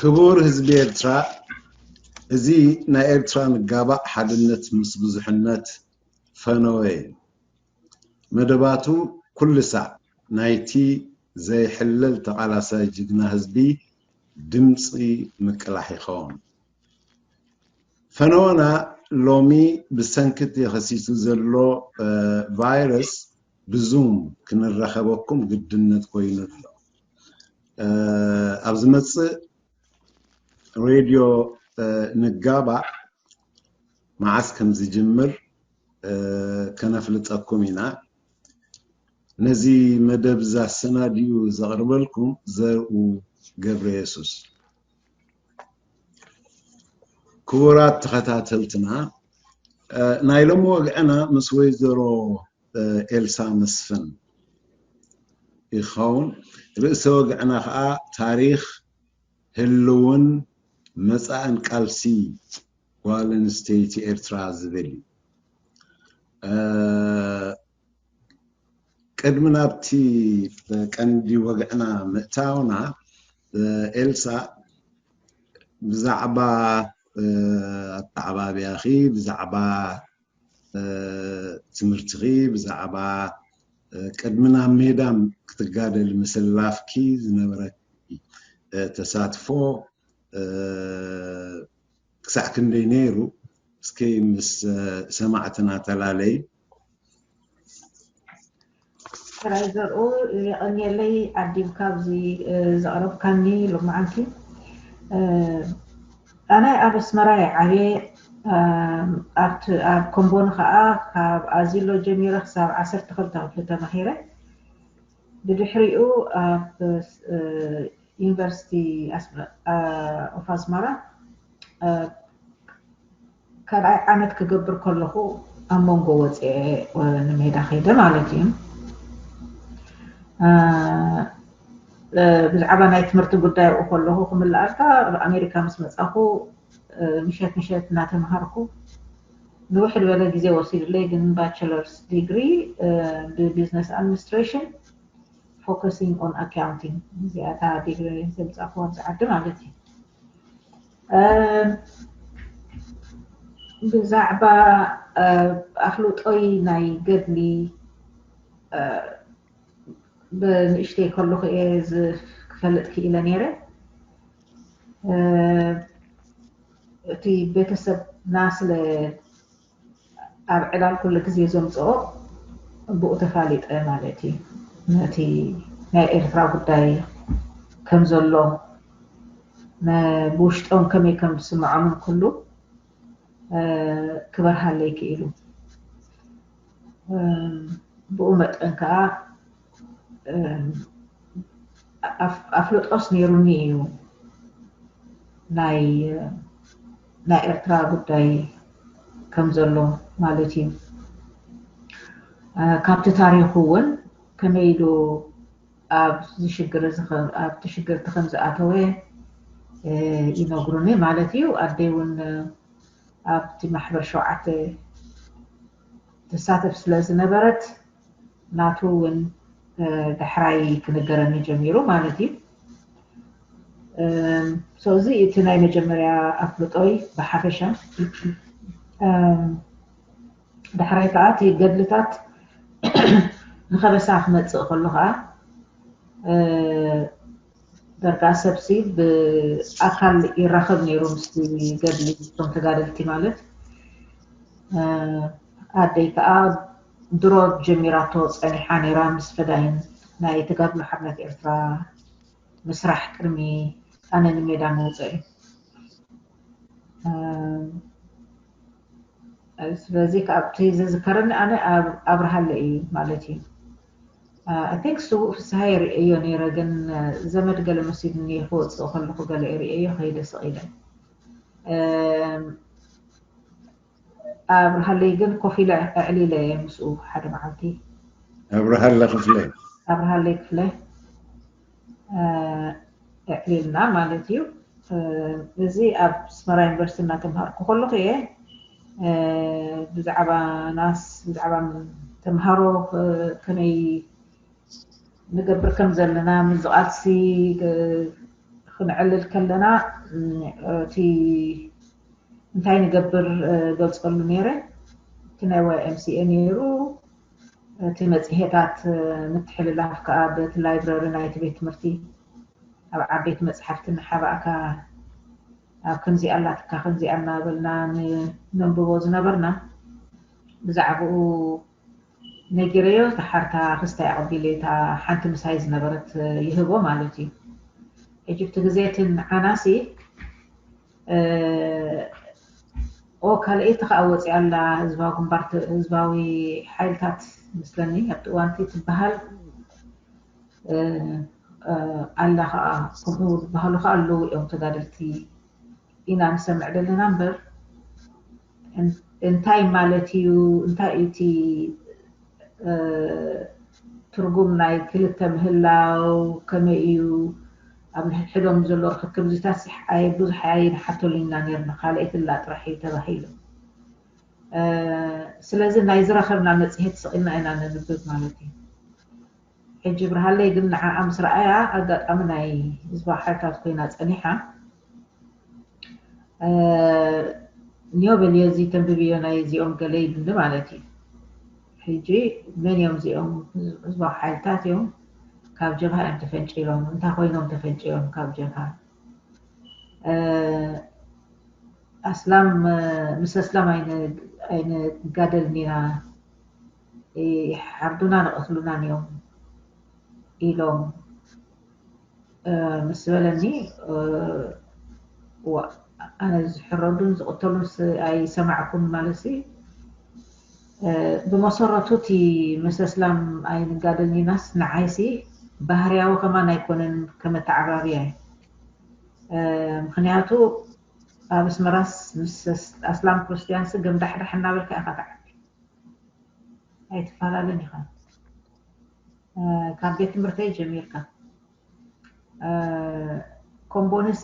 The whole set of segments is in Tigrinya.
ክቡር ህዝቢ ኤርትራ፣ እዚ ናይ ኤርትራ ንጋባእ ሓድነት ምስ ብዙሕነት ፈነወ እዩ። መደባቱ ኩሉ ሳዕ ናይቲ ዘይሕለል ተቓላሳይ ጅግና ህዝቢ ድምፂ ምቅላሕ ይኸውን። ፈነወና ሎሚ ብሰንኪ እቲ ኸሲቱ ዘሎ ቫይረስ ብዙም ክንረኸበኩም ግድነት ኮይኑ ኣሎ። ኣብ ዝመፅእ ሬድዮ ንጋባእ መዓስ ከም ዝጅምር ከነፍልጠኩም ኢና። ነዚ መደብ ኣሰናዲኡ ዘቕርበልኩም ዘርኡ ገብረ የሱስ። ክቡራት ተኸታተልትና፣ ናይ ሎሚ ወግዕና ምስ ወይዘሮ ኤልሳ መስፍን ይኸውን። ርእሰ ወግዕና ከዓ ታሪኽ ህልውን መጻእን ቃልሲ ጓል ኣንስተይቲ ኤርትራ ዝብል እዩ። ቅድሚ ናብቲ ቀንዲ ወግዕና ምእታውና፣ ኤልሳ፣ ብዛዕባ ኣተዓባብያኺ፣ ብዛዕባ ትምህርትኺ፣ ብዛዕባ ቅድሚ ናብ ሜዳም ክትጋደል ምስላፍኪ ዝነበረኪ ተሳትፎ ክሳዕ ክንደይ ነይሩ? እስኪ ምስ ሰማዕትና ተላለይ። ጥራይ ዘርኡ የቐንየለይ ዓዲምካ ኣብዚ ዘቕረብካኒ ሎማዓንቲ። ኣነ ኣብ ኣስመራ እየ ዓብየ። ኣብቲ ኣብ ኮምቦኒ ከዓ ካብ ኣዚሎ ጀሚረ ክሳብ ዓሰርተ ክልተ ክፍሊ ተማሂረ። ብድሕሪኡ ኣብ ዩኒቨርሲቲ ኦፍ ኣስመራ ካልኣይ ዓመት ክገብር ከለኹ ኣብ መንጎ ወፅኤ ንሜዳ ከይደ ማለት እዩ። ብዛዕባ ናይ ትምህርቲ ጉዳይ ኣብኡ ከለኹ ክምልኣልካ ኣብ ኣሜሪካ ምስ መፃኹ ምሸት ምሸት እናተምሃርኩ ንውሕድ በለ ግዜ ወሲዱለይ፣ ግን ባቸለርስ ዲግሪ ብቢዝነስ ኣድሚኒስትሬሽን focusing on accounting እዚኣ እታ ዲግሪ ዘምፃእኩዋ ኣብዚ ዓዲ ማለት እዩ። ብዛዕባ ኣፍልጦይ ናይ ገድሊ ብንእሽተይ ከለኹ እየ ክፈልጥ ክኢለ ነይረ። እቲ ቤተሰብና ስለ ኣብ ዕላል ኩሉ ግዜ ዘምፅኦ ብኡ ተፋሊጠ ማለት እዩ። ነቲ ናይ ኤርትራ ጉዳይ ከም ዘሎ ብውሽጦም ከመይ ከም ዝስምዖምን ኩሉ ክበርሃለይ ክኢሉ። ብኡ መጠን ከዓ ኣፍልጦስ ነይሩኒ እዩ ናይ ናይ ኤርትራ ጉዳይ ከም ዘሎ ማለት እዩ። ካብቲ ታሪኹ እውን ከመይ ኢሉ ኣብዚ ሽግር እዚ ከም ኣብቲ ሽግር እቲ ከም ዝኣተወ ይነግሩኒ ማለት እዩ። ኣደይ እውን ኣብቲ ማሕበር ሸውዓተ ትሳተፍ ስለ ዝነበረት ናቱ እውን ዳሕራይ ክንገረኒ ጀሚሩ ማለት እዩ። So እዚ እቲ ናይ መጀመርያ ኣፍልጦይ ብሓፈሻ። ዳሕራይ ከዓ እቲ ገድልታት ንኸበሳ ክመፅእ ከሎ ከዓ ደርጋ ሰብሲ ብኣካል ይራኸብ ነይሩ ምስቲ ገድሊ እቶም ተጋደልቲ ማለት። ኣደይ ከዓ ድሮ ጀሚራቶ ፀኒሓ ነይራ ምስ ፈዳይን ናይ ተጋድሎ ሓርነት ኤርትራ ምስራሕ ቅድሚ ኣነ ንሜዳ ምውፀእ እዩ። ስለዚ ካብቲ ዝዝከረኒ ኣነ ኣብርሃለ እዩ ማለት እዩ። I think ስዉእ ፍስሃ የርእዮ ነይረ፣ ግን ዘመድ ገለ መሲሉኒ ክወፅእ ከለኹ ገለ የርእዮ ከይደ ስቕ ኢለ። ኣብርሃለይ ግን ኮፍ ኢለ ኣዕሊለ እየ ምስኡ ሓደ መዓልቲ። ኣብርሃለ ክፍለ ኣብርሃለይ ክፍለ ኣዕሊልና ማለት እዩ። እዚ ኣብ ኣስመራ ዩኒቨርሲቲ እናተምሃርኩ ከለኹ እየ ብዛዕባ ናስ ብዛዕባ ተምሃሮ ከመይ ንገብር ከም ዘለና ምዝቓልሲ ክንዕልል ከለና እቲ እንታይ ንገብር ገልፀሉ ነይረ። እቲ ናይ ዋይ ኤም ሲ ኤ ነይሩ፣ እቲ መፅሄታት ምትሕልላፍ ከዓ በቲ ላይብረሪ ናይቲ ቤት ትምህርቲ ኣብ ዓበይቲ መፅሓፍቲ እናሓባእካ ኣብ ከምዚኣ ኣላትካ ከምዚኣ እናበልና ነንብቦ ዝነበርና ብዛዕባኡ ነጊረዮ። እታ ሓርታ ክስታይ ኣቐቢለ እታ ሓንቲ ምሳይ ዝነበረት ይህቦ ማለት እዩ። ሕጂ እቲ ግዜ እቲ ንዓናሲ ኦ ካልኣይቲ ከዓ ወፂኣ ኣላ ህዝባዊ ግንባር ህዝባዊ ሓይልታት ምስለኒ ኣብቲ እዋንቲ ትበሃል ኣላ ከዓ ከምኡ ዝበሃሉ ከዓ ኣለዉ እዮም ተጋደልቲ ኢና ንሰምዕ ዘለና እምበር እንታይ ማለት እዩ እንታይ እቲ ትርጉም ናይ ክልተ ምህላው ከመይ እዩ ኣብ ሕድሕዶም ዘሎ ርክክብ ዝታስሕ ኣየ ብዙሕ ኣይንሓተሉ ኢና ነርና ካልኣይትላ ጥራሕ እዩ ተባሂሉ ስለዚ ናይ ዝረኸብና መፅሄት ስቕ ኢልና ኢና ነንብብ ማለት እዩ ሕጂ ብርሃለይ ግን ንዓኣ ምስ ረኣያ ኣጋጣሚ ናይ ህዝባዊ ሓይልታት ኮይና ፀኒሓ ኒዮ በልዮ እዚ ተንብብዮ ናይ እዚኦም ገለ ይብልኒ ማለት እዩ ሕጂ መን እዮም እዚኦም ህዝባዊ ሓይልታት እዮም ካብ ጀብሃ እዮም ተፈንጭሎም እንታይ ኮይኖም ተፈንጭሎም ካብ ጀብሃ ኣስላም ምስ ኣስላም ኣይንጋደልን ኢና ይሓርዱና ንቐትሉናን እዮም ኢሎም ምስ በለኒ ኣነ ዝሕረዱን ዝቕተሉን ኣይሰማዕኩን ማለት ብመሰረቱ እቲ ምስ ኣስላም ኣይንጋደልን ኢናስ ንዓይሲ ባህርያዊ ከማን ኣይኮነን ከመተዓባብያ ምክንያቱ ኣብ ኣስመራስ ምስ ኣስላም ክርስትያንስ ገምዳሕዳሕ እናበልካ ኢኻ ትዓቢ ኣይትፈላለን ኢኻ ካብ ቤት ትምህርተይ ጀሚርካ ኮምቦንሲ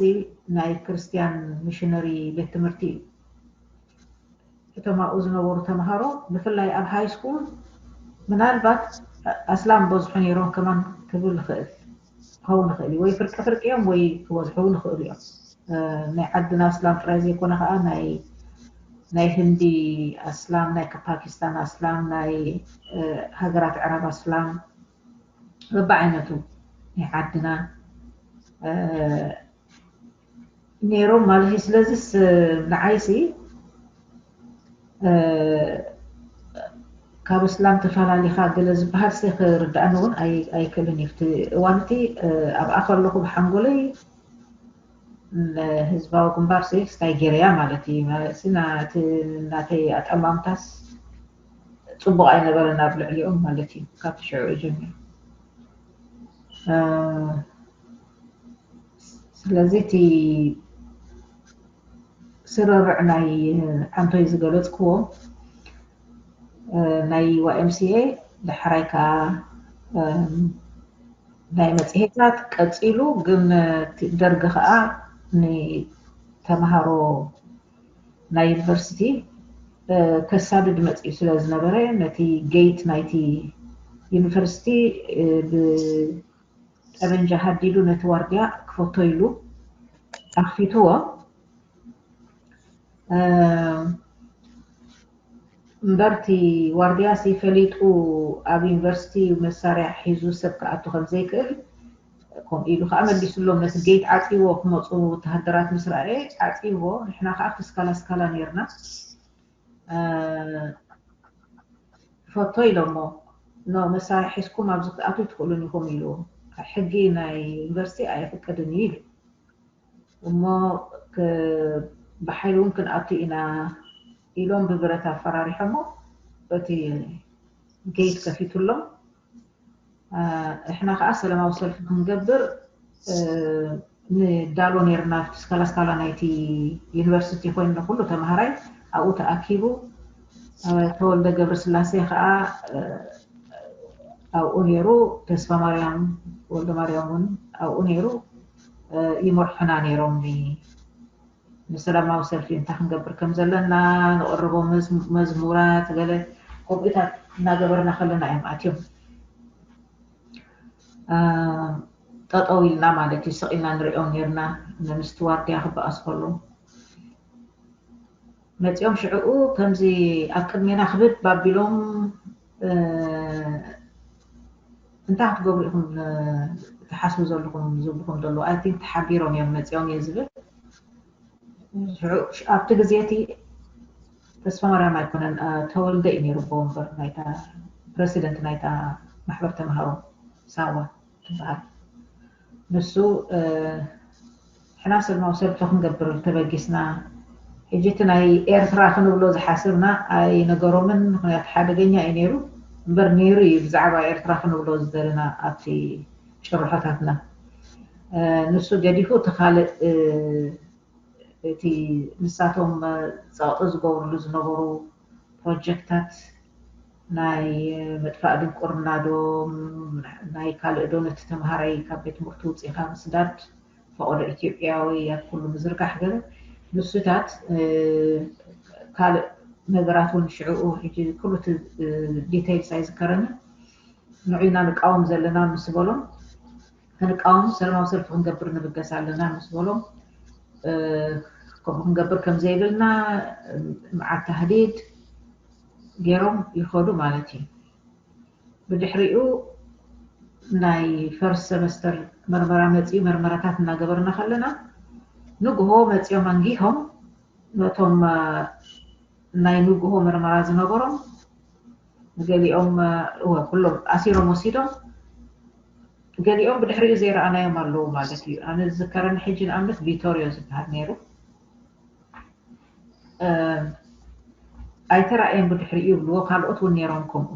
ናይ ክርስትያን ሚሽነሪ ቤት ትምህርቲ እዩ እቶም ኣብኡ ዝነበሩ ተምሃሮ ብፍላይ ኣብ ሃይ ስኩል ምናልባት ኣስላም በዝሑ ነይሮም ከማን ክብል ይኽእል ክኸውን ይኽእል እዩ ወይ ፍርቂ ፍርቂ እዮም ወይ ክበዝሑ እውን ይኽእሉ እዮም ናይ ዓድና ኣስላም ጥራይ ዘይኮነ ከዓ ናይ ናይ ህንዲ ኣስላም ናይ ፓኪስታን ኣስላም ናይ ሃገራት ዕራብ ኣስላም በብዓይነቱ ናይ ዓድና ነይሮም ማለት እዩ ስለዚስ ንዓይሲ ካብ እስላም ተፈላሊኻ ገለ ዝበሃል ሲ ክርዳእኒ እውን ኣይክእልን እዩ እቲ እዋን እቲ ኣብኣ ከለኹ ብሓንጎለይ ህዝባዊ ግንባር ሲ ስታይ ገይረያ ማለት እዩ ናቲ ናተይ ኣጠማምታስ ፅቡቕ ኣይነበረን ኣብ ልዕሊኦም ማለት እዩ ካብቲ ሽዑ ጀሚሩ ስለዚ እቲ ስርርዕ ናይ ዓንቶይ ዝገለፅክዎ ናይ ዋኤምሲኤ ዳሕራይ ከዓ ናይ መፅሄታት ቀፂሉ ግን ደርጊ ከዓ ንተምሃሮ ናይ ዩኒቨርሲቲ ከሳድድ መፅኡ ስለ ዝነበረ ነቲ ጌት ናይቲ ዩኒቨርሲቲ ብጠበንጃ ሃዲዱ ነቲ ዋርድያ ክፈቶ ኢሉ ኣኽፊትዎ እምበርቲ ዋርድያ ሲ ፈሊጡ ኣብ ዩኒቨርሲቲ መሳርያ ሒዙ ሰብ ክኣቱ ከም ዘይክእል ከምኡ ኢሉ ከዓ መሊሱሎም ነቲ ጌት ዓፂዎ ክመፁ ወተሃደራት ምስ ረኣየ ዓፂዎ ንሕና ከዓ ኣብቲ ስካላ ስካላ ነርና ፈቶ ኢሎሞ ኖ መሳርያ ሒዝኩም ኣብዚ ክትኣትዉ ትኽእሉን ኢኹም ኢሉ ሕጊ ናይ ዩኒቨርሲቲ ኣየፍቅድን እዩ ኢሉ እሞ ብሓይሊ እውን ክንኣቱ ኢና ኢሎም ብብረት ኣፈራሪሖሞ እቲ ጌት ከፊቱሎም እሕና ከዓ ሰላማዊ ሰልፊ ክንገብር ንዳሎ ነርና ኣብቲ ስካላ ስካላ ናይቲ ዩኒቨርሲቲ ኮይኑ ኩሉ ተምሃራይ ኣብኡ ተኣኪቡ ተወልደ ገብረስላሴ ከዓ ኣብኡ ነይሩ ተስፋ ማርያም ወልደ ማርያም እውን ኣብኡ ነይሩ ይመርሑና ነይሮም ንሰላማዊ ሰልፊ እንታይ ክንገብር ከም ዘለና ንቕርቦ መዝሙራት ገለ ከምኡታት እናገበርና ከለና እዮም ኣትዮም ጠጠው ኢልና ማለት እዩ። ስቕ ኢልና ንሪኦ ነርና። ንምስቲ ዋርድያ ክበኣስ ከሎ መፂኦም ሽዕኡ ከምዚ ኣብ ቅድሜና ክብድ ባቢሎም እንታይ ክትገብሩ ኢኹም ትሓስቡ ዘለኹም ዝብልኹም ዘለዉ? I think ተሓቢሮም እዮም መፂኦም እየ ዝብል። ኣብቲ ግዜ እቲ ተስፋ ማርያም ኣይኮነን፣ ተወልደ እዩ ነይሩ፣ ቦምበር ናይታ ፕረሲደንት ናይታ ማሕበር ተምሃሮ ሳዋ ትበሃል። ንሱ ሕና ሰልማዊ ሰልፊ ክንገብር ተበጊስና፣ ሕጂ እቲ ናይ ኤርትራ ክንብሎ ዝሓስብና ኣይነገሮምን፣ ምክንያቱ ሓደገኛ እዩ ነይሩ። እምበር ነይሩ እዩ ብዛዕባ ኤርትራ ክንብሎ ዝደለና ኣብቲ ጭርሖታትና። ንሱ ገዲፉ እቲ ካልእ እቲ ንሳቶም ጸቕጢ ዝገብርሉ ዝነበሩ ፕሮጀክታት ናይ ምጥፋእ ድንቁርና ዶ ናይ ካልእ ዶ ነቲ ተምሃራይ ካብ ቤት ትምህርቲ ውፅኢኻ ምስዳድ ፈቐዶ ኢትዮጵያዊ ኣብ ኩሉ ምዝርጋሕ ገለ ንሱታት ካልእ ነገራት እውን ሽዕኡ ሕጂ ኩሉ እቲ ዲቴይልስ ኣይዝከረንን ንዑና ንቃወም ዘለና ምስ በሎም ክንቃወም ሰላማዊ ሰልፊ ክንገብር ንብገስ ኣለና ምስ በሎም ከምኡ ክንገብር ከም ዘይብልና መዓት ታህዲድ ገይሮም ይኸዱ ማለት እዩ። ብድሕሪኡ ናይ ፈርስት ሰመስተር መርመራ መፅኡ መርመራታት እናገበርና ከለና ንግሆ መፂኦም ኣንጊሆም ነቶም ናይ ንግሆ መርመራ ዝነበሮም ገሊኦም እወ ኩሎም ኣሲሮም ወሲዶም ገሊኦም ብድሕሪኡ ዘይረኣናዮም ኣለዉ ማለት እዩ። ኣነ ዝዝከረኒ ሕጂ ንኣብነት ቪቶሪዮ ዝበሃል ነይሩ። ኣይተራእየን ብድሕሪኡ ይብልዎ ካልኦት እውን ነይሮም ከምኡ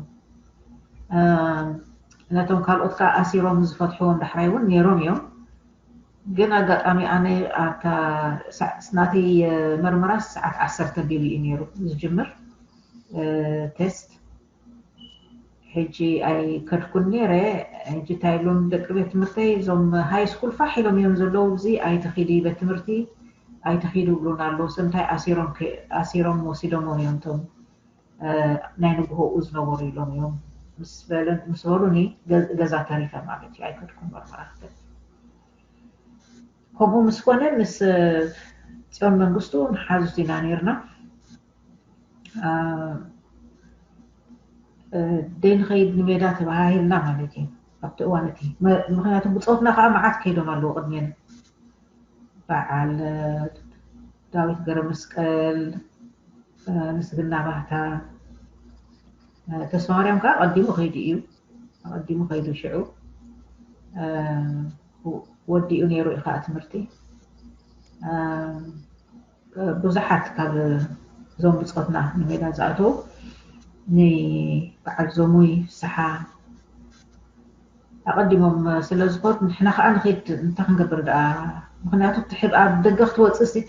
ነቶም ካልኦት ከዓ ኣሲሮም ዝፈትሕዎም ዳሕራይ እውን ነይሮም እዮም። ግን ኣጋጣሚ ኣነ ኣብታ ናተይ መርመራ ሰዓት ዓሰርተ ቢሉ እዩ ነይሩ ዝጅምር ቴስት ሕጂ ኣይከድኩን ነይረ። ሕጂ እንታይ ኢሎም ደቂ ቤት ትምህርተይ እዞም ሃይ ስኩል ፋሕ ኢሎም እዮም ዘለዉ። እዚ ኣይትኺዲ ቤት ትምህርቲ ኣይትኺዱ ይብሉና ኣለዉ። ሰምታይ ኣሲሮም ወሲዶሞም እዮም እቶም ናይ ንግሆኡ ዝነበሩ ኢሎም እዮም ምስ በሉኒ ገዛ ተሪፈ ማለት እዩ። ኣይከድኩን መርመራ ክገብር። ከምኡ ምስ ኮነ ምስ ፅዮን መንግስቱ መሓዙት ኢና ነርና። ደይ ንኸይድ ንሜዳ ተባሃሂልና ማለት እዩ ኣብቲ እዋን እቲ። ምክንያቱ ብፆትና ከዓ መዓት ከይዶም ኣለዉ ቅድሜና። በዓል ዳዊት ገረመስቀል፣ ምስግና ባህታ፣ ተስፋማርያም ከዓ ቀዲሙ ከይዱ እዩ። ቀዲሙ ከይዱ ሽዑ ወዲኡ ነይሩ እዩ ከዓ ትምህርቲ። ብዙሓት ካብ እዞም ብፆትና ንሜዳ ዝኣተዉ ንበዓል ዞሙይ ፍስሓ ኣቐዲሞም ስለ ዝኾድ ንሕና ከዓ ንኸይድ እንታይ ክንገብር ደኣ? ምክንያቱ ኣብ ደገ ክትወፅእ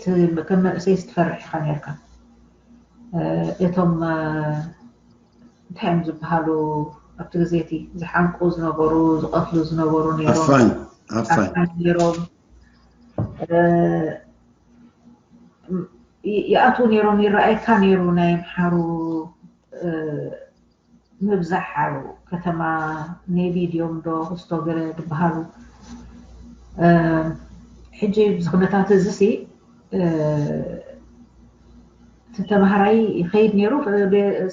ከም መንእሰይ ዝትፈርሕ ኢኻ ነርካ። እቶም እንታይ እዮም ዝበሃሉ ኣብቲ ግዜ እቲ ዝሓንቁ ዝነበሩ ዝቐትሉ ዝነበሩ ነይሮም። ኣፋኝ ኣፋኝ ነይሮም። ይኣትዉ ነይሮም ይረኣየካ ነይሩ ናይ ኣምሓሩ ምብዛሕ ኣብ ከተማ ኔቢ ድዮም ዶ ክስቶ ገለ ዝበሃሉ ሕጂ ብዚ ኩነታት እዚ ሲ እቲ ተምሃራይ ይኸይድ ነይሩ።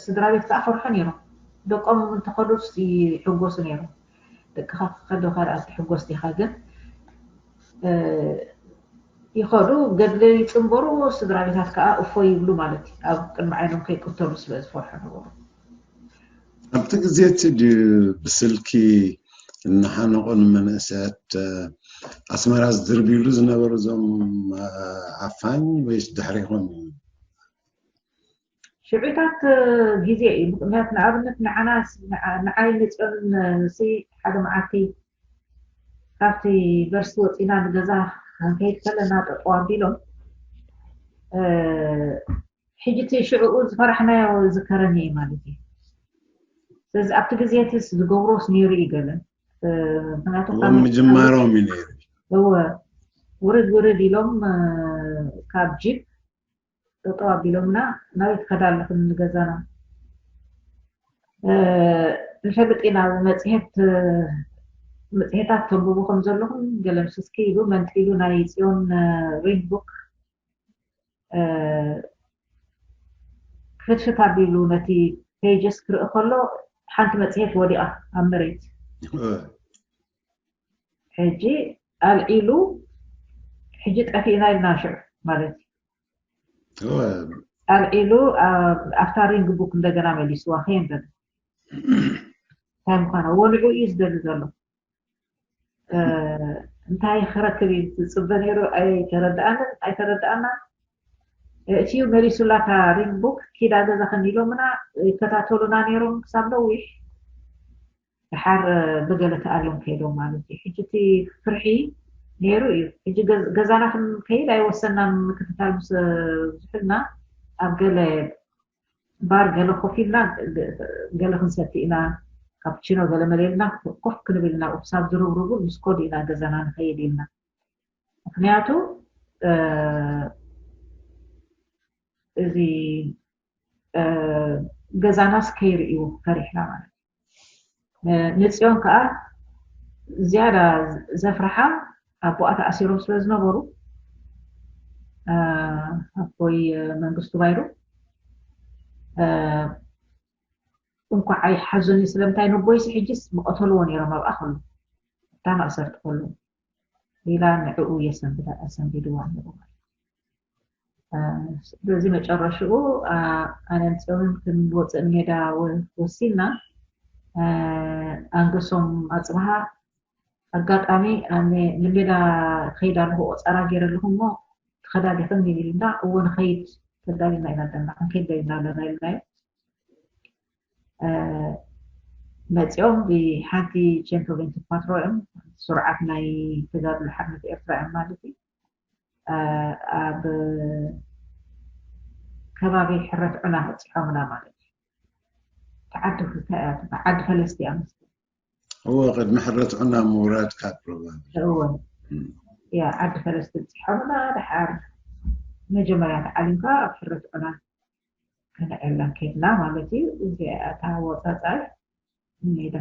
ስድራ ቤት ከዓ ፈርሖ ነይሮም። ደቆም እንተኸዱ ይሕጎሱ ነይሮም። ደቅኻ ክኸዱ ካልኣት ትሕጎስ ዲኻ ግን ይኸዱ ገድሊ ይፅንበሩ ስድራ ቤታት ከዓ እፎ ይብሉ ማለት እዩ። ኣብ ቅድሚ ዓይኖም ከይቅተሉ ስለ ዝፈርሑ ነበሩ። ኣብቲ ግዜ እቲ ድዩ ብስልኪ እናሓነቑ ንመንእሰያት ኣስመራ ዝድርብዩሉ ዝነበሩ እዞም ዓፋኝ ወይስ ድሕሪኹም እዩ? ሽዑታት ግዜ እዩ። ምክንያቱ ንኣብነት ንዓና ንዓይ ንፅዮንን ሲ ሓደ መዓልቲ ካብቲ ዩኒቨርሲቲ ወፂና ንገዛ ክንከይድ ከለና ጠጠው ኣቢሎም ሕጂ እቲ ሽዕኡ ዝፈራሕናዮ ዝከረኒ እዩ ማለት እዩ። ስለዚ ኣብቲ ግዜ እቲ ዝገብሮስ ነይሩ እዩ ገለ ምክንያቱ ምጅማሮም እዩ ነይሩ። እወ ውርድ ውርድ ኢሎም ካብ ጂፕ ጠጠው ኣቢሎምና ናበይ ትኸዳ ኣለኽን ንገዛና ንፈልጥ ኢና ብመፅሄት መፅሄታት ተንብቡ ከም ዘለኹም ገለ ምስስኪ ኢሉ መንጢሉ ናይ ፅዮን ሪድ ቡክ ክፍትፍት ኣቢሉ ነቲ ፔጅስ ክርኢ ከሎ ሓንቲ መፅሄት ወዲቓ ኣብ መሬት። ሕጂ ኣልዒሉ ሕጂ ጠፊእና ኢልና ሽዑ ማለት እዩ። ኣልዒሉ ኣብታ ሪንግ ቡክ እንደገና መሊስዋ ከየንበብ እንታይ ምዃና ወንዑ እዩ ዝደሊ ዘሎ። እንታይ ክረክብ እዩ ዝፅበ ነይሩ? ኣይተረድኣንን ኣይተረድኣና። እቲዩ መሊሱላታ ሪንግ ቡክ ኪዳ ገዛኽን ኢሎምና ይከታተሉና ነይሮም ክሳብ ነዊሕ። ድሓር ብገለ ተኣልዮም ከይዶም ማለት እዩ። ሕጂ እቲ ፍርሒ ነይሩ እዩ። ሕጂ ገዛና ክንከይድ ኣይወሰናን። ምክትታል ምስ ብዙሕልና ኣብ ገለ ባር ገለ ኮፍ ኢልና ገለ ክንሰቲ ኢና፣ ካፕቺኖ ገለ መሌልና ኮፍ ክንብል ኢና። ክሳብ ዝርብርቡ ምስ ኮድ ኢና ገዛና ንኸይድ ኢልና። ምክንያቱ እዚ ገዛናስ ከይርእዩ ፈሪሕና ማለት እዩ። ንፅዮን ከዓ ዝያዳ ዘፍርሓ ኣቦኣ ተኣሲሮም ስለ ዝነበሩ ኣቦይ መንግስቱ ባይሩ እንኳዕ ኣይሓዙኒ ስለምንታይ ነቦይሲ ሕጅስ ምቐተልዎ ነይሮም ኣብኣ ከሉ እታ ማእሰርቲ ከሉ ኢላ ንዕኡ የሰንብዳ ኣሰንቢድዋ ነይሩ። ስለዚ መጨረሽኡ ኣነን ፅዮንን ክንወፅእ ንሜዳ ወሲና ኣንገሶም ኣፅብሃ ኣጋጣሚ ኣነ ንሜዳ ከይድ ኣለኹ ቆፃራ ገይረ ኣለኹ እሞ ትኸዳዲኽን ይብል እና እወ ንኸይድ ተዳልና ኢና ዘለና ክንከይድ ደሊና ኣለና ኢልናዮ። መፂኦም ብሓንቲ ቼንቶቬንቲ ፓትሮ እዮም ስሩዓት ናይ ተጋድሎ ሓርነት ኤርትራ እዮም ማለት እዩ። ኣብ ከባቢ ሕረት ዑና በፂሖምና ማለት እዩ። ተዓዲ ክልተ እያ ትበሃል፣ ዓዲ ፈለስቲ እያ መስለኒ። እወ ቅድሚ ሕረት ዑና ምውራድካ ፕሮባብሊ። እወ እያ ዓዲ ፈለስቲ በፂሖምና ድሓር መጀመርያ ተዓሊምካ ኣብ ሕረት ዑና ከነዕለን ከድና ማለት እዩ። እዚኣ እታ ወፃፃይ ሜዳ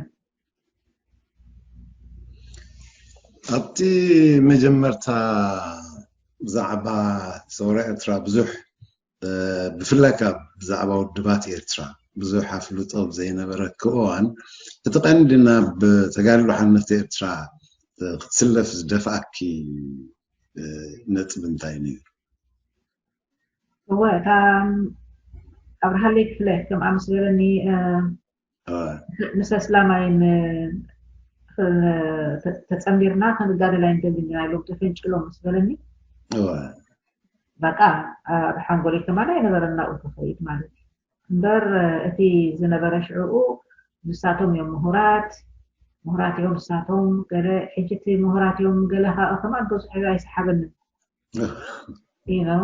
ኣብቲ መጀመርታ ብዛዕባ ሰውራ ኤርትራ ብዙሕ ብፍላይ ካብ ብዛዕባ ውድባት ኤርትራ ብዙሕ ኣፍልጦ ዘይነበረኪ እዋን እቲ ቀንዲ ናብ ተጋድሎ ሓርነት ኤርትራ ክትስለፍ ዝደፍኣኪ ነጥቢ እንታይ ነይሩ? እወ እታ ኣብርሃለይ ክፍለ ከምኣ ምስ በለኒ ምስ ኣስላማይን ተፀንቢርና ክንጋደል ኣይንደልን ኢና ኢሎም ተፈንጭሎም ምስ በለኒ በቃ ኣብ ሓንጎለይ ከማን ኣይነበረን ናብኡ ክኸይድ ማለት እዩ። እምበር እቲ ዝነበረ ሽዕኡ ንሳቶም እዮም ምሁራት ምሁራት እዮም ንሳቶም ገለ ሕጂ እቲ ምሁራት እዮም ገለ ከዓ ከማን ብዙሕ ኣይሰሓበንን you know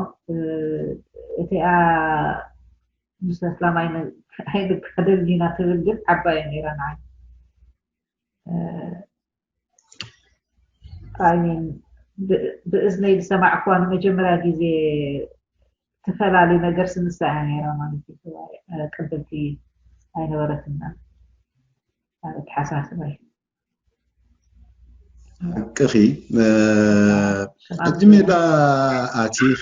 እቲኣ ምስ ኣስላም ኣይንጋደልን ኢና ትብል ግን ዓባይ ነይራ ንዓይ I mean ብእዝነይ ዝሰማዕኩዋ ንመጀመርያ ግዜ ትፈላሊ ነገር ስንሳ እያ ነይራ ማለት እዩ ቅብልቲ ኣይነበረትና ኣተሓሳስባይ ሓቅኺ ሕጂ ሜዳ ኣቲኺ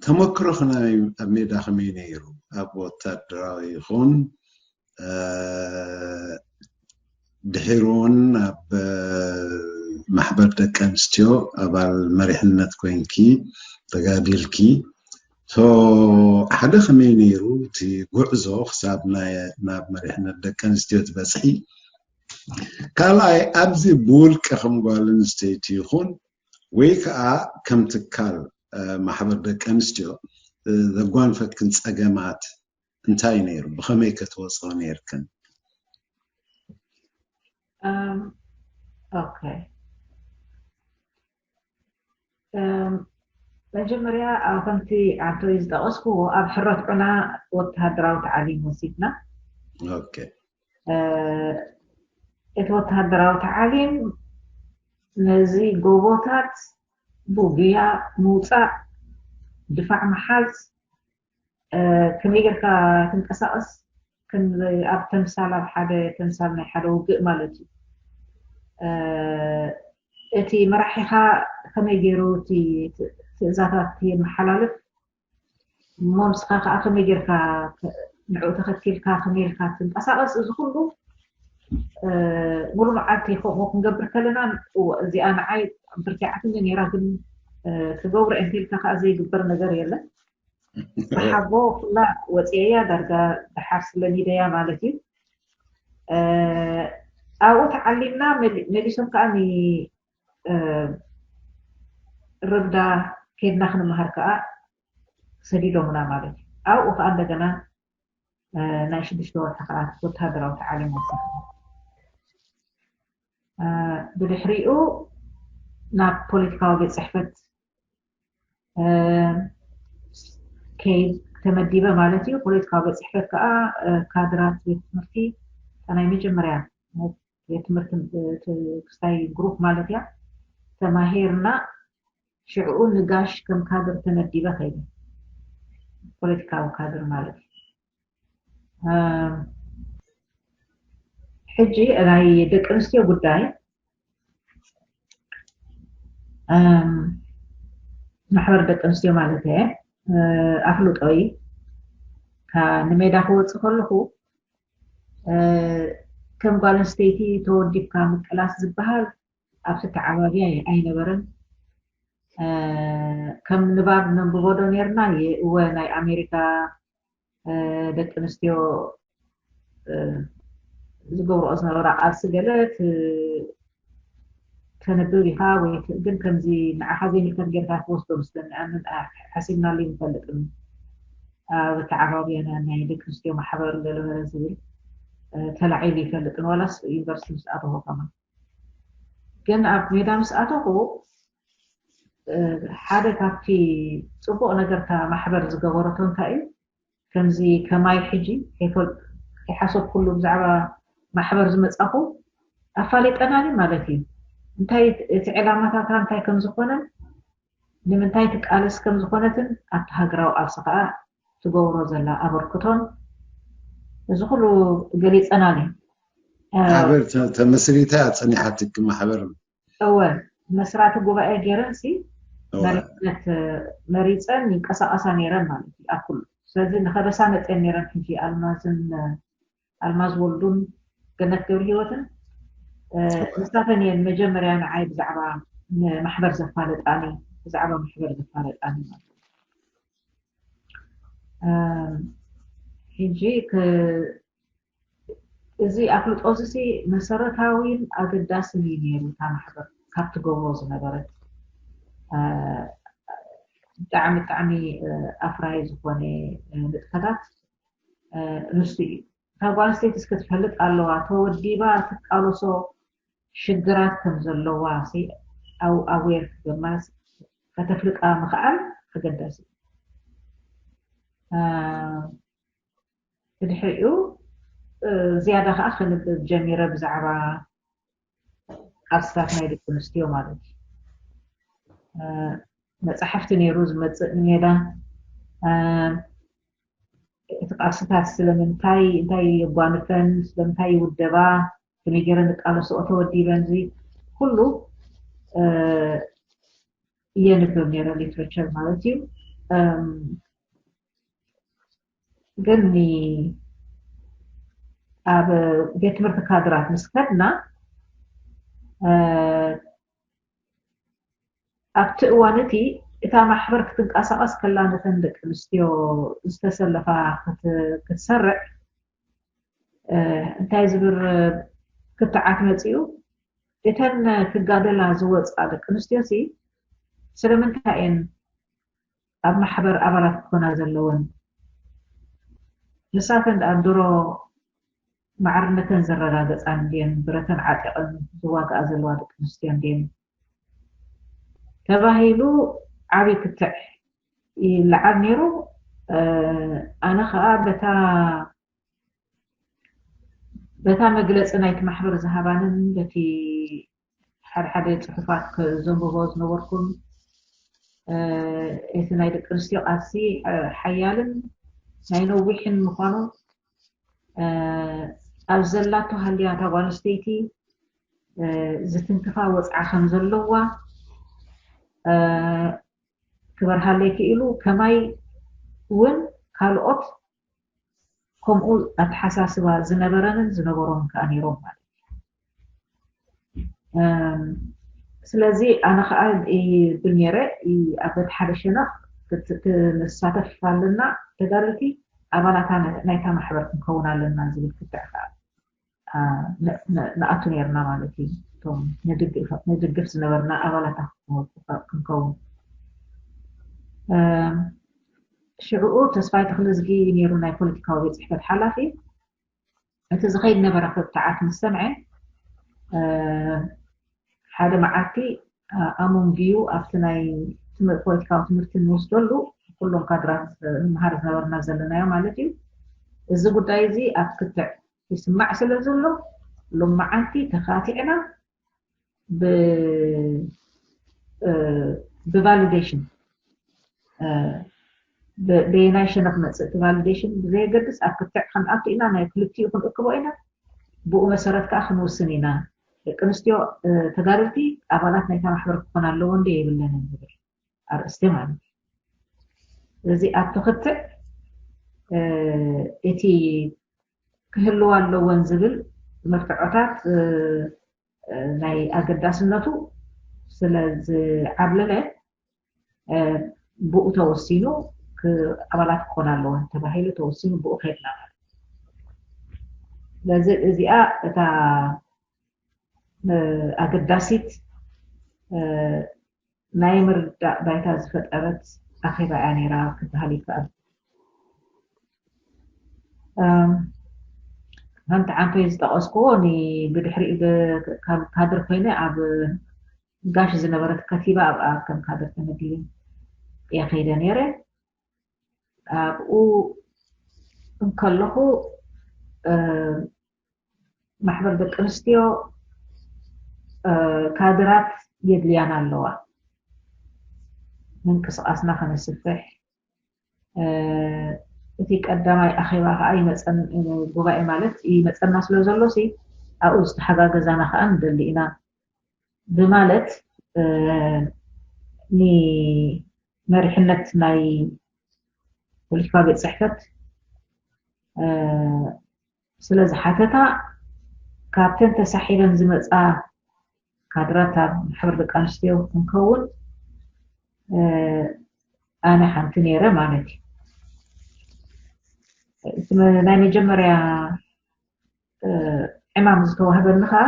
ተመክሮኺ ኣብ ሜዳ ከመይ ነይሩ ኣብ ወታደራዊ ይኹን ድሒሩ እውን ኣብ ማሕበር ደቂ ኣንስትዮ ኣባል መሪሕነት ኮይንኪ ተጋዲልኪ ሓደ ከመይ ነይሩ እቲ ጉዕዞ ክሳብ ናብ መሪሕነት ደቂ ኣንስትዮ ትበፅሒ ካልኣይ ኣብዚ ብውልቂ ከም ጓል ኣንስተይቲ ይኹን ወይ ከዓ ከም ትካል ማሕበር ደቂ ኣንስትዮ ዘጓንፈክን ፀገማት እንታይ ነይሩ ብኸመይ ከ ትወፅኦ ነይርክን ኦኬ መጀመርያ ከምቲ ኣንቶይ ዝጠቐስክዎ ኣብ ሕረት ዑና ወተሃደራዊ ተዓሊም ወሲድና ኦኬ እቲ ወተሃደራዊ ተዓሊም ነዚ ጎቦታት ብጉያ ምውፃእ ድፋዕ ምሓዝ ከመይ ጌርካ ትንቀሳቐስ ኣብ ተምሳል ኣብ ሓደ ተምሳል ናይ ሓደ ውግእ ማለት እዩ። እቲ መራሒኻ ከመይ ገይሩ እቲ ትእዛዛት የመሓላልፍ እሞ ንስኻ ከዓ ከመይ ጌርካ ንዕኡ ተኸቲልካ ከመይ ኢልካ ትንቀሳቐስ፣ እዚ ኩሉ ሙሉ መዓልቲ ከምኡ ክንገብር ከለና እዚኣ ንዓይ ብርቲዓትኒ ነይራ፣ ግን ክገብሮ እንተልካ ከዓ ዘይግበር ነገር የለን። ብሓጎ ኩላ ወፂአያ ዳርጋ ደሓር ስለኒደያ ማለት እዩ። ኣብኡ ተዓሊምና መሊሶም ከዓ ርብዳ ኬድና ክንምሃር ከዓ ሰዲዶምና ማለት እዩ። ኣብኡ ከዓ እንደገና ናይ ሽዱሽተ ወርሒ ከዓ ወተሃደራዊ ተዓሊም ወሰድና። ብድሕሪኡ ናብ ፖለቲካዊ ቤት ፅሕፈት ከይድ ተመዲበ ማለት እዩ። ፖለቲካዊ ቤት ፅሕፈት ከዓ ካድራት ቤት ትምህርቲ ናይ መጀመርያ ቤት ትምህርቲ ክስታይ ግሩፕ ማለት እያ ተማሂርና ሽዕኡ ንጋሽ ከም ካድር ተመዲበ ከይደ ፖለቲካዊ ካድር ማለት እዩ። ሕጂ ናይ ደቂ ኣንስትዮ ጉዳይ ማሕበር ደቂ ኣንስትዮ ማለት እየ ኣፍልጦ እዩ። ንሜዳ ክወፅእ ከለኹ ከም ጓል ኣንስተይቲ ተወዲብካ ምቅላስ ዝበሃል ኣብቲ ተዓባብያ ኣይነበረን። ከም ንባብ ነንብቦ ዶ ነርና? እወ፣ ናይ ኣሜሪካ ደቂ ኣንስትዮ ዝገብርኦ ዝነበራ ቃልሲ ገለ ተነብብ ኢኻ ወይ ግን ከምዚ ንዓኻ ዘይምልከት ጌርካ ትወስዶ ምስለኒ ኣንን ሓሲብናሉ ይንፈልጥን ኣብ ተዓባብያና ናይ ደቂ ኣንስትዮ ማሕበር ገለመለ ዝብል ተላዒሉ ይፈልጥን ዋላስ ዩኒቨርሲቲ ምስ ኣተኹ ከማን ግን ኣብ ሜዳ ምስ ኣተኹ ሓደ ካብቲ ፅቡቅ ነገርታ ማሕበር ዝገበረቶ እንታይ እዩ ከምዚ ከማይ ሕጂ ከይሓሰብኩሉ ብዛዕባ ማሕበር ዝመፃኹ ኣፋሊጠናኒ ማለት እዩ። እንታይ እቲ ዕላማታታ እንታይ ከም ዝኾነን ንምንታይ ትቃለስ ከም ዝኾነትን ኣብቲ ሃገራዊ ቃልሲ ከዓ ትገብሮ ዘላ ኣበርክቶን እዚ ኩሉ ገሊፀናኒ። ማሕበር ተመስሪታ ፀኒሓትኪ ማሕበር እወ መስራቲ ጉባኤ ገይረን ሲ መሪፅነት መሪፀን ይንቀሳቀሳ ነይረን ማለት እዩ ኣብ ኩሉ። ስለዚ ንከበሳ መፅየን ነይረን ሕጂ ኣልማዝን ኣልማዝ ወልዱን ገነት ገብረ ህይወትን ንሳተን እየን መጀመርያ ንዓይ ብዛዕባ ማሕበር ዘፋለጣኒ ብዛዕባ ማሕበር ዘፋለጣኒ ማለት እዩ። ሕጂ እዚ ኣፍልጦ እዚ መሰረታዊን ኣገዳስን እዩ ነይሩ። እታ ማሕበር ካብ ትገብሮ ዝነበረት ብጣዕሚ ብጣዕሚ ኣፍራይ ዝኾነ ንጥፈታት ንሱ እዩ። እታ ጓል ኣንስተይቲ እስከ ትፈልጥ ኣለዋ፣ ተወዲባ ትቃለሶ ሽግራት ከም ዘለዋ ኣዌር ክትገብር ማለት ከተፍልጣ ምኽኣል ኣገዳሲ እዩ። ብድሕሪኡ ዝያዳ ከዓ ከንብብ ጀሚረ ብዛዕባ ቃልስታት ናይ ደቂ ኣንስትዮ ማለት እዩ። መፅሓፍቲ ነይሩ ዝመፅእ ንሜዳ እቲ ቃልስታት ስለምንታይ እንታይ የጓንፈን ስለምንታይ ይውደባ ከመይ ገይረን ዝቃለስኦ ተወዲበን እዚ ኩሉ የንብብ ነይረ ሊትሬቸር ማለት እዩ። ግን ኣብ ቤት ትምህርቲ ካድራት ምስ ከድና ኣብቲ እዋን እቲ እታ ማሕበር ክትንቀሳቐስ ከላ ነተን ደቂ ኣንስትዮ ዝተሰለፋ ክትሰርዕ እንታይ ዝብል ክትዓት መፂኡ እተን ክጋደላ ዝወፃ ደቂ ኣንስትዮ ሲ ስለምንታይ እየን ኣብ ማሕበር ኣባላት ክኾና ዘለወን? ንሳተን ደኣ ድሮ ማዕርነተን ዘረጋገፃ እንድየን ብረተን ዓጢቐን ዝዋግኣ ዘለዋ ደቂ ኣንስትዮ እንድየን ተባሂሉ ዓብዪ ክትዕ ይለዓል ነይሩ። ኣነ ከዓ በታ በታ መግለፂ ናይቲ ማሕበር ዝሃባንን በቲ ሓደ ሓደ ፅሑፋት ዘንብቦ ዝነበርኩን እቲ ናይ ደቂ ኣንስትዮ ቃልሲ ሓያልን ናይ ነዊሕን ምዃኑ ኣብ ዘላቶ ሃልያ እታ ጓል ኣንስተይቲ ዝትንክፋ ወፅዓ ከም ዘለዋ ክበርሃለይ ክኢሉ፣ ከማይ እውን ካልኦት ከምኡ ኣተሓሳስባ ዝነበረንን ዝነበሮምን ከዓ ነይሮም ማለት እዩ። ስለዚ ኣነ ከዓ ይብል ነይረ፣ ኣብ በቲ ሓደ ሸነኽ ክንሳተፍ ኣለና፣ ተጋደልቲ ኣባላታ ናይታ ማሕበር ክንከውን ኣለና ዝብል ክትዕ ከዓ ንኣቱ ነርና ማለት እዩ። እቶም ንድግፍ ዝነበርና ኣባላታ ክንከውን። ሽዕኡ ተስፋይ ተክለዝጊ ነይሩ ናይ ፖለቲካዊ ቤት ፅሕፈት ሓላፊ። እቲ ዝኸይድ ነበረ ክትዓት ምስ ሰምዐ፣ ሓደ መዓልቲ ኣሞንግዩ ኣብቲ ናይ ፖለቲካዊ ትምህርቲ ንወስደሉ፣ ኩሎም ካድራት ንመሃር ዝነበርና ዘለናዮ ማለት እዩ፣ እዚ ጉዳይ እዚ ኣብ ክትዕ ይስማዕ ስለ ዘሎ፣ ሎመዓንቲ ተኻቲዕና ብቫሊዴሽን፣ በየናይ ሸነኽ መፅእ እቲ ቫሊዴሽን ብዘየገድስ ኣብ ክትዕ ክንኣቱ ኢና፣ ናይ ክልቲኡ ክንእክቦ ኢና፣ ብኡ መሰረት ከዓ ክንውስን ኢና። ደቂ ኣንስትዮ ተጋደልቲ ኣባላት ናይታ ማሕበር ክኾን ኣለዎ እንደ የብለንን ዝብል ኣርእስቲ ማለት እዩ። ስለዚ ኣብቲ ክትዕ እቲ ክህልዋ ኣለወን ዝብል መርትዖታት ናይ ኣገዳስነቱ ስለ ዝዓብለለ፣ ብኡ ተወሲኑ ኣባላት ክኾና ኣለወን ተባሂሉ ተወሲኑ ብኡ ከድና ማለት። ስለዚ እዚኣ እታ ኣገዳሲት ናይ ምርዳእ ባይታ ዝፈጠረት ኣኼባ እያ ነይራ ክበሃል ይከኣል። ከምቲ ዓንቶይ ዝጠቐስክዎ ብድሕሪኡ ካብ ካድር ኮይነ ኣብ ጋሽ ዝነበረት ከቲባ ኣብኣ ከም ካድር ተመዲበ እየ ከይደ ነይረ። ኣብኡ እንከለኹ ማሕበር ደቂ ኣንስትዮ ካድራት የድልያና ኣለዋ፣ ምንቅስቃስና ከነስፍሕ። እቲ ቀዳማይ ኣኼባ ከዓ ይመፀን ጉባኤ ማለት ይመፀና ስለ ዘሎ ሲ ኣብኡ ዝተሓጋገዛና ከዓ ንደሊ ኢና ብማለት ንመሪሕነት ናይ ፖለቲካዊ ቤት ፅሕፈት ስለ ዝሓተታ ካብተን ተሳሒበን ዝመፃ ካድራት ኣብ ማሕበር ደቂ ኣንስትዮ ክንከውን ኣነ ሓንቲ ነይረ ማለት እዩ። ናይ መጀመርያ ዕማም ዝተዋህበኒ ከዓ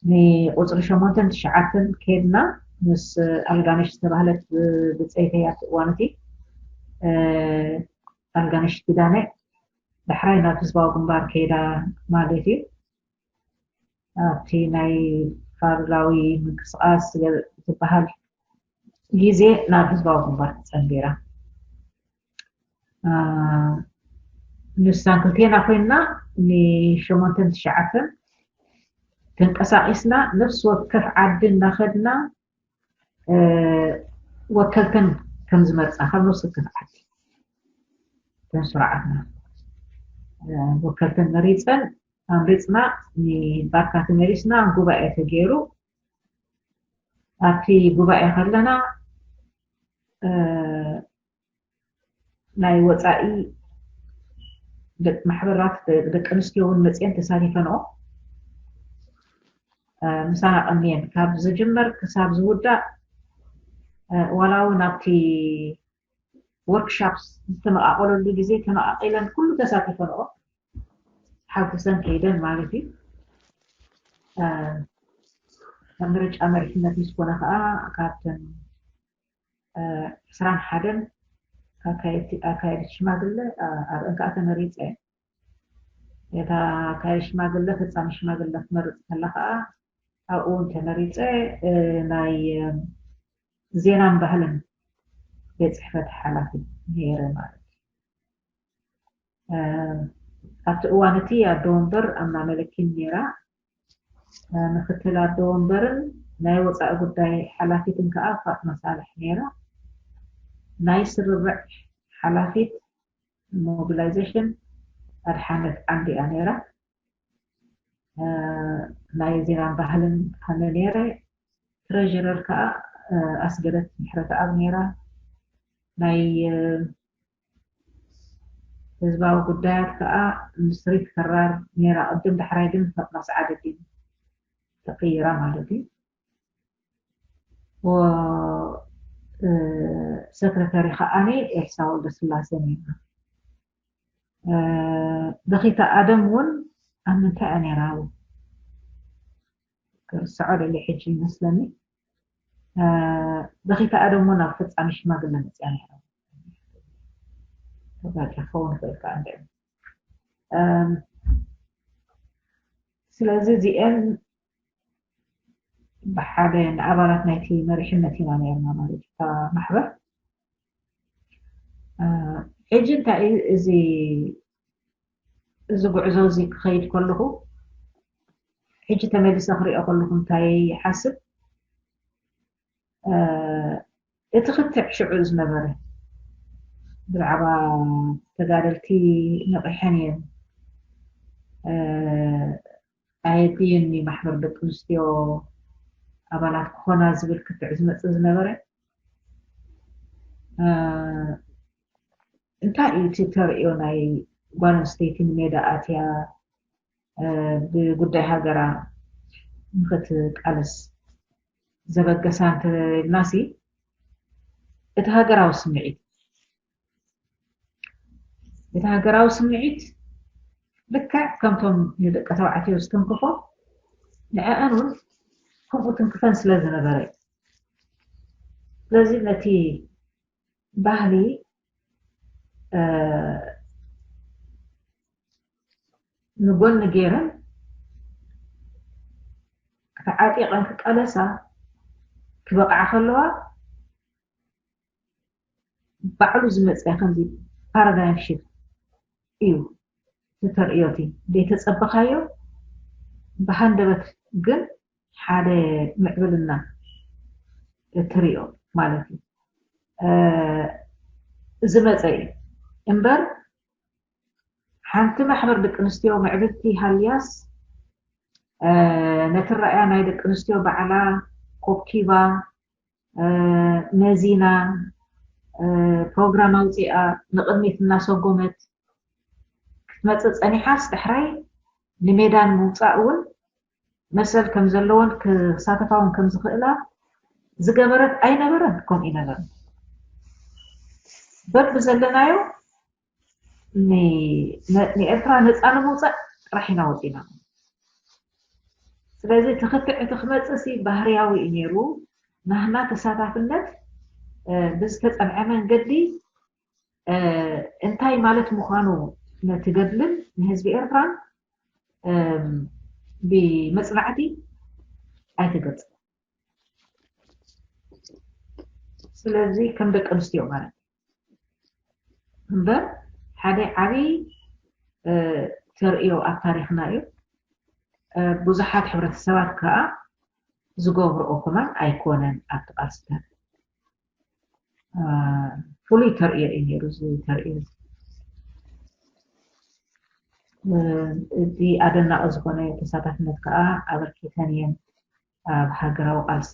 ንቁፅሪ ሸሞንተን ትሽዓተን ከድና ምስ ኣልጋነሽ ዝተባህለት ብፀይተያ እዋን እቲ ኣልጋነሽ ኪዳነ ዳሕራይ ናብ ህዝባዊ ግንባር ከይዳ ማለት እዩ። ኣብቲ ናይ ፋርላዊ ምንቅስቃስ ዝበሃል ግዜ ናብ ህዝባዊ ግንባር ተፀንቢራ። ንሳን ክልቴና ኮይንና ንሸሞንተን ትሽዓተን ተንቀሳቂስና ነፍሲ ወከፍ ዓዲ እናኸድና ወከልተን ከም ዝመርፃ ካብ ነፍሲ ወከፍ ዓዲ ተን ስርዓትና ወከልተን መሪፀን ኣምሪፅና ንባርካ ተመሊስና ጉባኤ ተገይሩ ኣብቲ ጉባኤ ከለና ናይ ወፃኢ ማሕበራት ደቂ ኣንስትዮ እውን መፅየን ተሳቲፈንኦ ምሳና ቀንየን ካብ ዝጅመር ክሳብ ዝውዳእ ዋላ እውን ኣብቲ ወርክሻፕ ዝተመቃቀለሉ ግዜ ተመቃቂለን ኩሉ ተሳቲፈንኦ ሓጉሰን ከይደን ማለት እዩ። ኣብ ምርጫ መሪሕነት ምስ ኮነ ከዓ ካብተን ዕስራን ሓደን ኣካየድቲ ኣካየድቲ ሽማግለ ኣብአን ከዓ ተመሪፀ። እታ ኣካየዲ ሽማግለ ፈፃሚ ሽማግለ ክትመርፅ ከላ ከዓ ኣብኡ እውን ተመሪፀ። ናይ ዜናን ባህልን ቤት ፅሕፈት ሓላፊ ነይረ ማለት እዩ። ኣብቲ እዋን እቲ ኣዶ ወንበር ኣምና መለኪን ነይራ። ምክትል ኣዶ ወንበርን ናይ ወፃኢ ጉዳይ ሓላፊትን ከዓ ፋጥማ ሳልሕ ነይራ። ናይ ስርርዕ ሓላፊት ሞቢላይዜሽን ኣድሓነት ዓንዲ እያ ነይራ። ናይ ዜናን ባህልን ሃነ ነይረ። ትረዥረር ከዓ ኣስገደት ምሕረተኣብ ነይራ። ናይ ህዝባዊ ጉዳያት ከዓ ንስሪት ከራር ነይራ። ቅድም ዳሕራይ ግን ፈጥና ሰዓደዲን ተቀይራ ማለት እዩ። ሰክረታሪ ከዓኒ ኤልሳ ወልደስላሴ ነይራ። ደኺታ ኣደም እውን ኣብ ምንታይ እያ ነይራ? ክርስዖ ደሊ ሕጂ ይመስለኒ። ደኺታ ኣደም እውን ኣብ ፈፃሚ ሽማግለ መፅያ ነይራ። ተጋጭ ክኸውን ይኽእል ከዓ እንደ ስለዚ እዚአን ብሓደ ንኣባላት ናይቲ መሪሕነት ኢና ነርና ማለት እዩ ማሕበር። ሕጂ እንታይ እዩ እዚ እዚ ጉዕዞ እዚ ክኸይድ ከለኹ፣ ሕጂ ተመሊሰ ክሪኦ ከለኹ እንታይ ይሓስብ? እቲ ክትዕ ሽዑ ዝነበረ ብዛዕባ ተጋደልቲ ነቒሐን እየን፣ ኣየድልየኒ ማሕበር ደቂ ኣንስትዮ ኣባላት ክኾና ዝብል ክትዕ ዝመፅእ ዝነበረ እንታይ እዩ እቲ ተርእዮ ናይ ጓል ኣንስተይቲ ንሜዳ ኣትያ ብጉዳይ ሃገራ ንክትቃለስ ዘበገሳ እንተልናሲ እቲ ሃገራዊ ስምዒት እቲ ሃገራዊ ስምዒት ልክዕ ከምቶም ንደቂ ተባዕትዮ ዝትንክፎ ንዕኣን እውን ከምኡ ትንክፈን ስለ ዝነበረ እዩ። ስለዚ ነቲ ባህሊ ንጎኒ ገይረን ክተዓጢቐን ክቃለሳ ክበቕዓ ከለዋ ባዕሉ ዝመፅእ ከምዚ ፓራዳይም ሽፍት እዩ። እቲ ተርእዮ እቲ ዘይተፀበኻዮ ብሃንደበት ግን ሓደ ምዕብልና እትሪኦ ማለት እዩ ዝመፀ እዩ እምበር ሓንቲ ማሕበር ደቂ ኣንስትዮ ምዕብልቲ ሃልያስ ነቲ ረኣያ ናይ ደቂ ኣንስትዮ ባዕላ ኮብኪባ መዚና ፕሮግራም ኣውፂኣ ንቕድሚት እናሰጎመት ክትመፅእ ፀኒሓስ ዳሕራይ ንሜዳን ምውፃእ እውን መሰል ከም ዘለዎን ክሳተፋ እውን ከም ዝኽእላ ዝገበረት ኣይነበረን። ከምኡ ይነበርን በብ ዘለናዮ ንኤርትራ ነፃ ንምውፃእ ጥራሕ ኢና ወፂና። ስለዚ ትኽትዕ እቲ ክመፅእ ሲ ባህርያዊ እዩ ነይሩ። ናህና ተሳታፍነት ብዝተፀንዐ መንገዲ እንታይ ማለት ምዃኑ ነቲ ገድልን ንህዝቢ ኤርትራን ብመፅናዕቲ ኣይተገፅ ስለዚ ከም ደቂ ኣንስትዮ ማለት እምበር ሓደ ዓብይ ተርእዮ ኣብ ታሪክና እዩ። ብዙሓት ሕብረተሰባት ከዓ ዝገብርኦ ከማን ኣይኮነን ኣብቲ ቃልስታት ፍሉይ ተርእዮ እዩ ነይሩ እዚ ተርእዮ እዚ። እቲ ኣደናቂ ዝኾነ ተሳታፍነት ከዓ ኣበርኪተን እየን ኣብ ሃገራዊ ቃልሲ።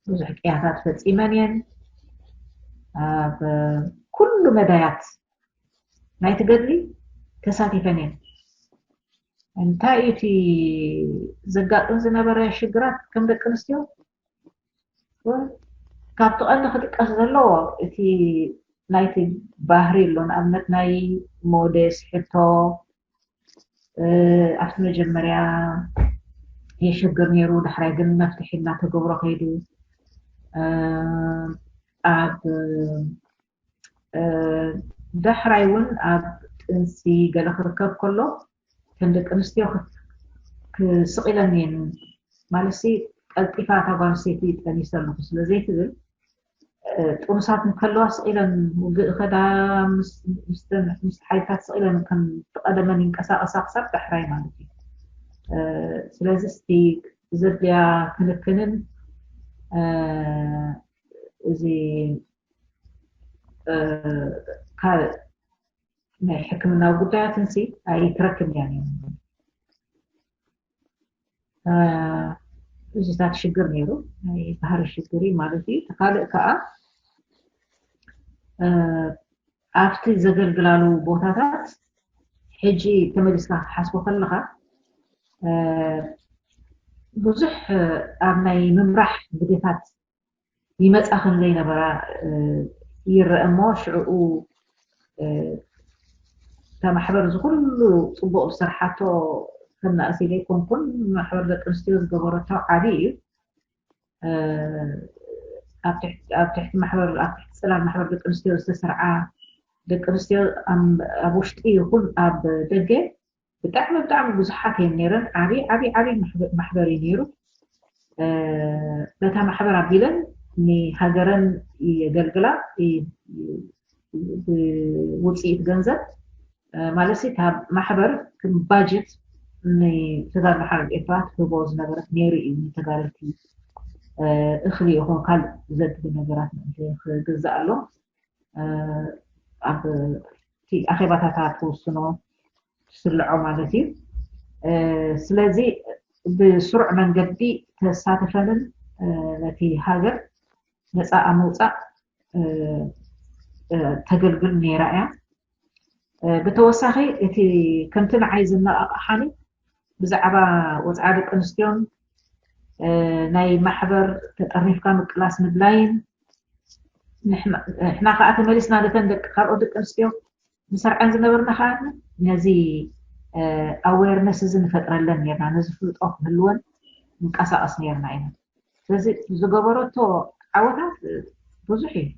ብዙሕ ቅያታት ፈፂመን እየን ኣብ ኩሉ መዳያት ናይቲ ገድሊ ተሳቲፈን እየን። እንታይ እዩ እቲ ዘጋጥም ዝነበረ ሽግራት ከም ደቂ ኣንስትዮ ካብቲ ቀንዲ ክጥቀስ ዘለዎ እቲ ናይቲ ባህሪ ኣሎ ንኣብነት ናይ ሞዴስ ሕቶ ኣብቲ መጀመርያ የሸግር ነይሩ ዳሕራይ ግን መፍትሒ እናተገብሮ ከይዱ ኣብ ዳሕራይ እውን ኣብ ጥንሲ ገለ ክርከብ ከሎ ከም ደቂ ኣንስትዮ ክስቕ ኢለን እየን ማለት ቀልጢፋ እታ ጓል ኣንስተይቲ ጠኒሰ ኣለኹ ስለ ዘይትብል ጥኑሳት እንከለዋ ስቕ ኢለን ውግእ ከዳ ምስ ሓይልታት ስቕ ኢለን ከም ትቐደመን ይንቀሳቐሳ ክሳብ ዳሕራይ ማለት እዩ። ስለዚ እስቲ ዘድልያ ክንክንን እዚ ካልእ ናይ ሕክምናዊ ጉዳያትን ሲ ኣይትረክብ እያ ነይሩ። እዚታት ሽግር ነይሩ፣ ናይ ባህሪ ሽግር እዩ ማለት እዩ። እቲ ካልእ ከዓ ኣብቲ ዘገልግላሉ ቦታታት ሕጂ ተመሊስካ ክትሓስቦ ከለካ ብዙሕ ኣብ ናይ ምምራሕ ግዴታት ይመፃ ከም ዘይነበራ ይረአ እሞ ሽዕኡ እታ ማሕበር እዚ ኩሉ ፅቡቕ ዝሰርሓቶ ከም ናእሲ ዘይኮንኩን ማሕበር ደቂ ኣንስትዮ ዝገበረቶ ዓብዪ እዩ። ኣብ ትሕቲ ማሕበር ኣብ ትሕቲ ፅላል ማሕበር ደቂ ኣንስትዮ ዝተሰርዓ ደቂ ኣንስትዮ ኣብ ውሽጢ ይኹን ኣብ ደገ ብጣዕሚ ብጣዕሚ ብዙሓት እየን ነይረን። ዓብዪ ዓብዪ ዓብዪ ማሕበር እዩ ነይሩ። በታ ማሕበር ኣቢለን ንሃገረን የገልግላ። ብውፅኢት ገንዘብ ማለት ሲ ካብ ማሕበር ባጀት ንተጋድሎ ሓርነት ኤርትራ ትህቦ ዝነበረት ነይሩ እዩ። ንተጋደልቲ እኽሊ ይኹን ካልእ ዘድሊ ነገራት ክግዛእ ኣሎ ኣብ ኣኼባታታ ትውስኖ ትስልዖ ማለት እዩ። ስለዚ ብስሩዕ መንገዲ ተሳተፈንን ነቲ ሃገር ነፃ ኣብ ምውፃእ ተገልግል ነይራ እያ። ብተወሳኺ እቲ ከምቲ ንዓይ ዝነቓቕሓኒ ብዛዕባ ወፅዓ ደቂ ኣንስትዮን ናይ ማሕበር ተጠርኒፍካ ምቅላስ ምድላይን ንሕና ከዓ ተመሊስና ነተን ካልኦት ደቂ ኣንስትዮ ንሰርዐን ዝነበርና ከዓ ነዚ ኣዌርነስ እዚ ንፈጥረለን ነርና። ነዚ ፍልጦ ክህልወን ንንቀሳቐስ ነርና ኢና። ስለዚ ዝገበረቶ ዓወታት ብዙሕ እዩ።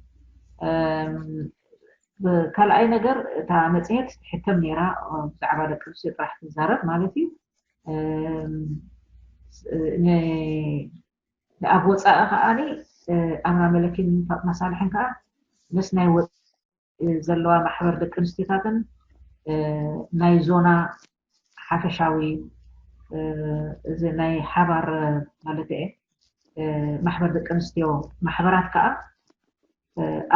ካልኣይ ነገር እታ መፅሄት ትሕተም ነይራ ብዛዕባ ደቂ ኣንስትዮ ጥራሕ ትዛረብ ማለት እዩ። ኣብ ወፃኢ ከዓኒ ኣምና መለኪን ፋጥማ ሳልሕን ከዓ ምስ ናይ ወፃኢ ዘለዋ ማሕበር ደቂ ኣንስትዮታትን ናይ ዞና ሓፈሻዊ እዚ ናይ ሓባር ማለት እየ ማሕበር ደቂ ኣንስትዮ ማሕበራት ከዓ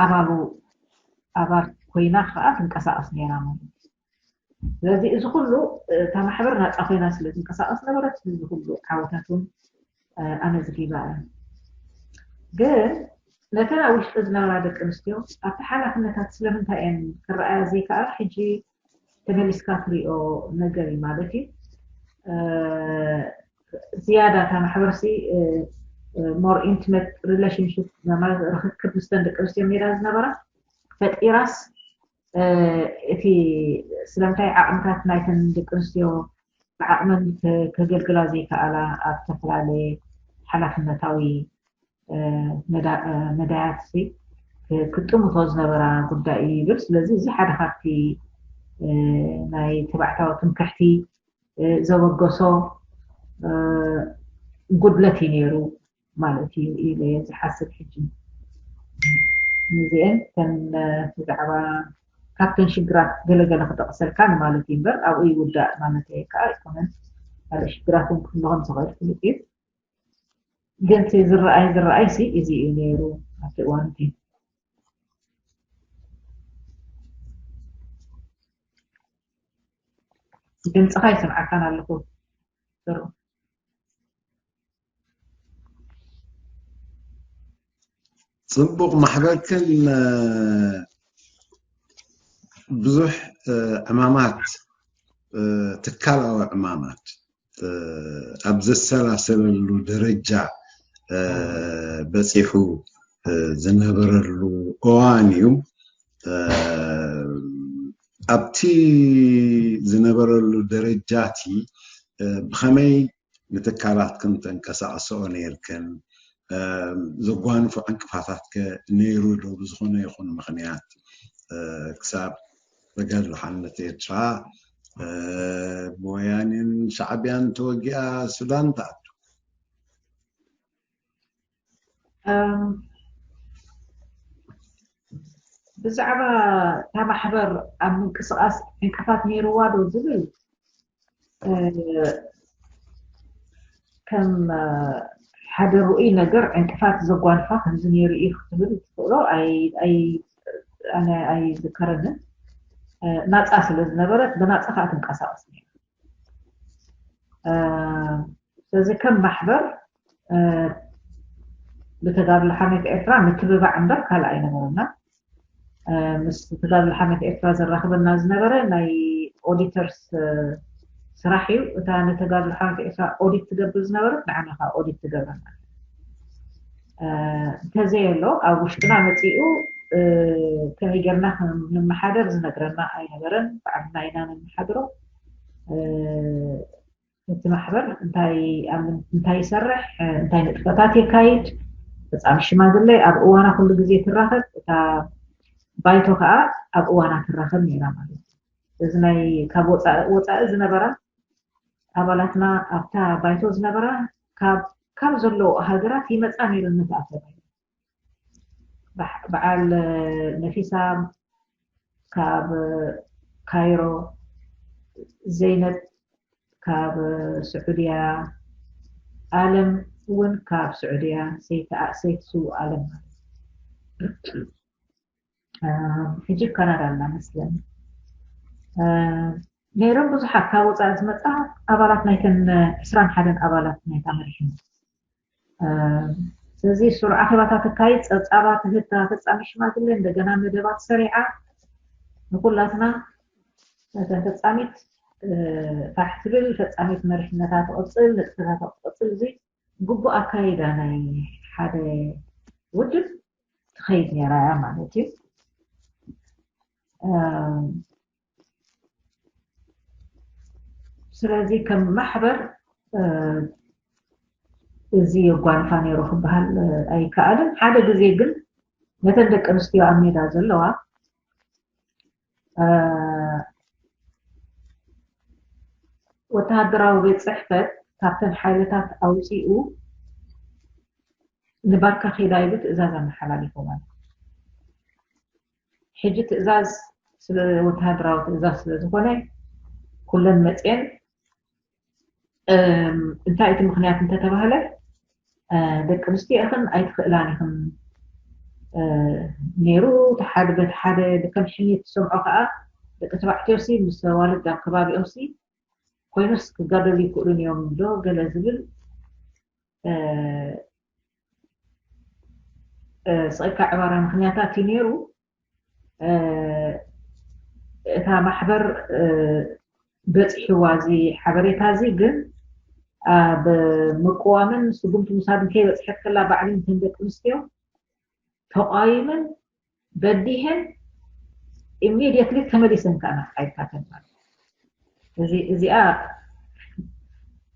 ኣባሉ ኣባል ኮይና ከዓ ትንቀሳቀስ ነይራ ማለት እዩ። ስለዚ እዚ ኩሉ እታ ማሕበር ናፃ ኮይና ስለ ትንቀሳቀስ ነበረት እዚ ኩሉ ዓወታት እውን ኣመዝጊባ እያ። ግን ነተን ኣብ ውሽጢ ዝነበራ ደቂ ኣንስትዮ ኣብቲ ሓላፍነታት ስለምንታይ እየን ክረኣያ ዘይከኣላ ሕጂ ተመሊስካ ትሪኦ ነገር እዩ ማለት እዩ። ዝያዳ እታ ማሕበርሲ more intimate relationship ማለት ርክክብ ምስተን ደቂ ኣንስትዮ ነይራ ዝነበራ ፈጢራስ እቲ ስለምንታይ ዓቕምታት ናይተን ደቂ ኣንስትዮ ብዓቕመን ከገልግላ ዘይከኣላ ኣብ ዝተፈላለየ ሓላፍነታዊ መዳያት ክጥምቶ ዝነበራ ጉዳይ እዩ ይብል። ስለዚ እዚ ሓደ ካብቲ ናይ ተባዕታዊ ትምክሕቲ ዘበገሶ ጉድለት እዩ ነይሩ ማለት እዩ ኢለ እየ ዝሓስብ። ሕጂ እዚአን ተን ብዛዕባ ካብተን ሽግራት ገለገለ ክጠቕሰልካ ንማለት እዩ እምበር ኣብኡ ይውዳእ ማለት እየ ከዓ ኣይኮነን። ካልእ ሽግራት እውን ክህሉ ከም ዝኽእል ፍሉጥ እዩ። ግን እቲ ዝረኣይ ዝረኣይ ሲ እዚ እዩ ነይሩ ኣብቲ እዋን እቲ ድምፅኻ ይስምዓካን ኣለኹ። ፅቡቕ ማሕበርክን ብዙሕ ዕማማት ትካላዊ ዕማማት ኣብ ዘሰላሰለሉ ደረጃ በፂሑ ዝነበረሉ እዋን እዩ። ኣብቲ ዝነበረሉ ደረጃቲ ብኸመይ ንትካላትክን ተንቀሳቕስኦ ነይርክን? ዘጓንፎ ዕንቅፋታት ከ ነይሩ ዶ? ብዝኾነ ይኹን ምኽንያት ክሳብ ተጋድሎ ሓርነት ኤርትራ ብወያኔን ሻዕብያን ተወጊኣ ሱዳን ትኣቱ። ብዛዕባ እታ ማሕበር ኣብ ምንቅስቃስ ዕንቅፋት ነይርዋ ዶ ዝብል ከም ሓደ ርኡይ ነገር ዕንቅፋት ዘጓንፋ ከምዚ ነይሩ እዩ ክትብል ትኽእሎ ኣይዝከረንን። ናፃ ስለ ዝነበረት ብናፃ ከዓ ትንቀሳቀስ ነይራ። ስለዚ ከም ማሕበር ብተጋድሎ ሓርነት ኤርትራ ምትብባዕ እምበር ካልእ ኣይነበረና። ምስ ተጋድሎ ሓርነት ኤርትራ ዘራኽበና ዝነበረ ናይ ኦዲተርስ ስራሕ እዩ። እታ ንተጋድሎ ሓርነት ኤርትራ ኦዲት ትገብር ዝነበረት ንዓና ከዓ ኦዲት ትገብረና። እንተዘየሎ ኣብ ውሽጥና መፂኡ ከመይ ጌርና ንመሓደር ዝነግረና ኣይነበረን። ባዕልና ኢና ንመሓድሮ። እቲ ማሕበር እንታይ ይሰርሕ፣ እንታይ ንጥፈታት የካይድ፣ ፈፃሚ ሽማግለ ኣብ እዋና ኩሉ ግዜ ትራኸብ፣ እታ ባይቶ ከዓ ኣብ እዋና ትራኸብ ነይራ ማለት እዩ። እዚ ናይ ካብ ወፃኢ ዝነበራ ኣባላትና ኣብታ ባይቶ ዝነበራ ካብ ዘለዉ ሃገራት ይመፃ ነይረን ንተኣከባ። በዓል ነፊሳ ካብ ካይሮ፣ ዘይነብ ካብ ስዑድያ፣ ኣለም እውን ካብ ስዑድያ፣ ሰይቲ ስውእ ኣለም ማለት ሕጂ ካናዳ ኣላ መስለኒ። ነይሮም ብዙሓት ካብ ወፃኢ ዝመፃ ኣባላት ናይተን ዕስራን ሓደን ኣባላት ናይታ መሪሕነት። ስለዚ ስሩዕ ኣኼባታት ተካይድ፣ ፀብፃባት ህታ ፈፃሚ ሽማግለ እንደገና መደባት ሰሪዓ ንኩላትና ነተን ፈፃሚት ፋሕ ትብል ፈፃሚት መሪሕነታ ትቕፅል ንጥፈታታ ትቕፅል። እዚ ግቡእ ኣካይዳ ናይ ሓደ ውድብ ትኸይድ ነይራ እያ ማለት እዩ። ስለዚ ከም ማሕበር እዚ የጓንፋ ነይሩ ክበሃል ኣይከኣልን። ሓደ ግዜ ግን ነተን ደቂ ኣንስትዮ ኣብ ሜዳ ዘለዋ ወተሃደራዊ ቤት ፅሕፈት ካብተን ሓይልታት ኣውፂኡ ንባካ ኺዳ ኢሉ ትእዛዝ ኣመሓላሊፎም ኣሎ። ሕጂ ትእዛዝ ስለ ወተሃደራዊ ትእዛዝ ስለ ዝኾነ ኩለን መፅየን እንታይ እቲ ምክንያት እንተተባህለ ደቂ ኣንስትዮ ኢኽን ኣይትኽእላን ኢኽን ነይሩ። እቲ ሓደ በቲ ሓደ ከም ሕሜት ትሰምዖ ከዓ ደቂ ተባዕትዮ ሲ ምስ ኣዋልድ ኣብ ከባቢኦም ሲ ኮይኑስ ክጋደሉ ይክእሉን እዮም ዶ ገለ ዝብል ስቕካ ዕባራ ምክንያታት እዩ ነይሩ። እታ ማሕበር በፂሕዋ እዚ ሓበሬታ እዚ ግን ኣብ ምቅዋምን ስጉምቲ ምሳድን ከይበፅሐት ከላ ባዕልን እተን ደቂ ኣንስትዮ ተቋይመን በዲሀን ኢሚድየትሊ ተመሊሰን ከዓ ናብ ሓይልታተን ማለት እዚኣ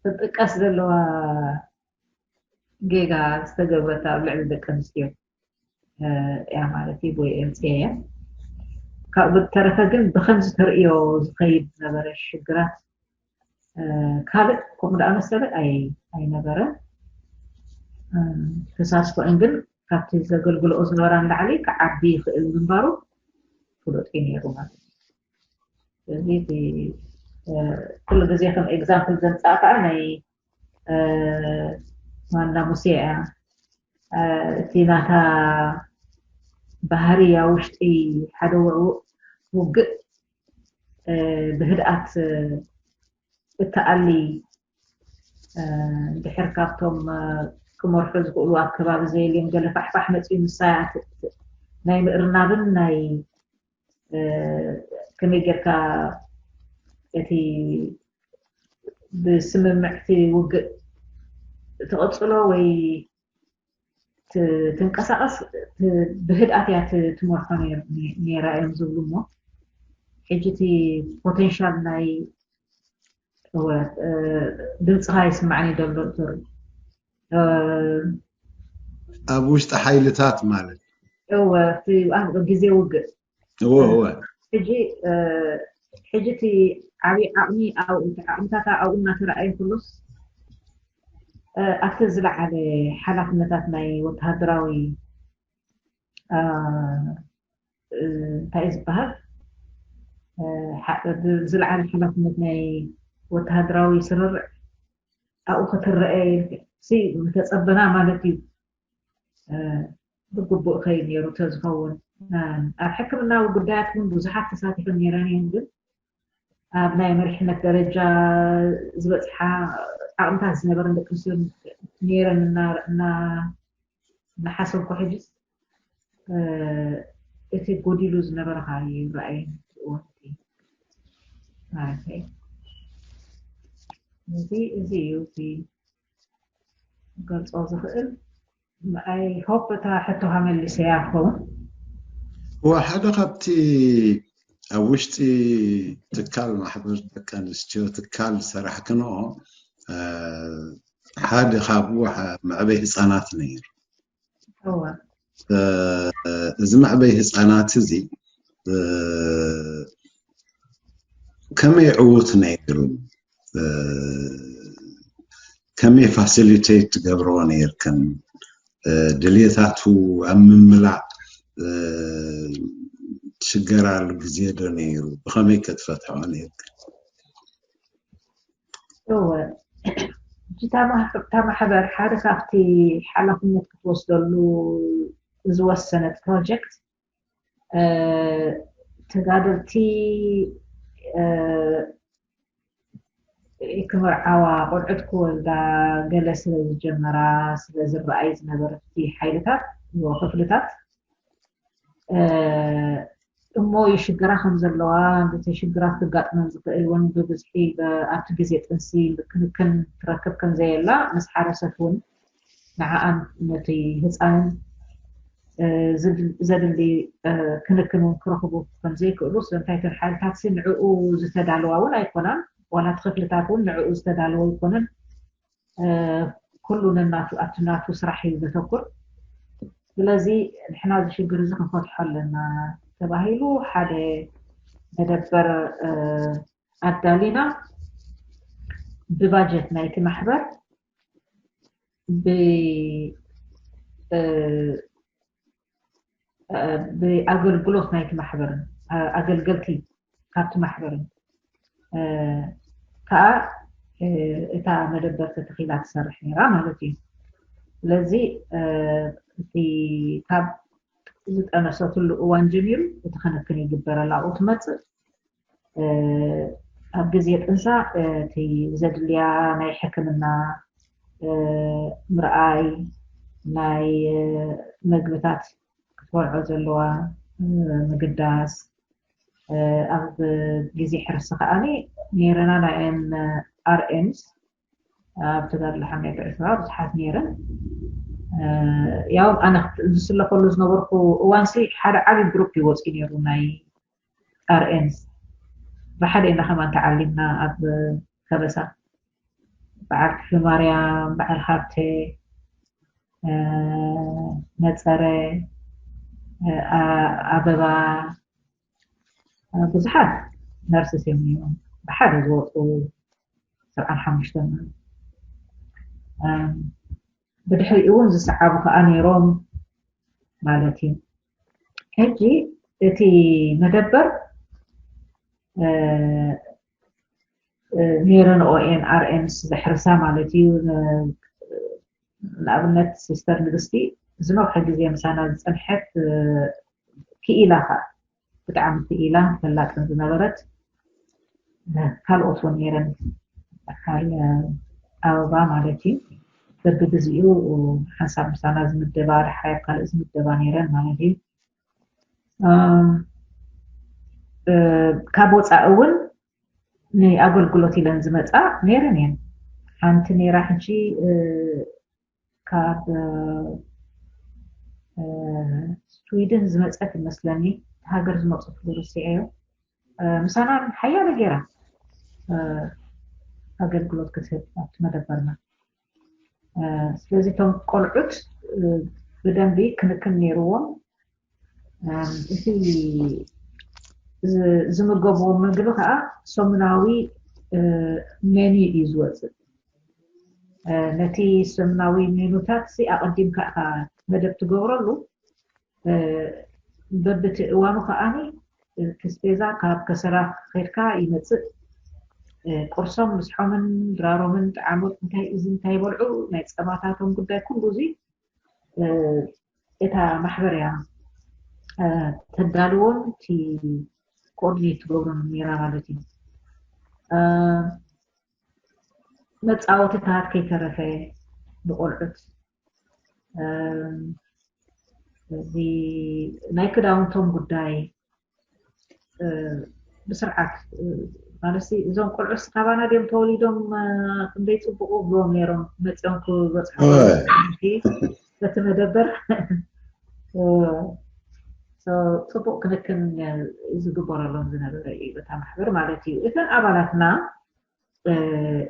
ክትጥቀስ ዘለዋ ጌጋ ዝተገብረታ ኣብ ልዕሊ ደቂ ኣንስትዮ እያ ማለት እዩ ወይ ኤምፅኤ እያ። ካብኡ ብተረፈ ግን ብከምዚ ተርእዮ ዝኸይድ ዝነበረ ሽግራት ካልእ ከምኡ ደኣ መሰለ ኣይነበረን። ተሳትፎአን ግን ካብቲ ዘገልግልኦ ዝነበራ ንላዕሊ ክዓቢ ይኽእል ምንባሩ ፍሉጥ እዩ ነይሩ ማለት እዩ። ስለዚ ኩሉ ግዜ ከም ኤግዛምፕል ዘምፅኣ ከዓ ናይ ማና ሙሴ እያ። እቲ ናታ ባህሪ ኣብ ውሽጢ ሓደ ውግእ ብህድኣት እትኣሊ ድሕር ካብቶም ክመርሑ ዝኽእሉ ኣብ ከባቢ ዘየልዮም ገለ ፋሕፋሕ መፅኡ ምሳያ ናይ ምእርናብን ናይ ከመይ ጌርካ እቲ ብስምምዕቲ ውግእ ትቐፅሎ ወይ ትንቀሳቐስ ብህድኣት እያ ትመርሖ ነይራ እዮም ዝብሉ እሞ ሕጂ እቲ ፖቴንሻል ናይ ድምፅኻ ይስማዕኒ ዘሎ እቶሪ ኣብ ውሽጢ ሓይልታት ማለት እወ ግዜ ውግእ እወ እወ ሕጂ ሕጂ እቲ ዓብዪ ዓቕሚ ዓቕምታት ኣብኡ እናተረኣየ ኩሉስ ኣብቲ ዝለዓለ ሓላፍነታት ናይ ወተሃደራዊ እንታይ ዝበሃል ዝለዓለ ሓላፍነት ናይ ወተሃደራዊ ስርርዕ ኣብኡ ክትረአ ምተፀበና ማለት እዩ። ብግቡእ ከይ ነይሩ ተዝኸውን ኣብ ሕክምናዊ ጉዳያት እውን ብዙሓት ተሳቲፈን ነይረን እየን። ግን ኣብ ናይ መሪሕነት ደረጃ ዝበፅሓ ዓቕምታት ዝነበረን ደቂ ኣንስትዮ ነይረን እናሓሰብኩ ሕጂ እቲ ጎዲሉ ዝነበረ ከዓ ይረኣየኒ። እዚ እዚ እዩ እቲ ገልፆ ዝኽእል። I hope እታ ሕቶኻ መሊሰያ ክኸውን። እዋ ሓደ ካብቲ ኣብ ውሽጢ ትካል ማሕበር ደቂ ኣንስትዮ ትካል ዝሰራሕክንኦ ሓደ ካብኡ መዕበይ ህፃናት ነይሩ። እዚ መዕበይ ህፃናት እዚ ከመይ ዕዉት ነይሩ? ከመይ ፋሲሊቴት ትገብርኦ ነይርክን? ድልየታቱ ኣብ ምምላእ ትሽገራሉ ግዜ ዶ ነይሩ? ብኸመይ ከ ትፈትሕኦ ነይርክን? እወ፣ እታ ማሕበር ሓደ ካብቲ ሓላፍነት ክትወስደሉ ዝወሰነት ፕሮጀክት ተጋደልቲ ክምርዓዋ ቆልዑት ክወልዳ ገለ ስለ ዝጀመራ ስለ ዝረኣይ ዝነበረ እቲ ሓይልታት ክፍልታት እሞ ይሽግራ ከም ዘለዋ ነቲ ሽግራት ክጋጥመን ዝኽእል እውን ብብዝሒ ኣብቲ ግዜ ጥንሲ ክንክን ትረክብ ከም ዘየላ ምስ ሓረሰት እውን ንዓኣን ነቲ ህፃንን ዘድሊ ክንክን እውን ክረኽቡ ከም ዘይክእሉ ስለምንታይ እተን ሓይልታት ንዕኡ ዝተዳለዋ እውን ኣይኮናን ዋላ እቲ ክፍልታት እውን ንዕኡ ዝተዳለወ ኣይኮነን ኩሉ ነናቱ ኣብቲ ናቱ ስራሕ እዩ ዘተኩር ስለዚ ንሕና እዚ ሽግር እዚ ክንፈትሖ ኣለና ተባሂሉ ሓደ መደበር ኣዳሊና ብባጀት ናይቲ ማሕበር ብኣገልግሎት ናይቲ ማሕበርን ኣገልገልቲ ካብቲ ማሕበርን ከዓ እታ መደበር ተተኺላ ትሰርሕ ነራ ማለት እዩ ስለዚ እቲ ካብ ዝጠነሰትሉ እዋን ጀሚሩ እቲ ክንክን ይግበረላ ኣብኡ ትመፅእ ኣብ ግዜ ጥንሳ እቲ ዘድልያ ናይ ሕክምና ምርኣይ ናይ ምግብታት ክትበልዖ ዘለዋ ምግዳስ ኣብ ግዜ ሕርሲ ከዓኒ ነይረና ናይን ኣርኤምስ ኣብ ተጋድሎ ሓምለ ዕስራ ብዙሓት ነይረን ያው ኣነ ዝስለፈሉ ዝነበርኩ እዋንሲ ሓደ ዓብዪ ግሩፕ ይወፅኡ ነይሩ ናይ ኣርኤምስ ብሓደ ኢና ከማን ተዓሊምና ኣብ ከበሳ በዓል ክፍሊ ማርያም በዓል ሃብተ ነፀረ ኣበባ ብዙሓት ነርስስ እዮም ነይሮም ብሓደ ዝወፁ ሰብዓን ሓሙሽተን ብድሕሪኡ እውን ዝሰዓቡ ከዓ ነይሮም ማለት እዩ ሕጂ እቲ መደበር ነይረንኦ ኤን ኣርኤምስ ዘሕርሳ ማለት እዩ ንኣብነት ሲስተር ንግስቲ ዝነውሐ ግዜ ምሳና ዝፀንሐት ክኢላ ከዓ ብጣዕሚ ክኢላ ፈላጥን ዝነበረት ካልኦት እውን ነይረን ኣካል ኣበባ ማለት እዩ በብግዜኡ ሓንሳብ ምሳና ዝምደባ ዳሕራይ ካልእ ዝምደባ ነይረን ማለት እዩ ካብ ወፃኢ እውን ንኣገልግሎት ኢለን ዝመፃ ነይረን እየን ሓንቲ ነይራ ሕጂ ካብ ስዊድን ዝመፀት ይመስለኒ ሃገር ዝመፁ ክሉ ርስዐዮ ምሳና ሓያለ ገይራ ኣገልግሎት ክትህብ ኣብቲ መደበርና ስለዚ እቶም ቆልዑት ብደንቢ ክንክን ነይርዎም እቲ ዝምገብዎ ምግቢ ከዓ ሰሙናዊ ሜኒ እዩ ዝወፅእ ነቲ ሰሙናዊ ሜኑታት ኣቐዲምካ መደብ ትገብረሉ በብቲ እዋኑ ከዓ ክስቤዛ ካብ ከሰራ ከድካ ይመፅእ ቁርሶም ምስሖምን ድራሮምን ጣዓሞት እንታይ እዚ እንታይ በልዑ ናይ ፀባታቶም ጉዳይ ኩሉ እዚ እታ ማሕበር እያ ተዳልዎን እቲ ኮኦርዲኔት ትገብሮን ነይራ ማለት እዩ። መፃወትታት ከይተረፈ ንቆልዑት፣ እዚ ናይ ክዳውንቶም ጉዳይ ብስርዓት፣ ማለት እዞም ቆልዑስ ካባና ድዮም ተወሊዶም፣ ክንደይ ፅቡቁ ብሎም ነይሮም መፅኦም ክበፅሑ በቲ መደበር። ፅቡቅ ክንክን ዝግበረሎም ዝነበረ እዩ እታ ማሕበር ማለት እዩ። እተን ኣባላትና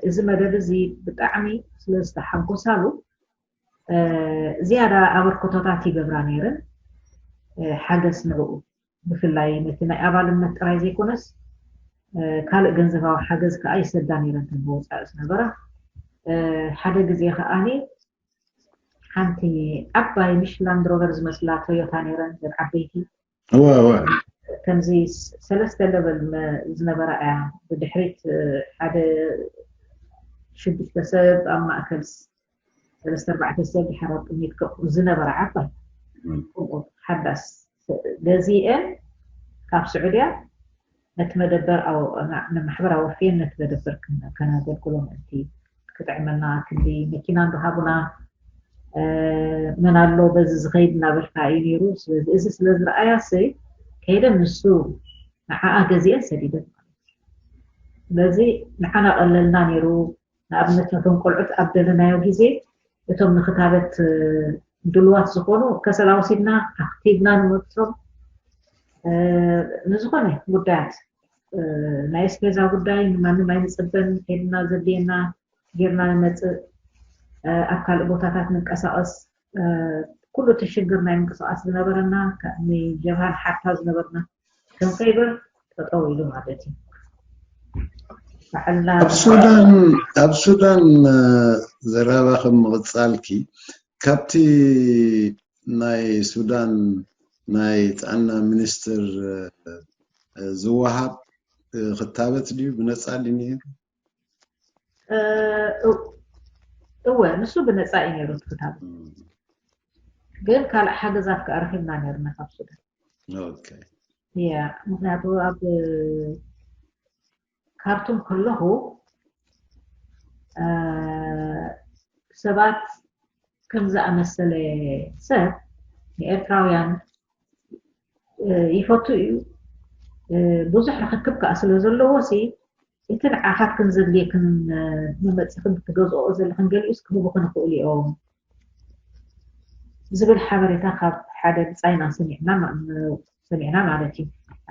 እዚ መደብ እዚ ብጣዕሚ ስለ ዝተሓጎሳሉ ዝያዳ ኣበርክቶታት ይገብራ ነይረን። ሓገዝ ንዕኡ ብፍላይ ነቲ ናይ ኣባልነት ጥራይ ዘይኮነስ ካልእ ገንዘባዊ ሓገዝ ከዓ ይሰዳ ነይረን። ተን ብወፃኢ ዝነበራ ሓደ ግዜ ከዓኒ ሓንቲ ዓባይ ሚሽላንድ ሮቨር ዝመስላ ቶዮታ ነይረን፣ ዘን ዓበይቲ። ከምዚ ሰለስተ ለበል ዝነበራ እያ። ብድሕሪት ሓደ ሽዱሽተ ሰብ፣ ኣብ ማእከል ሰለስተ ኣርባዕተ ሰብ፣ ድሓር ኣብ ቅድሚት ዝነበራ ዓባይ ሓዳስ ገዚኤን ካብ ስዑድያ ነቲ መደበር ንማሕበር ኣወፍየን ነቲ መደበር ከነገልግሎ ምእንቲ ክጥዕመና ክንዲ መኪና እንዳሃቡና መን ኣሎ በዚ ዝኸይድ እናበልካ እዩ ነይሩ። ስለዚ እዚ ስለ ዝረኣያ ሲ ከይደን ንሱ ንዓኣ ገዚአን ሰዲደን ማለት እዩ። ስለዚ ንዓና ቀለልና ነይሩ። ንኣብነት ነቶም ቆልዑት ኣብ ደለናዮ ግዜ እቶም ንክታበት ድልዋት ዝኾኑ ከሰላ ወሲድና ኣክቲቭና ንመልሶም። ንዝኾነ ጉዳያት ናይ ኣስቤዛ ጉዳይ ንማንም ኣይንፅበን። ከይድና ዘድልየና ጌርና ንመፅእ። ኣብ ካልእ ቦታታት ንንቀሳቐስ። ኩሉ እቲ ሽግር ናይ ምንቅስቃስ ዝነበረና ንጀብሃን ሓርታ ዝነበርና ከም ፈይበር ጠጠው ኢሉ ማለት እዩ። ባዕልና ኣብ ሱዳን ኣብ ሱዳን ዘረባኺ ምቕፃልኪ ካብቲ ናይ ሱዳን ናይ ጥዕና ሚኒስትር ዝወሃብ ክታበት ድዩ ብነፃ ድዩ ነይሩ? እወ፣ ንሱ ብነፃ እዩ ነይሩ እቲ ክታበት። ግን ካልእ ሓገዛት ከኣ ረኺብና ነይርና ካብ ሱዳን። ኦኬ። ያ፣ ምክንያቱ ኣብ ካርቱም ከለኹ ሰባት ከም ዝኣመሰለ ሰብ ንኤርትራውያን ይፈቱ እዩ። ብዙሕ ርክክብ ከኣ ስለ ዘለዎ ሲ እቲ ንዓኻትክን ዘድልየክን መመፅኽን ትገዝኦ ዘለኽን ገሊኡስ ክህቡኽን ይኽእሉ እዮም ዝብል ሓበሬታ ካብ ሓደ ብፃይና ሰሚዕና ሰሚዕና ማለት እዩ።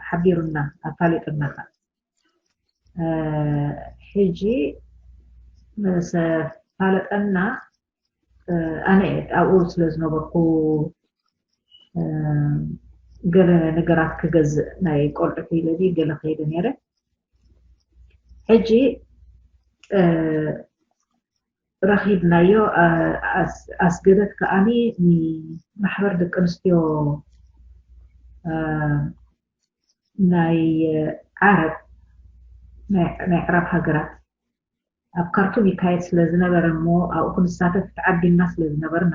ሓቢሩና ኣፋሊጡና። ሕጂ ምስ ኣፋለጠና ኣነ ኣብኡ ስለ ዝነበርኩ ገለ ነገራት ክገዝእ ናይ ቆልዑት ኢለ ገለ ከይደ ነይረ። ሕጂ ረኺብናዮ። ኣስገደት ከዓኒ ማሕበር ደቂ ኣንስትዮ ናይ ዓረብ ናይ ዓረብ ሃገራት ኣብ ካርቱም ይካየድ ስለ ዝነበረ እሞ ኣብኡ ክንሳተፍ ተዓዲምና ስለ ዝነበርና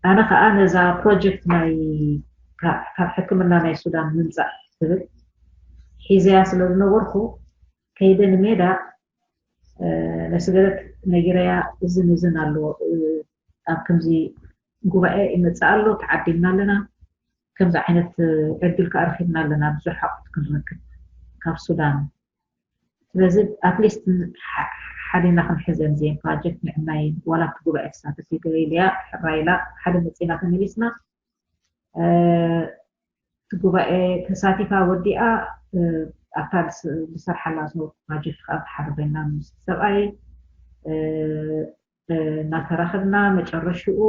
ኣነ ከዓ ነዛ ፕሮጀክት ናይ ካብ ሕክምና ናይ ሱዳን ምምፃእ ትብል ሒዘያ ስለ ዝነበርኩ ከይደ ንሜዳ ነስገደት ነጊረያ እዝን እዝን ኣለዎ ኣብ ከምዚ ጉባኤ ይመፅእ ኣሎ ተዓዲምና ኣለና ከምዚ ዓይነት ዕድል ከዓ ረኪብና ኣለና ብዙሕ ሓቁት ክንረክብ ካብ ሱዳን ስለዚ ኣትሊስት ሓዲና ክንሕዘን እዚን ፕሮጀክት ንዕናይ ዋላ ኣብቲ ጉባኤ ተሳተፍ ይገበ ኢልያ ሕራይ ኢላ ሓደ መፂና ተመሊስና እቲ ጉባኤ ተሳቲፋ ወዲኣ ኣብታ ዝሰርሓላ ዝነበርኩ ፕሮጀክት ከዓ ተሓደ ኮይና ምስ ሰብኣይ እናተራኸብና መጨረሽኡ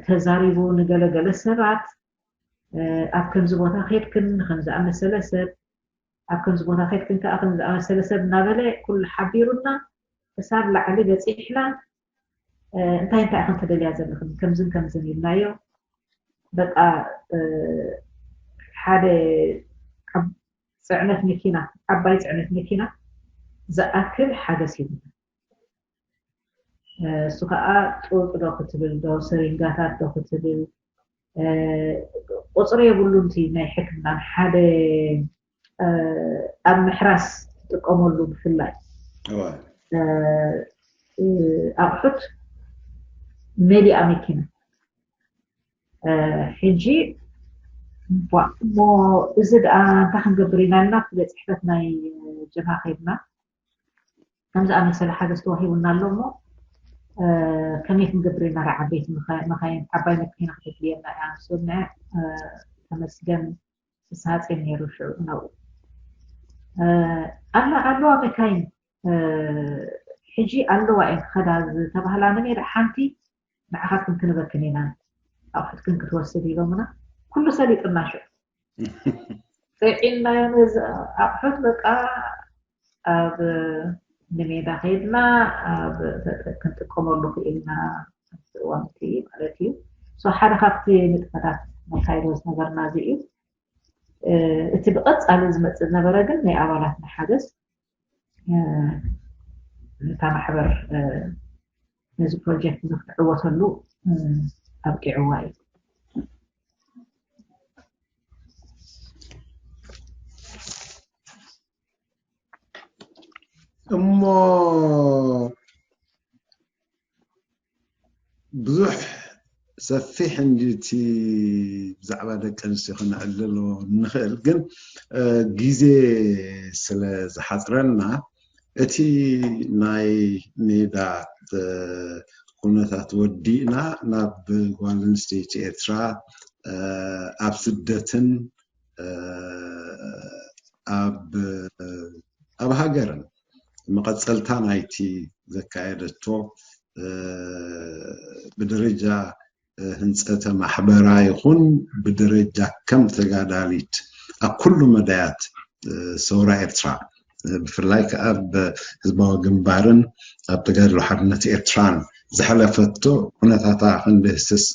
ተዛሪቡ ንገለገለ ሰባት ኣብ ከምዚ ቦታ ከድክን ንከምዝኣመሰለ ሰብ ኣብ ከምዚ ቦታ ከድክን ከዓ ከምዝኣመሰለ ሰብ እናበለ ኩሉ ሓቢሩና ክሳብ ላዕሊ በፂሕና እንታይ እንታይ ኢኽን ትደልያ ዘለኽን ከምዝን ከምዝን ኢልናዮ በቃ ሓደ ፅዕነት መኪና ዓባይ ፅዕነት መኪና ዝኣክል ሓገዝ ሂቡና እሱ ከዓ ጡጥ ዶ ክትብል ዶ ስሪንጋታት ዶ ክትብል ቁፅሪ የብሉን። እቲ ናይ ሕክምና ሓደ ኣብ ምሕራስ ትጥቀመሉ ብፍላይ ኣቑሑት መሊኣ መኪና። ሕጂ እሞ እዚ ደኣ እንታይ ክንገብር ኢና ኢልና ቤት ፅሕፈት ናይ ጀብሃ ከይድና፣ ከምዚ ኣመሰለ ሓገዝ ተዋሂቡና ኣሎ እሞ ከመይ ክንገብር ኢና? ዓበይቲ መኻይን፣ ዓባይ መኪና ክተድልየና እያ። ስምዐ ተመስገን ተሳሃፀ ነይሩ ሽዑ ናብኡ። ኣለዋ መካይን ሕጂ ኣለዋ እየን ክኸዳ ዝተባህላ፣ ንሜዳ ሓንቲ ንዓኻትክን ክንበክን ኢና፣ ኣቑሑትክን ክትወስድ ኢሎምና። ኩሉ ሰሊጥና ሽዑ ፅዒንናዮ ነዚ ኣቑሑት። በቃ ኣብ ንሜዳ ከይድና ኣብ ክንጥቀመሉ ክኢልና ኣብቲ እዋን እቲ ማለት እዩ። So ሓደ ካብቲ ንጥፈታት ነካይዶ ዝነበርና እዚ እዩ። እቲ ብቐፃሊ ዝመፅእ ዝነበረ ግን ናይ ኣባላትና ሓገዝ፣ እታ ማሕበር ነዚ ፕሮጀክት እዚ ክትዕወተሉ ኣብቂዕዋ እዩ። እሞ ብዙሕ ሰፊሕ እንጂ እቲ ብዛዕባ ደቂ ኣንስትዮ ክነዕልሎ እንኽእል፣ ግን ግዜ ስለ ዝሓፅረና እቲ ናይ ሜዳ ኩነታት ወዲእና ናብ ጓል ኣንስተይቲ ኤርትራ ኣብ ስደትን ኣብ ኣብ ሃገርን መቐፀልታ ናይቲ ዘካየደቶ ብደረጃ ህንፀተ ማሕበራ ይኹን ብደረጃ ከም ተጋዳሊት ኣብ ኩሉ መዳያት ሰውራ ኤርትራ ብፍላይ ከዓ ኣብ ህዝባዊ ግንባርን ኣብ ተጋድሎ ሓርነት ኤርትራን ዘሕለፈቶ ኩነታታ ክንድህስስ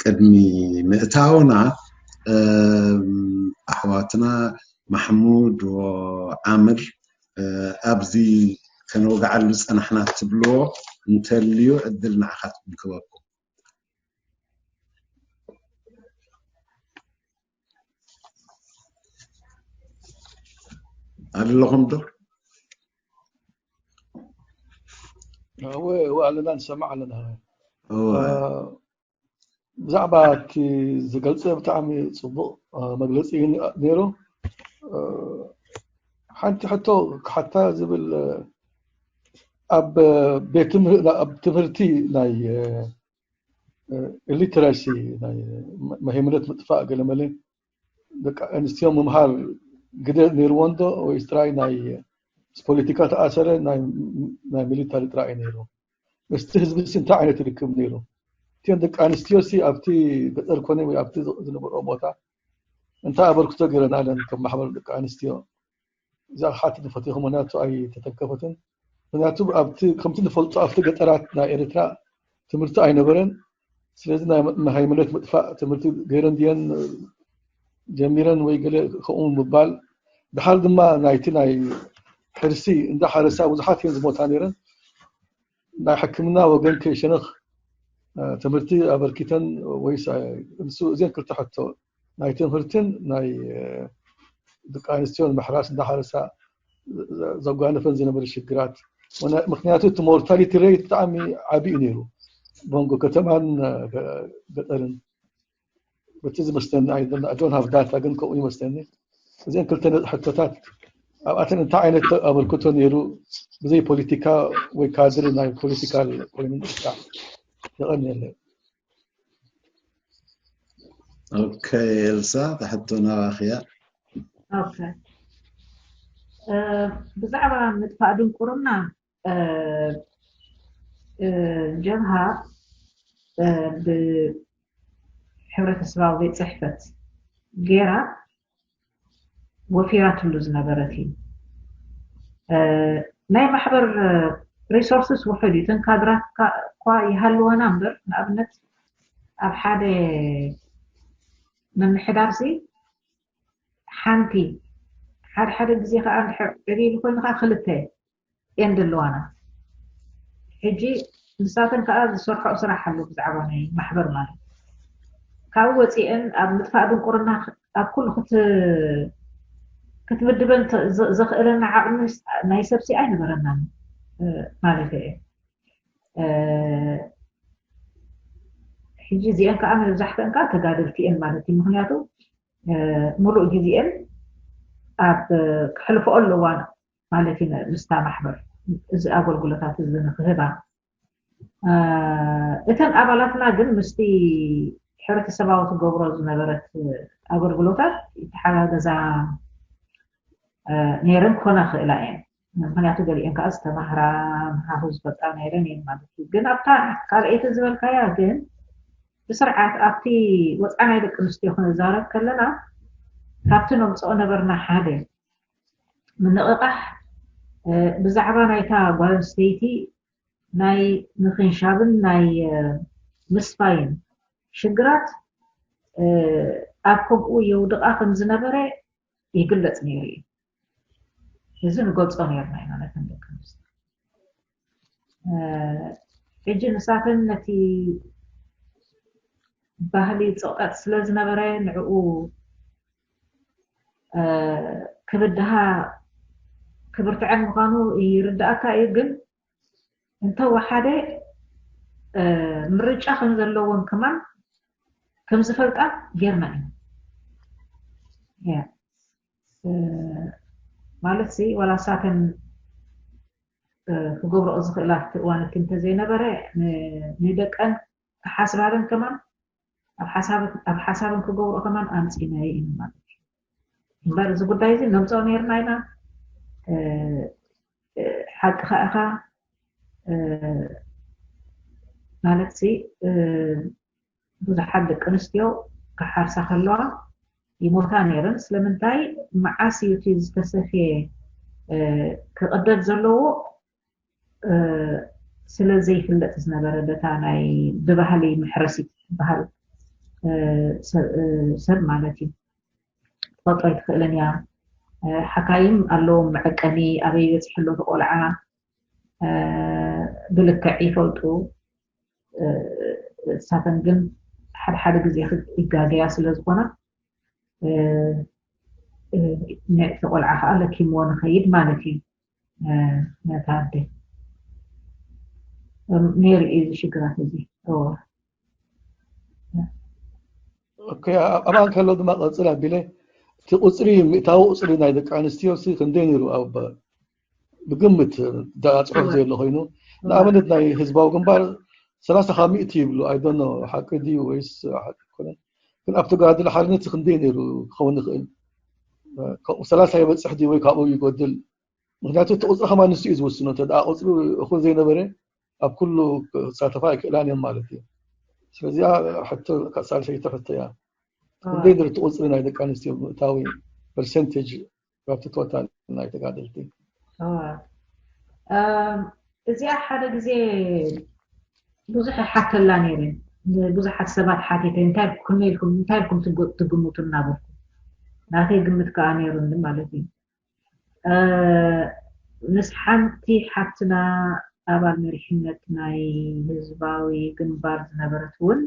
ቅድሚ ምእታውና ኣሕዋትና ማሕሙድ ዓምር ኣብዚ ከነውግዓሉ ዝፀናሕና ትብልዎ እንተልዩ ዕድል ንዓኻትኩም ክበኩም። ኣለኹም ዶ? ኣለና፣ ንሰማዕ ኣለና። ብዛዕባ እቲ ዝገልፀ ብጣዕሚ ፅቡቕ መግለፂ እዩ ነይሩ። ሓንቲ ሕቶ ክሓታ ዝብል፣ ኣብ ቤት ትምህርቲ ናይ ኢሊትረሲ ናይ መሃይምነት ምጥፋእ ገለመለ ደቂ ኣንስትዮ ምምሃር ግደ ነይርዎ እንዶ ወይስ ጥራይ ናይ ፖለቲካ ተኣሰረ ናይ ሚሊታሪ ጥራይ ነይሩ? ምስቲ ህዝቢ ሲ እንታይ ዓይነት ርክብ ነይሩ? እቲን ደቂ ኣንስትዮ ሲ ኣብቲ ገጠር ኮነ ወይ ኣብቲ ዝነበርኦ ቦታ እንታይ ኣበርክቶ ገይረን ኣለን ከም ማሕበር ደቂ ኣንስትዮ? እዛ ክሓት ንፈትኹ ምክንያቱ ኣይተተንከፈትን። ምክንያቱ ኣብቲ ከምቲ ንፈልጦ ኣብቲ ገጠራት ናይ ኤርትራ ትምህርቲ ኣይነበረን። ስለዚ ናይ መሃይምነት ምጥፋእ ትምህርቲ ገይረን ድየን ጀሚረን ወይ ገለ ከምኡ ምባል። ድሓር ድማ ናይቲ ናይ ሕርሲ እንዳ ሓረሳ ብዙሓት እየን ዝሞታ ነይረን። ናይ ሕክምና ወገን ከይሸነኽ ትምህርቲ ኣበርኪተን ወይስ ንሱ እዚን ክልተ ሕቶ ናይ ትምህርትን ናይ ደቂ ኣንስትዮን ምሕራስ እንዳሓረሳ ዘጓነፈን ዝነበረ ሽግራት። ምክንያቱ እቲ ሞርታሊቲ ሬት ብጣዕሚ ዓብዩ ነይሩ መንጎ ከተማን ገጠርን። በቲ ዝመስለኒ፣ I don't have data፣ ግን ከምኡ ይመስለኒ። እዚአን ክልተ ሕቶታት ኣብኣተን እንታይ ዓይነት ኣበርክቶ ነይሩ? ብዘይ ፖለቲካ ወይ ካድሪ ናይ ፖለቲካል ኮይኑ ምርጫ የቐንየለይ። ኦኬ ኤልሳ፣ ተሕቶ ናባኺ እያ። ኦኬ፣ ብዛዕባ ምጥፋእ ድንቁርና ጀብሃ ብሕብረተሰባዊ ቤት ፅሕፈት ገይራ ወፊራትሉ ዝነበረት እዩ። ናይ ማሕበር ሪሶርስስ ውሑድ እዩ። እተን ካድራት እኳ ይሃልወና እምበር፣ ንኣብነት ኣብ ሓደ ምምሕዳርሲ ሓንቲ፣ ሓደ ሓደ ግዜ ከዓ እንድሕር ዕብይ ኢሉ ኮይኑ ከዓ ክልተ እየን ዘለዋና። ሕጂ ንሳተን ከዓ ዝሰርሖ ስራሕ ኣሎ ብዛዕባ ናይ ማሕበር ማለት ካብ ወፂአን ኣብ ምጥፋእ ድንቁርና ኣብ ኩሉ ክትምድበን ዘኽእለና ዓቕሚ ናይ ሰብሲ ኣይነበረናን ማለት እየ። ሕጂ እዚአን ከዓ መብዛሕተን ከዓ ተጋደልቲ እየን ማለት እዩ። ምክንያቱ ሙሉእ ግዜአን ኣብ ክሕልፈኦ ኣለዋ ማለት እዩ። ምስታ ማሕበር እዚ ኣገልግሎታት እዚ ንክህባ እተን ኣባላትና ግን ምስቲ ሕብረተሰባዊ ትገብሮ ዝነበረት ኣገልግሎታት ይተሓጋገዛ ነይረን ክኾና ክእላ እየን። ምክንያቱ ገሊአን ከዓ ዝተማህራ ምሃፉ ዝፈልጣ ነይረን እየን ማለት እዩ። ግን ኣብታ ካልኣይቲ ዝበልካያ ግን ብስርዓት ኣብቲ ወፃ ናይ ደቂ ኣንስትዮ ክንዛረብ ከለና ካብቲ ነምፅኦ ነበርና ሓደ ምንቕቓሕ ብዛዕባ ናይታ ጓል ኣንስተይቲ ናይ ምኽንሻብን ናይ ምስፋይን ሽግራት ኣብ ከምኡ የውድቓ ከም ዝነበረ ይግለጽ ነይሩ እዩ። እዚ ንገልጾ ነይርና ኢና ነተን ደቂ ኣንስትዮ። ሕጂ ንሳተን ነቲ ባህሊ ጽቕጠት ስለ ዝነበረ ንዕኡ ክብድሃ ክብርትዐን ምዃኑ ይርዳእካ እዩ። ግን እንተወሓደ ምርጫ ከም ዘለዎን ከማን ከም ዝፈልጣ ጌርና ኢና ማለት ሲ ዋላ ሳተን ክገብረኦ ዝኽእላ ኣብቲ እዋን እቲ እንተዘይነበረ ንደቀን ክሓስባለን ከማን ኣብ ሓሳብን ክገብሮ ከማን ኣምፂናዮ ኢና ማለት እዩ። እምበር እዚ ጉዳይ እዚ ነምፅኦ ነይርና ኢና። ሓቂ ከዓ ኢኻ ማለት ሲ ብዙሓት ደቂ ኣንስትዮ ክሓርሳ ከለዋ ይሞታ ነይረን። ስለምንታይ መዓስ እዩ እቲ ዝተሰፍየ ክቕደድ ዘለዎ ስለ ዘይፍለጥ ዝነበረ በታ ናይ ብባህሊ መሕረሲት ትበሃል ሰብ ማለት እዩ። ትፈልጦ ኣይትኽእልን እያ። ሓካይም ኣለዎም መዐቀኒ ኣበይ በፂሑ ኣሎ እቲ ቆልዓ ብልክዕ ይፈልጡ። እሳተን ግን ሓደ ሓደ ግዜ ይጋገያ ስለ ዝኾና ንዕቲ ቆልዓ ከዓ ለኪምዎ ንኸይድ ማለት እዩ። ነታ ኣደ ነይሩ እዩ እዚ ሽግራት እዚ። ኣብኣ እንከሎ ድማ ቀፅል ኣቢለ እቲ ቁፅሪ ምእታዊ ቁፅሪ ናይ ደቂ ኣንስትዮ ክንደይ ነይሩ ኣብ ብግምት ዳኣ ፅሑፍ ዘየሎ ኮይኑ ንኣብነት ናይ ህዝባዊ ግንባር ሰላሳ ካብ ሚእቲ ይብሉ ኣይዶኖ ሓቂ ድዩ ወይስ ሓቂ ኣይኮነን ግን ኣብ ተጋድሎ ሓርነት ክንደይ ነይሩ ክኸውን ይኽእል ሰላሳ ይበፅሕ ድዩ ወይ ካብኡ ይጎድል ምክንያቱ እቲ ቁፅሪ ከማን ንሱ እዩ ዝውስኖ እንተ ቁፅሪ እኹል ዘይነበረ ኣብ ኩሉ ክሳተፋ ኣይክእላን እዮም ማለት እዩ ስለዚኣ ሕቶ ሳልሰይቲ ሕቶ እያ ክንደይ ድርትቁፅሪ ናይ ደቂ ኣንስትዮ ምእታዊ ፐርሰንቴጅ ካብቲ ቶታል ናይ ተጋደልቲ እዚኣ ሓደ ግዜ ብዙሕ ሓተላ ነይረ ብዙሓት ሰባት ሓቲተ እንታይ ኢልኩም እንታይ ኢልኩም ትግምቱ እናበልኩ ናተይ ግምት ከዓ ነይሩኒ ማለት እዩ ምስ ሓንቲ ሓፍትና ኣባል መሪሕነት ናይ ህዝባዊ ግንባር ዝነበረት እውን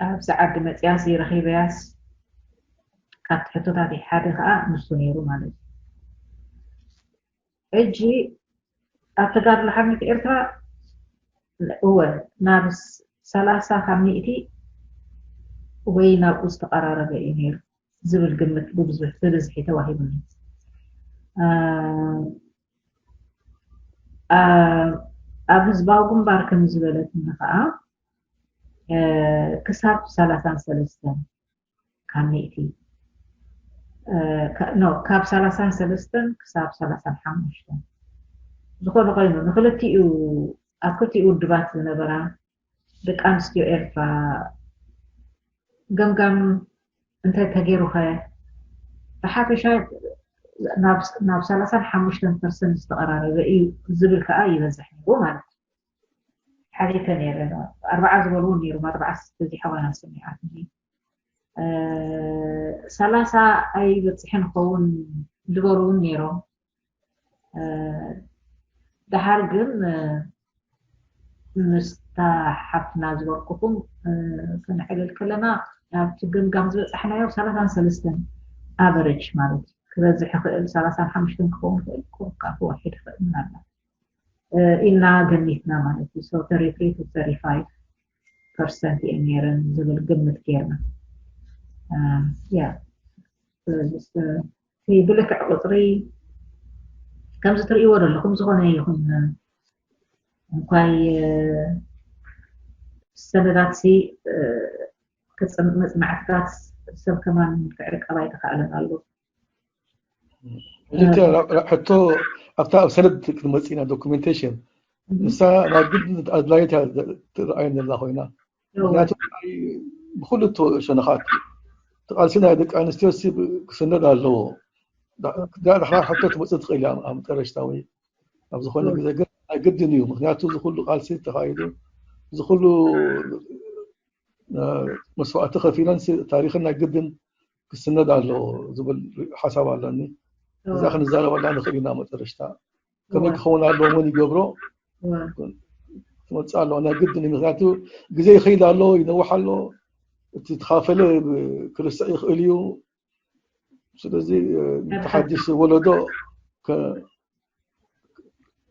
ኣብዚ ዓዲ መፅያስ ዘይረኺበያስ ካብቲ ሕቶታት ሓደ ከዓ ንሱ ነይሩ ማለት እዩ ሕጂ ኣብ ተጋድሎ ሓርነት ኤርትራ እወ ናብ ሰላሳ ካብ ሚእቲ ወይ ናብኡ ዝተቐራረበ እዩ ነይሩ ዝብል ግምት ብብዝሒ ተዋሂቡኒ ኣብ ህዝባዊ ግንባር ከም ዝበለትኒ ከዓ ክሳብ ሰላሳን ሰለስተን ካብ ሚእቲ ካብ ሰላሳን ሰለስተን ክሳብ ሰላሳን ሓሙሽተን ዝኾነ ኮይኑ ንክልቲኡ ኣብ ክልቲኡ ውድባት ዝነበራ ደቂ ኣንስትዮ ኤርትራ ገምጋም እንታይ ተገይሩኸ ብሓፈሻ ናብ ሰላሳን ሓሙሽተን ፐርሰንት ዝተቐራረበ እዩ ዝብል ከዓ ይበዝሕ ነይሩ ማለት እዩ ሓቲተ ነይረ ኣርባዓ ዝበልዎ ነይሩ ኣርባዓ በዚሐ ኮይና ሰሚዓትኒ ሰላሳ ኣይበፅሕን ክኸውን ዝበሉ እውን ነይሮም ደሓር ግን ምስ እታ ሓፍትና ዝበልኩኹም፣ እ፣ ክንዕልል ከለና፣ ኣብቲ ግምጋም ዝበጻሕናዮ ሰላሳን ሰለስተን ኣቨሬጅ ማለት እዩ። ክበዝሕ ይኽእል፣ ሰላሳን ሓሙሽተን ክኸውን ይኽእል፣ ኮ-፣ ካብ ክወርድ ይኽእል ምናልባት፣ እ፣ ኢልና ገሚትና ማለት እዩ። So thirty-three to thirty-five percent እየን ነይረን ዝብል ግምት ጌርና። እ፣ ያ፣ ስለዚ፣ እ፣ እቲ ብልክዕ ቁጽሪ ከምዚ ትርእይዎ ዘለኹም ዝኾነ ይኹን፣ እ፣ እንኳይ፣ እ፣ ሰነዳትሲ፣ እ፣ ክጽን-፣ መጽናዕትታት ሰብ ከማን ክዕቀብ ኣይተኻእለን ኣሎ። ሕጂ እቲ ሕቶ ኣብታ ኣብ ሰነድ ክትመጽእ ኢና፣ ዶኩሜንቴሽን፣ ንሳ ናይ ግድን ኣድላይት እያ ትረኣየኒ ዘላ ኮይና። ምክንያቱ ብኩሉ እቲ ሸነኻት እቲ ቃልሲ ናይ ደቂ ኣንስትዮ ሲ ክስነድ ኣለዎ። ዳ-፣ ዳ-፣ ዳሕና ሕቶ ትመጽእ ትኽእል እያ ኣብ መጨረሽታ ወይ ኣብ ዝኾነ ግዜ፣ ግን ናይ ግድን እዩ። ምክንያቱ እዚ ኩሉ ቃልሲ ተኻይዱ፣ እዚ ኩሉ፣ እ፣ መስዋእቲ ከፊለን ሲ ታሪኽን ናይ ግድን ክስነድ ኣለዎ ዝብል ሓሳብ ኣለኒ። እዛ ክንዛረበላ ንኽእል ኢና መጨረሽታ። ከመይ ክኸውን ኣለዎ፣ መን ይገብሮ፣ ትመጽእ ኣለዎ። ናይ ግድን እዩ። ምክንያቱ ግዜ ይኸይድ ኣሎ፣ ይነውሕ ኣሎ። እቲ ተኻፈለ ክርስዕ ይኽእል እዩ። ስለዚ፣ እ፣ ነቲ ሓድሽ ወለዶ ከ-፣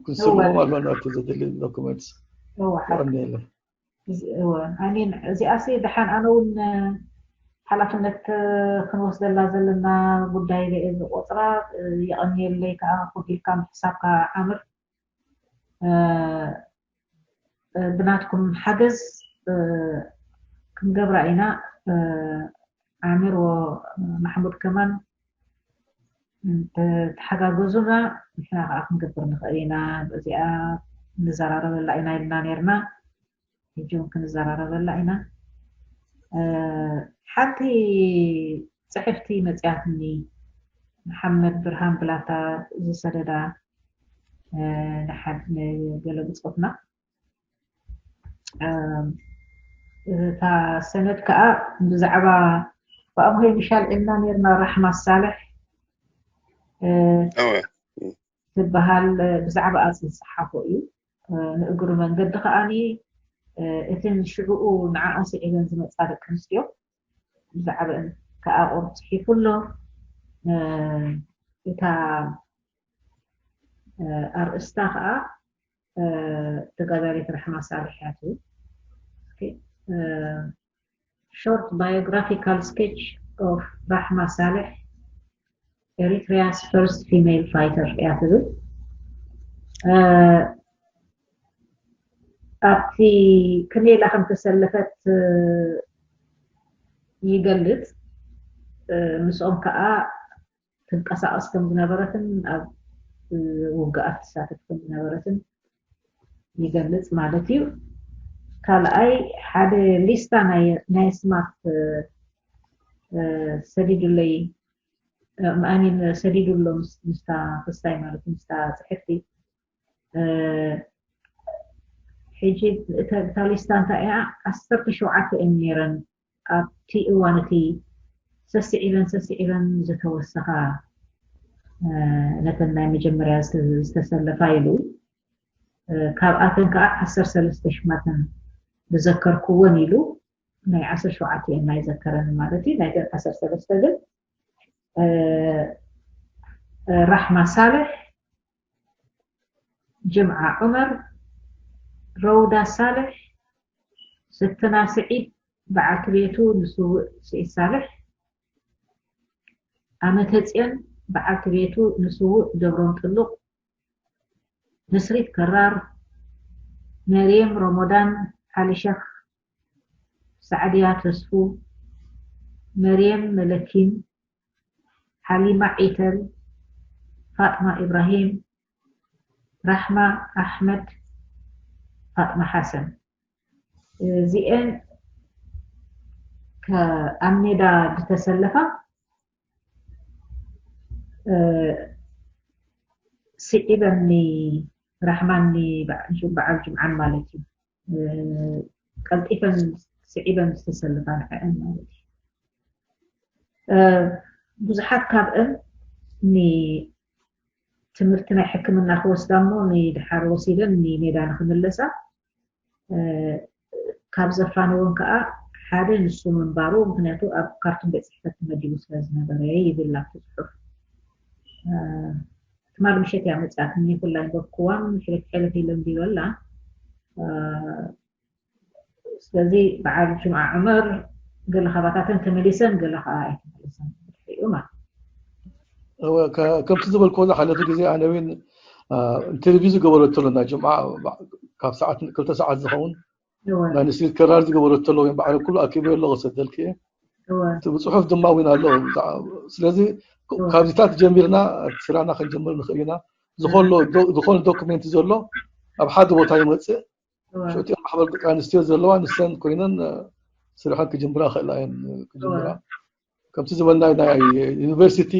ክንስርሞም ኣለና፣ እቲ ዘድሊ ዶኩመንትስ። እወ፣ ሓቂ። የቐንየለይ። እዚ-፣ እወ፣ ኣሜን። እዚኣሲ ደሓን ኣነ እውን፣ እ፣ ሓላፍነት፣ እ፣ ክንወስደላ ዘለና ጉዳይ ኢለ እየ ዝቆጽራ። እ፣ የቐንየለይ ከዓ ኮፍ ኢልካ ምሕሳብካ ዓምር። እ፣ እ፣ ብናትኩም ሓገዝ፣ እ፣ ክንገብራ ኢና። እ፣ ዓምር ወ-፣ ማሕሙድ ከማን እንተ ተሓጋገዙና ንሕና ከዓ ክንገብር ንኽእል ኢና። በዚኣ ንዘራረበላ ኢና ኢልና ነርና። ሕጂ እውን ክንዘራረበላ ኢና። እ፣ ሓንቲ ጽሕፍቲ መጽያትኒ፣ መሓመድ ብርሃን ብላታ ዝሰደዳ፣ እ፣ ንሓድ-፣ ንገለ ብጾትና። እ፣ እታ ሰነድ ከዓ ብዛዕባ፣ ብኣምሆይ ምሻል ዕልና ነርና፣ ራሕማ ሳልሕ፣ እ፣ እወ። ትበሃል፣ እ፣ ብዛዕባ ኣጽል ዝጸሓፎ እዩ። እ፣ ንእግሩ መንገዲ ከዓኒ፣ እ፣ እተን ሽዕኡ ንዓኣ ስዒበን ዝመጻ ደቂ ኣንስትዮ ብዛዕባአን ከኣ ቁሩብ ጽሒፉ ኣሎ። እ፣ እታ፣ እ፣ ኣርእስታ ከኣ፣ እ፣ ተጋዳሊት ራሕማ ሳልሕ እያ ትብል። ኦኬ፣ እ፣ Short biographical sketch of ራሕማ ሳልሕ፣ Eritrea's first female fighter እያ ትብል። እ፣ ኣብቲ ከመይ ኢላ ከም ተሰለፈት፣ እ፣ ይገልጽ። እ፣ ምስኦም ከኣ ትንቀሳቐስ ከም ዝነበረትን ኣብ፣ እ፣ ውግኣት ትሳተፍ ከም ዝነበረትን ይገልጽ ማለት እዩ። ካልኣይ ሓደ ሊስታ ናይ፣ ናይ ስማርት፣ እ፣ እ፣ ሰዲዱለይ፣ እ፣ ኣሚን ሰዲዱ ኣሎ ምስ-፣ ምስታ ክስታይ ማለት ምስታ ጽሕፍቲ። እ፣ ሕጂ እተ-፣ እታ ሊስታ እንታይ እያ? ዓሰርተ ሸውዓተ እየን ነይረን ኣብቲ እዋን እቲ ሰስዒበን ሰስዒበን ዝተወሰኻ፣ እ፣ ነተን ናይ መጀመርያ ዝተ-፣ ዝተሰለፋ ኢሉ፣ እ፣ ካብኣተን ከዓ ዓሰርተ ሰለስተ ሽማተን ዝዘከርኩወን ኢሉ፣ ናይ ዓሰርተ ሸውዓተ እየን ናይ ዘከረን ማለት እዩ። ናይተን ዓሰርተ ሰለስተ ግን፣ እ፣ እ፣ ራሕማ ሳልሕ፣ ጅምዓ ዑመር፣ ረውዳ ሳልሕ፣ ስትና ስዒድ በዓልቲ ቤቱ ንስውእ ስዒድ ሳልሕ፣ ኣመተ ጽዮን በዓልቲ ቤቱ ንስውእ ገብሮም ጥሉቕ፣ ንስሪት ከራር፣ መርየም ረሞዳን፣ ሓሊሸኽ፣ ሳዕድያ ተስፉ፣ መርየም መለኪን፣ ሓሊማ ዒተል፣ ፋጥማ ኢብራሂም፣ ራሕማ ኣሕመድ፣ ፋጥማ ሓሰን። እዚኤን ከ-፣ ኣብ ሜዳ ዝተሰለፋ፣ እ፣ ስዒበን ራሕማን በዓ-፣ በዓል ጅምዓን ማለት እዩ። እ፣ ቀልጢፈን ስዒበን ዝተሰለፋ ንዐአን ማለት እዩ። እ፣ ብዙሓት ካብአን ንትምህርቲ ናይ ሕክምና ክወስዳ እሞ ንድሓር ወሲደን ንሜዳ ንክምለሳ ካብ ዘፋነዎም ከዓ ሓደ ንሱ ምንባሩ፣ ምክንያቱ ኣብ ካርቱም ቤት ፅሕፈት ተመዲቡ ስለ ዝነበረ ይብል ኣብቲ ፅሑፍ። ትማል ምሸት እያ መፅኣትኒ፣ ኩላ ይበክዋን ሕልፍ ሕልፍ ኢለ እንዲበላ። ስለዚ በዓል ጅምዓ ዑመር ገለ ካባታተን ተመሊሰን፣ ገለ ከዓ ኣይተመለሰን። ብድሕሪኡ ማለት ከምቲ ዝበልክዎ ዝሓለፈ ግዜ ኣነ እውን ኢንተርቪው ዝገበረቶ ኣሎ ናይ ጅምዓ፣ ካብ ሰዓት ክልተ ሰዓት ዝኸውን ናይ ንስሊት ከራር ዝገበረቶ ኣሎ፣ ወይ ባዕለ ኩሉ ኣኪበ ኣሎ ክሰደልክ እየ። እቲ ብፅሑፍ ድማ እውን ኣሎ። ስለዚ ካብዚታት ጀሚርና ስራና ክንጀምር ንኽእል ኢና። ዝኾነ ዶክሜንት ዘሎ ኣብ ሓደ ቦታ ይመፅእ። ሸቲኦም ማሕበር ደቂ ኣንስትዮ ዘለዋ ንሰን ኮይነን ስርሐን ክጅምራ ክእላ እየን። ክጅምራ ከምቲ ዝበልና ናይ ዩኒቨርሲቲ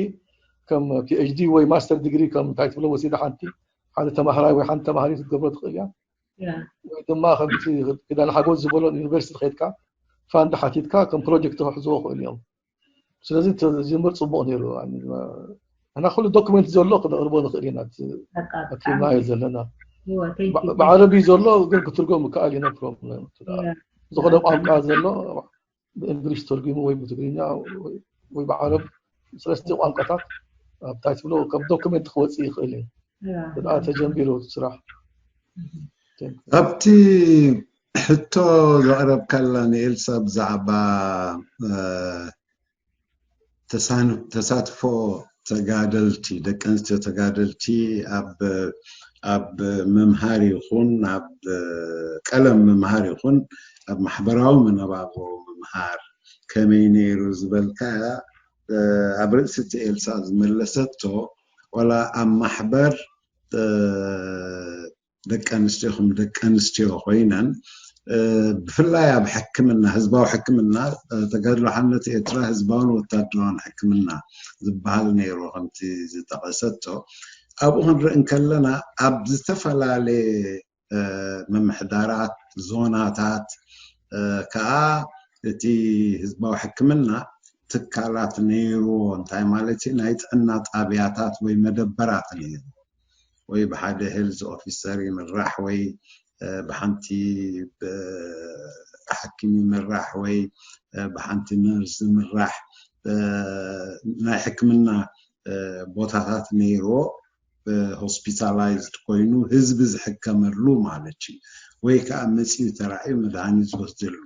ከም ፒኤችዲ ወይ ማስተር ዲግሪ ከም እንታይ ትብሎ ወሲዳ ሓንቲ ሓደ ተማሃራይ ወይ ሓንቲ ተማሃሪት ክትገብሮ ትኽእል እያ። ወይ ድማ ከምቲ ክዳን ሓጎስ ዝበሎ ዩኒቨርሲቲ ከይድካ ፋንድ ሓቲትካ ከም ፕሮጀክት ክሕዝዎ ክእል እዮም። ስለዚ ተዝምር ፅቡቅ ነይሩ። ኣና ኩሉ ዶክመንት ዘሎ ክነቅርቦ ንኽእል ኢና። ኣኪብናዮ ዘለና ብዓረቢ ዘሎ ግን ክትርጎም ይከኣል እዩ። ፕሮብለም ዝኾነ ቋንቋ ዘሎ ብእንግሊሽ ተርጉሙ ወይ ብትግርኛ ወይ ብዓረብ፣ ስለስቲ ቋንቋታት ኣብታይ ትብሎ ከም ዶክመንት ክወፅእ ይኽእል እዩ። ብኣ ተጀሚሩ ስራሕ። ኣብቲ ሕቶ ዘቕረብካላ ንኤልሳ ብዛዕባ ተሳትፎ ተጋደልቲ፣ ደቂ ኣንስትዮ ተጋደልቲ ኣብ ኣብ ምምሃር ይኹን ኣብ ቀለም ምምሃር ይኹን ኣብ ማሕበራዊ መነባብሮ ምምሃር ከመይ ነይሩ ዝበልካ፣ ኣብ ርእሲ እቲ ኤልሳ ዝመለሰቶ፣ ዋላ ኣብ ማሕበር ደቂ ኣንስትዮ ከም ደቂ ኣንስትዮ ኮይነን፣ ብፍላይ ኣብ ሕክምና፣ ህዝባዊ ሕክምና፣ ተጋድሎ ሓርነት ኤርትራ ህዝባውን ወታደራውን ሕክምና ዝበሃል ነይሩ። ከምቲ ዝጠቐሰቶ፣ ኣብኡ ክንርኢ እንከለና ኣብ ዝተፈላለየ ምምሕዳራት፣ ዞናታት ከዓ እቲ ህዝባዊ ሕክምና ትካላት ነይርዎ። እንታይ ማለት እዩ? ናይ ጥዕና ጣብያታት ወይ መደበራት ነይሩ። ወይ ብሓደ ሄልዝ ኦፊሰር ይምራሕ፣ ወይ ብሓንቲ ሓኪም ይምራሕ፣ ወይ ብሓንቲ ነርስ ይምራሕ፣ ናይ ሕክምና ቦታታት ነይርዎ። ሆስፒታላይዝድ ኮይኑ ህዝቢ ዝሕከመሉ ማለት እዩ። ወይ ከዓ መፅዩ ተራእዩ መድሃኒት ዝወስደሉ።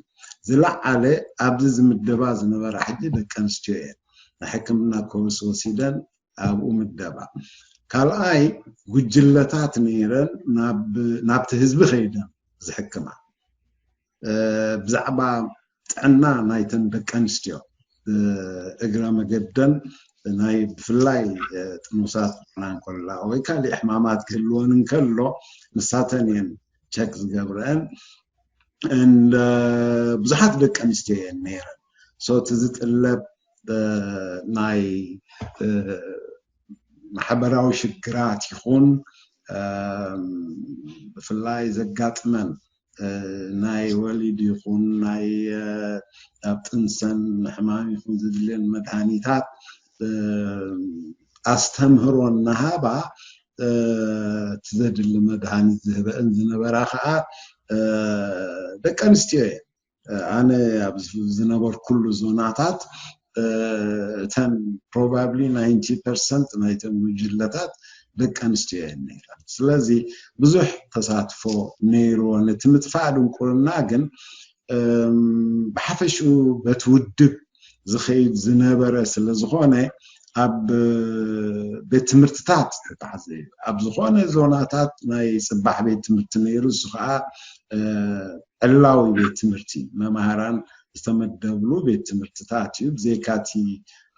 ዝለዓለ ኣብዚ ዝምደባ ዝነበራ ሕጂ ደቂ ኣንስትዮ እየን። ናይ ሕክምና ኮርስ ወሲደን ኣብኡ ምደባ። ካልኣይ ጉጅለታት ነይረን ናብቲ ህዝቢ ከይደን ዝሕክማ። ብዛዕባ ጥዕና ናይተን ደቂ ኣንስትዮ እግረ መገደን ናይ ብፍላይ ጥኑሳት ጥዕና እንከላ ወይ ካልእ ሕማማት ክህልወን እንከሎ ንሳተን እየን ቸክ ዝገብረን። ብዙሓት ደቂ ኣንስትዮ እየን ነይረን። ሶ እቲ ዝጥለብ ናይ ማሕበራዊ ሽግራት ይኹን ብፍላይ ዘጋጥመን ናይ ወሊድ ይኹን ናይ ኣብ ጥንሰን ሕማም ይኹን ዝድልየን መድሃኒታት ኣስተምህሮ እናሃባ እቲ ዘድሊ መድሃኒት ዝህበአን ዝነበራ ከዓ ደቂ ኣንስትዮ እየን። ኣነ ኣብ ዝነበርኩሉ ዞናታት እተን ፕሮባብሊ ናይንቲ ፐርሰንት ናይተን ጉጅለታት ደቂ ኣንስትዮ እየን ነይረን። ስለዚ ብዙሕ ተሳትፎ ነይርወን። እቲ ምጥፋእ ድንቁርና ግን ብሓፈሽኡ በቲ ውድብ ዝኸይድ ዝነበረ ስለ ዝኾነ ኣብ ቤት ትምህርትታት ኣብ ዝኾነ ዞናታት ናይ ፅባሕ ቤት ትምህርቲ ነይሩ። እሱ ከዓ ዕላዊ ቤት ትምህርቲ መማህራን ዝተመደብሉ ቤት ትምህርትታት እዩ። ብዘይካቲ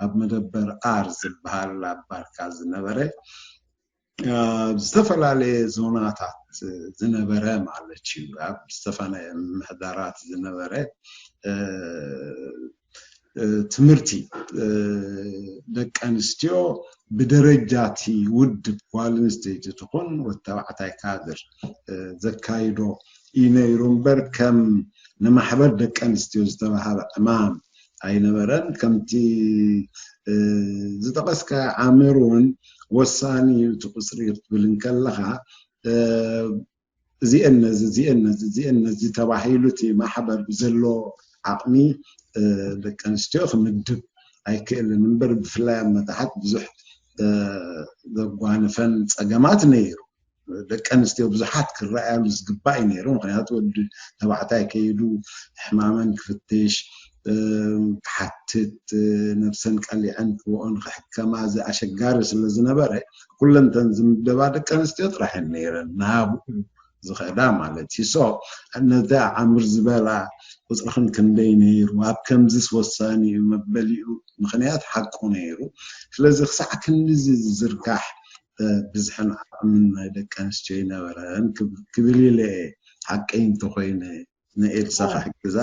ኣብ መደበር ኣር ዝበሃል ኣብ ባርካ ዝነበረ ኣብ ዝተፈላለየ ዞናታት ዝነበረ ማለት እዩ። ኣብ ዝተፈላለየ ምምሕዳራት ዝነበረ ትምህርቲ ደቂ ኣንስትዮ ብደረጃ እቲ ውድብ ጓል ኣንስተይቲ ትኹን ወተባዕታይ ካድር ዘካይዶ እዩ ነይሩ እምበር ከም ንማሕበር ደቂ ኣንስትዮ ዝተባሃበ ዕማም ኣይነበረን። ከምቲ ዝጠቐስካ ዓምር እውን ወሳኒ እዩ። እቲ ቁፅሪ ክትብል እንከለኻ እዚአን ነዚ እዚአን ነዚ እዚአን ነዚ ተባሂሉ እቲ ማሕበር ብዘሎ ዓቕሚ ደቂ ኣንስትዮ ክምድብ ኣይክእልን እምበር፣ ብፍላይ ኣብ መታሕት ብዙሕ ዘጓንፈን ፀገማት ነይሩ። ደቂ ኣንስትዮ ብዙሓት ክረኣያሉ ዝግባእ እዩ ነይሩ። ምክንያቱ ወዲ ተባዕታይ ከይዱ ሕማመን ክፍትሽ፣ ክሓትት፣ ነብሰን ቀሊዐን ክብኦን ክሕከማ፣ እዚ ኣሸጋሪ ስለ ዝነበረ፣ ኩለንተን ዝምደባ ደቂ ኣንስትዮ ጥራሕ እየን ነይረን። ናብኡ ዝኸዳ ማለት እዩ። ሶ ነዛ ዓምር ዝበላ ቁፅርኽን ክንደይ ነይሩ፣ ኣብ ከምዚስ ወሳኒ እዩ መበሊኡ ምክንያት ሓቁ ነይሩ። ስለዚ ክሳዕ ክንድዚ ዝዝርጋሕ ብዝሕን ዓቕምን ናይ ደቂ ኣንስትዮ ይነበረን ክብል ኢለ እየ። ሓቀይ እንተኮይነ ንኤልሳ ክሕግዛ።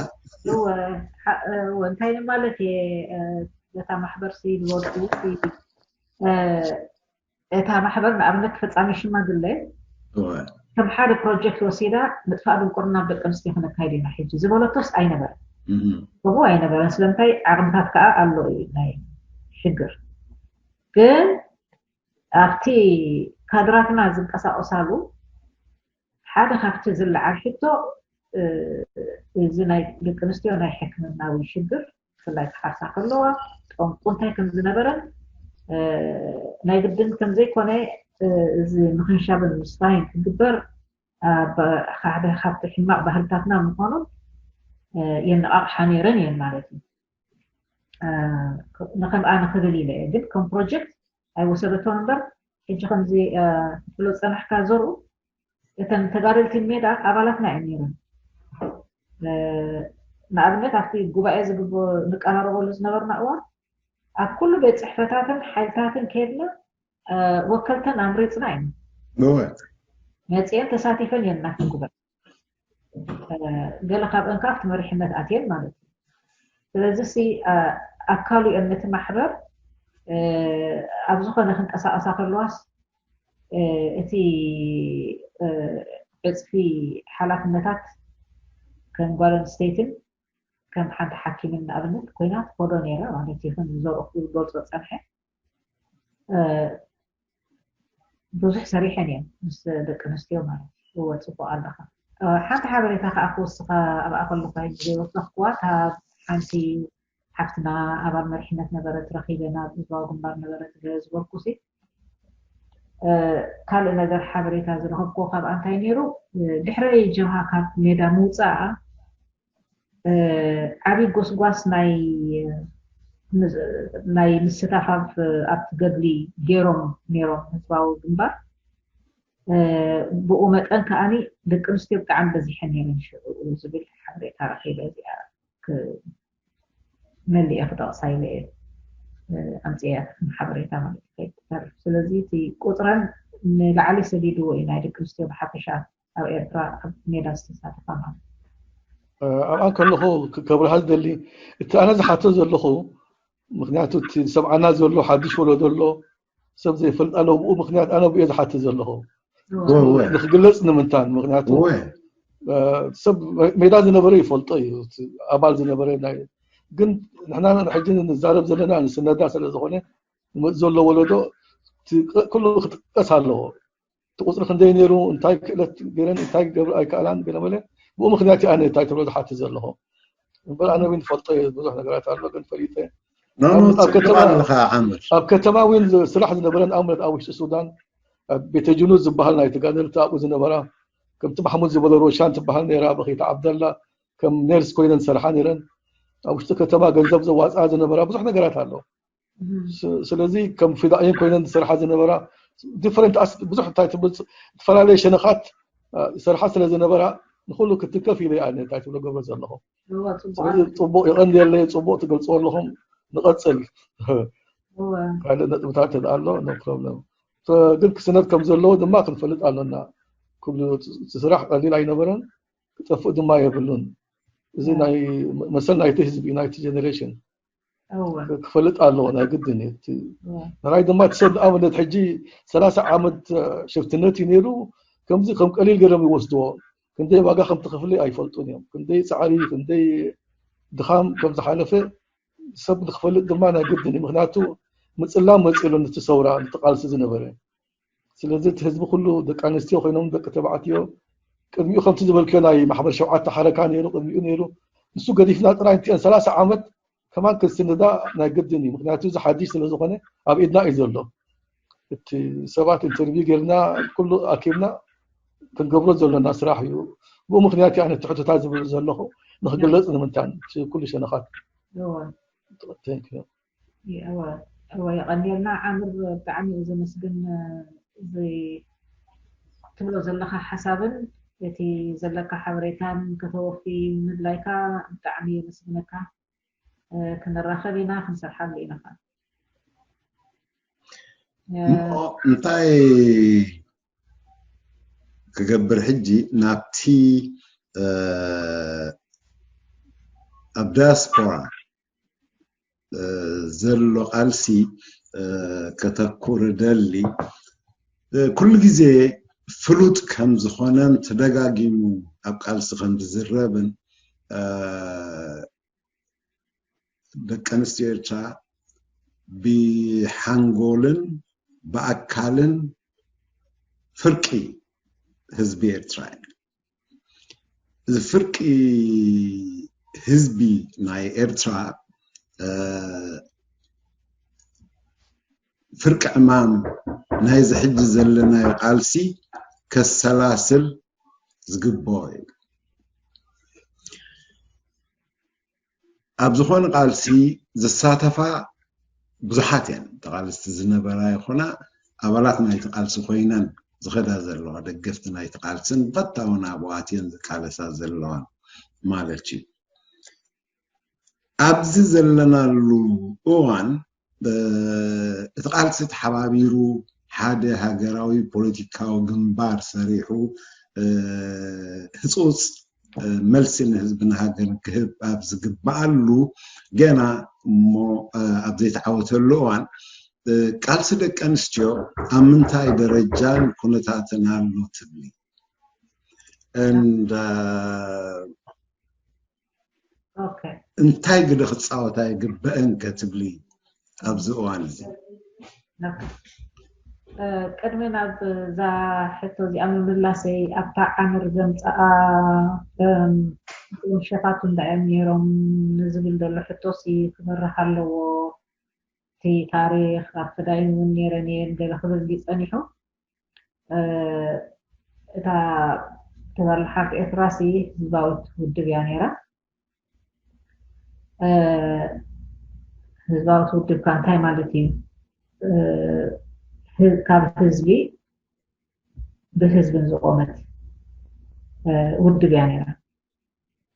እንታይ ማለት እየ፣ ነታ ማሕበር ሲ ንወዱ እታ ማሕበር ንኣብነት ፈፃሚ ሽማግለ ከም ሓደ ፕሮጀክት ወሲዳ ምጥፋእ ድንቁርና ኣብ ደቂ ኣንስትዮ ክነካይድ ኢና ሕጂ ዝበለቶስ ኣይነበረን። ከምኡ ኣይነበረን። ስለምንታይ ዓቕምታት ከዓ ኣሎ እዩ ናይ ሽግር። ግን ኣብቲ ካድራትና ዝንቀሳቀሳሉ ሓደ ካብቲ ዝለዓል ሕቶ እዚ ናይ ደቂ ኣንስትዮ ናይ ሕክምናዊ ሽግር ብፍላይ ክሓርሳ ከለዋ ጠንቁ እንታይ ከም ዝነበረን ናይ ግድን ከም ዘይኮነ እዚ ምኽንሻብን ምስፋይን ክግበር ሓደ ካብቲ ሕማቕ ባህልታትና ምዃኑ የነቓቕሓ ነይረን እየን ማለት እዩ። ንከምኣ ንክብል ኢለ እየ ግን ከም ፕሮጀክት ኣይወሰደቶን እምበር ሕጂ ከምዚ ክትብሎ ዝፀናሕካ ዘሩ እተን ተጋደልቲ ሜዳ ኣባላትና እየን ነይረን። ንኣብነት ኣብቲ ጉባኤ ዝግብ ንቀራረበሉ ዝነበርና እዋን ኣብ ኩሉ ቤት ፅሕፈታትን ሓይልታትን ከድና ወከልተን ኣምሪፅና ኢና። መፅአን ተሳቲፈን እየን ናብቲ ጉባኤ። ገለ ካብአን ከዓ ኣብቲ መሪሕነት ኣትየን ማለት እዩ። ስለዚ ሲ ኣካሉ እየን ነቲ ማሕበር ኣብ ዝኾነ ክንቀሳቀሳ ከለዋስ እቲ ዕፅፊ ሓላፍነታት ከም ጓል ኣንስተይትን ከም ሓንቲ ሓኪምን ንኣብነት ኮይና ትኸዶ ነይራ ማለት እዩ። ከም ዘርኡ ዝገልፆ ፀንሐ ብዙሕ ሰሪሐን እየን ምስ ደቂ ኣንስትዮ ማለት እዩ። እወ ፅቡቅ ኣለኻ። ሓንቲ ሓበሬታ ከዓ ክወስኻ ኣብኣ ከለኹ ዘይወሰኽኩዋ ካብ ሓንቲ ሓፍትና ኣባል መሪሕነት ነበረት ረኺበ ናብ ህዝባዊ ግንባር ነበረት ዝበርኩሲ ካልእ ነገር ሓበሬታ ዝረኸብኩዎ ካብኣ እንታይ ነይሩ ድሕረይ ጀብሃ ካብ ሜዳ ምውፃኣ ዓቢ ጎስጓስ ናይ ናይ ምስታፍ ኣብቲ ገድሊ ገይሮም ነይሮም ህዝባዊ ግንባር። ብኡ መጠን ከዓኒ ደቂ ኣንስትዮ ብጣዕሚ በዚሐን ነይረን ሽዑ ዝብል ሓበሬታ ረኺበ። እዚኣ መሊኤ ክጠቕሳ ኢለ እየ ኣምፅኤ ከም ሓበሬታ ማለት እዩ። ስለዚ እቲ ቁፅረን ንላዕሊ ሰዲድዎ እዩ ናይ ደቂ ኣንስትዮ ብሓፈሻ ኣብ ኤርትራ ኣብ ሜዳ ዝተሳተፋ ማለት እዩ። ኣብኣ ከለኹ ከብርሃ ዝደሊ እቲ ኣነ ዝሓቶ ዘለኹ ምክንያቱ እቲ ዝሰምዓና ዘሎ ሓድሽ ወለዶ ኣሎ ሰብ ዘይፈልጥ ኣሎ ብኡ ምክንያት ኣነ ብኡ ዝሓቶ ዘለኹ ንክግለፅ ንምንታን ምክንያቱ ሰብ ሜዳ ዝነበረ ይፈልጦ እዩ ኣባል ዝነበረ ግን ንሕና ሕጂ ንዛረብ ዘለና ንስነዳ ስለዝኮነ ዝመፅ ዘሎ ወለዶ ኩሉ ክጥቀስ ኣለዎ እቲ ቁፅሪ ክንደይ ነይሩ እንታይ ክእለት ገይረን እንታይ ክገብር ኣይከኣላን ገለ መለ ብኡ ምክንያት ኣነ እንታይ ትብሎ ዝሓትት ዘለኹ እምበር ኣነ እውን ፈልጦ ብዙሕ ነገራት ኣሎ ግን ፈሊጠ ኣብ ከተማ እውን ስራሕ ዝነበረ ንኣብነት ኣብ ውሽጢ ሱዳን ቤተ ጅኑድ ዝበሃል ናይ ተጋደልቲ ኣብኡ ዝነበራ ከምቲ ማሕሙድ ዝበሎ ሮሻን ትበሃል ነይራ በኺት ዓብደላ ከም ኔርስ ኮይነን ዝሰርሓ ነይረን ኣብ ውሽጢ ከተማ ገንዘብ ዘዋፅኣ ዝነበራ ብዙሕ ነገራት ኣሎ ስለዚ ከም ፊዳኢን ኮይነን ዝሰርሓ ዝነበራ ዲፈረንት ብዙሕ እንታይ ትብል ዝተፈላለየ ሸነኻት ይሰርሓ ስለ ዝነበራ ንኩሉ ክትከፍ ኢለ እያ እንታይ ትብሎ ገብረ ዘለኹ ፅቡቅ የቀንየለይ ፅቡቅ ትገልፅዎ ኣለኹም ንቀፅል ካልእ ነጥብታት ኣሎ ኖ ፕሮብለም ግን ክስነት ከም ዘለዎ ድማ ክንፈልጥ ኣለና ክብሉ ስራሕ ቀሊል ኣይነበረን ክጠፍእ ድማ የብሉን እዚ ናይ መሰል ናይቲ ህዝቢ ናይቲ ጀነሬሽን ክፈልጥ ኣለዎ ናይ ግድን እዩ ናራይ ድማ እቲ ሰብ ንኣብነት ሕጂ ሰላሳ ዓመት ሽፍትነት እዩ ነይሩ ከምዚ ከም ቀሊል ገይሮም ይወስድዎ ክንደይ ዋጋ ከም ትኽፍሊ ኣይፈልጡን እዮም ክንደይ ፃዕሪ ክንደይ ድኻም ከም ዝሓለፈ ሰብ ንክፈልጥ ድማ ናይ ግድን እዩ ምክንያቱ ምፅላም መፂሉ ነቲ ሰውራ ነቲ ቃልሲ ዝነበረ ስለዚ እቲ ህዝቢ ኩሉ ደቂ ኣንስትዮ ኮይኖም ደቂ ተባዕትዮ ቅድሚኡ ከምቲ ዝበልክዮ ናይ ማሕበር ሸውዓተ ሓረካ ነይሩ፣ ቅድሚኡ ነይሩ። ንሱ ገዲፍና ጥራይ እንቲአን ሰላሳ ዓመት ከማን ክንስንዳ ናይ ግድን እዩ። ምክንያቱ እዚ ሓድሽ ስለ ዝኾነ ኣብ ኢድና እዩ ዘሎ። እቲ ሰባት ኢንተርቪው ጌርና ኩሉ ኣኪብና ክንገብሮ ዘለና ስራሕ እዩ። ብኡ ምክንያት እዩ ኣነ ትሕትታት ዝብል ዘለኹ ንክግለፅ ንምንታን እቲ ኩሉ ሸነኻት። እወ Thank you። እወ እወ የቐንየልና ዓምር፣ ብጣዕሚ እዩ ዘመስግን። እዚ ትብሎ ዘለኻ ሓሳብን እቲ ዘለካ ሓበሬታን ከተወፊ ምድላይካ ብጣዕሚ የመስግነካ። እ፣ ክንራኸብ ኢና፣ ክንሰርሓሉ ኢና ኸዓ። እ፣ እሞ እንታይ ክገብር ሕጂ ናብቲ እ፣ ኣብ ዳያስፖራ እ፣ ዘሎ ቃልሲ እ፣ ከተኩር ደሊ እ፣ ኩሉ ግዜ ፍሉጥ ከም ዝኾነን ተደጋጊሙ ኣብ ቃልሲ ከም ዝዝረብን እ፣ ደቂ ኣንስትዮ ኤርትራ ብሓንጎልን ብኣካልን ፍርቂ ህዝቢ ኤርትራ እዩ። እዚ ፍርቂ ህዝቢ ናይ ኤርትራ እ፣ ፍርቂ ዕማም ናይዚ ሕጂ ዘለናዮ ቃልሲ ከሰላስል ዝግብኦ እዩ። ኣብ ዝኾነ ቃልሲ ዝሳተፋ ብዙሓት እየን። ተቓልስቲ ዝነበራ ይኹና ኣባላት ናይቲ ቃልሲ ኮይነን ዝኸዳ ዘለዋ፣ ደገፍቲ ናይቲ ቃልስን ብቐጥታ እውን ኣብኡ ኣትየን ዝቃለሳ ዘለዋን ማለት እዩ። ኣብዚ ዘለናሉ እዋን እ፣ እቲ ቃልሲ ተሓባቢሩ ሓደ ሃገራዊ ፖለቲካዊ ግንባር ሰሪሑ እ፣ ህፁፅ እ፣ መልሲ ንህዝብን ሃገርን ክህብ ኣብ ዝግበኣሉ ገና እሞ እ፣ ኣብ ዘይተዓወተሉ እዋን እ፣ ቃልሲ ደቂ ኣንስትዮ ኣብ ምንታይ ደረጃን ኩነታትን ኣሎ ትብሊ? And uh, ኦኬ እንታይ ግደ ክፃወታ ይግበአን ከትብሊ ኣብዚ እዋን እዚ? እ፣ ቅድሚ ናብ እዛ ሕቶ እዚኣ ምምላሰይ ኣብታ ዓምር ዘምፀኣ እም፣ እቶም ሸፋቱ እንታይ እዮም ነይሮም ንዝብል ዘሎ ሕቶሲ ክበርህ ኣለዎ። እቲ ታሪኽ ኣብ ፈዳይን እውን ነይረን እየን ገለ ክብል ድዩ ፀኒሑ። እ፣ እታ ተጋድሎ ሓርነት ኤርትራሲ ህዝባዊት ውድብ እያ ነይራ። እ፣ ህዝባዊት ውድብ ከ እንታይ ማለት እዩ? እ፣ ህ- ካብ ህዝቢ ብህዝብን ዝቆመት እ፣ ውድብ እያ ነይራ።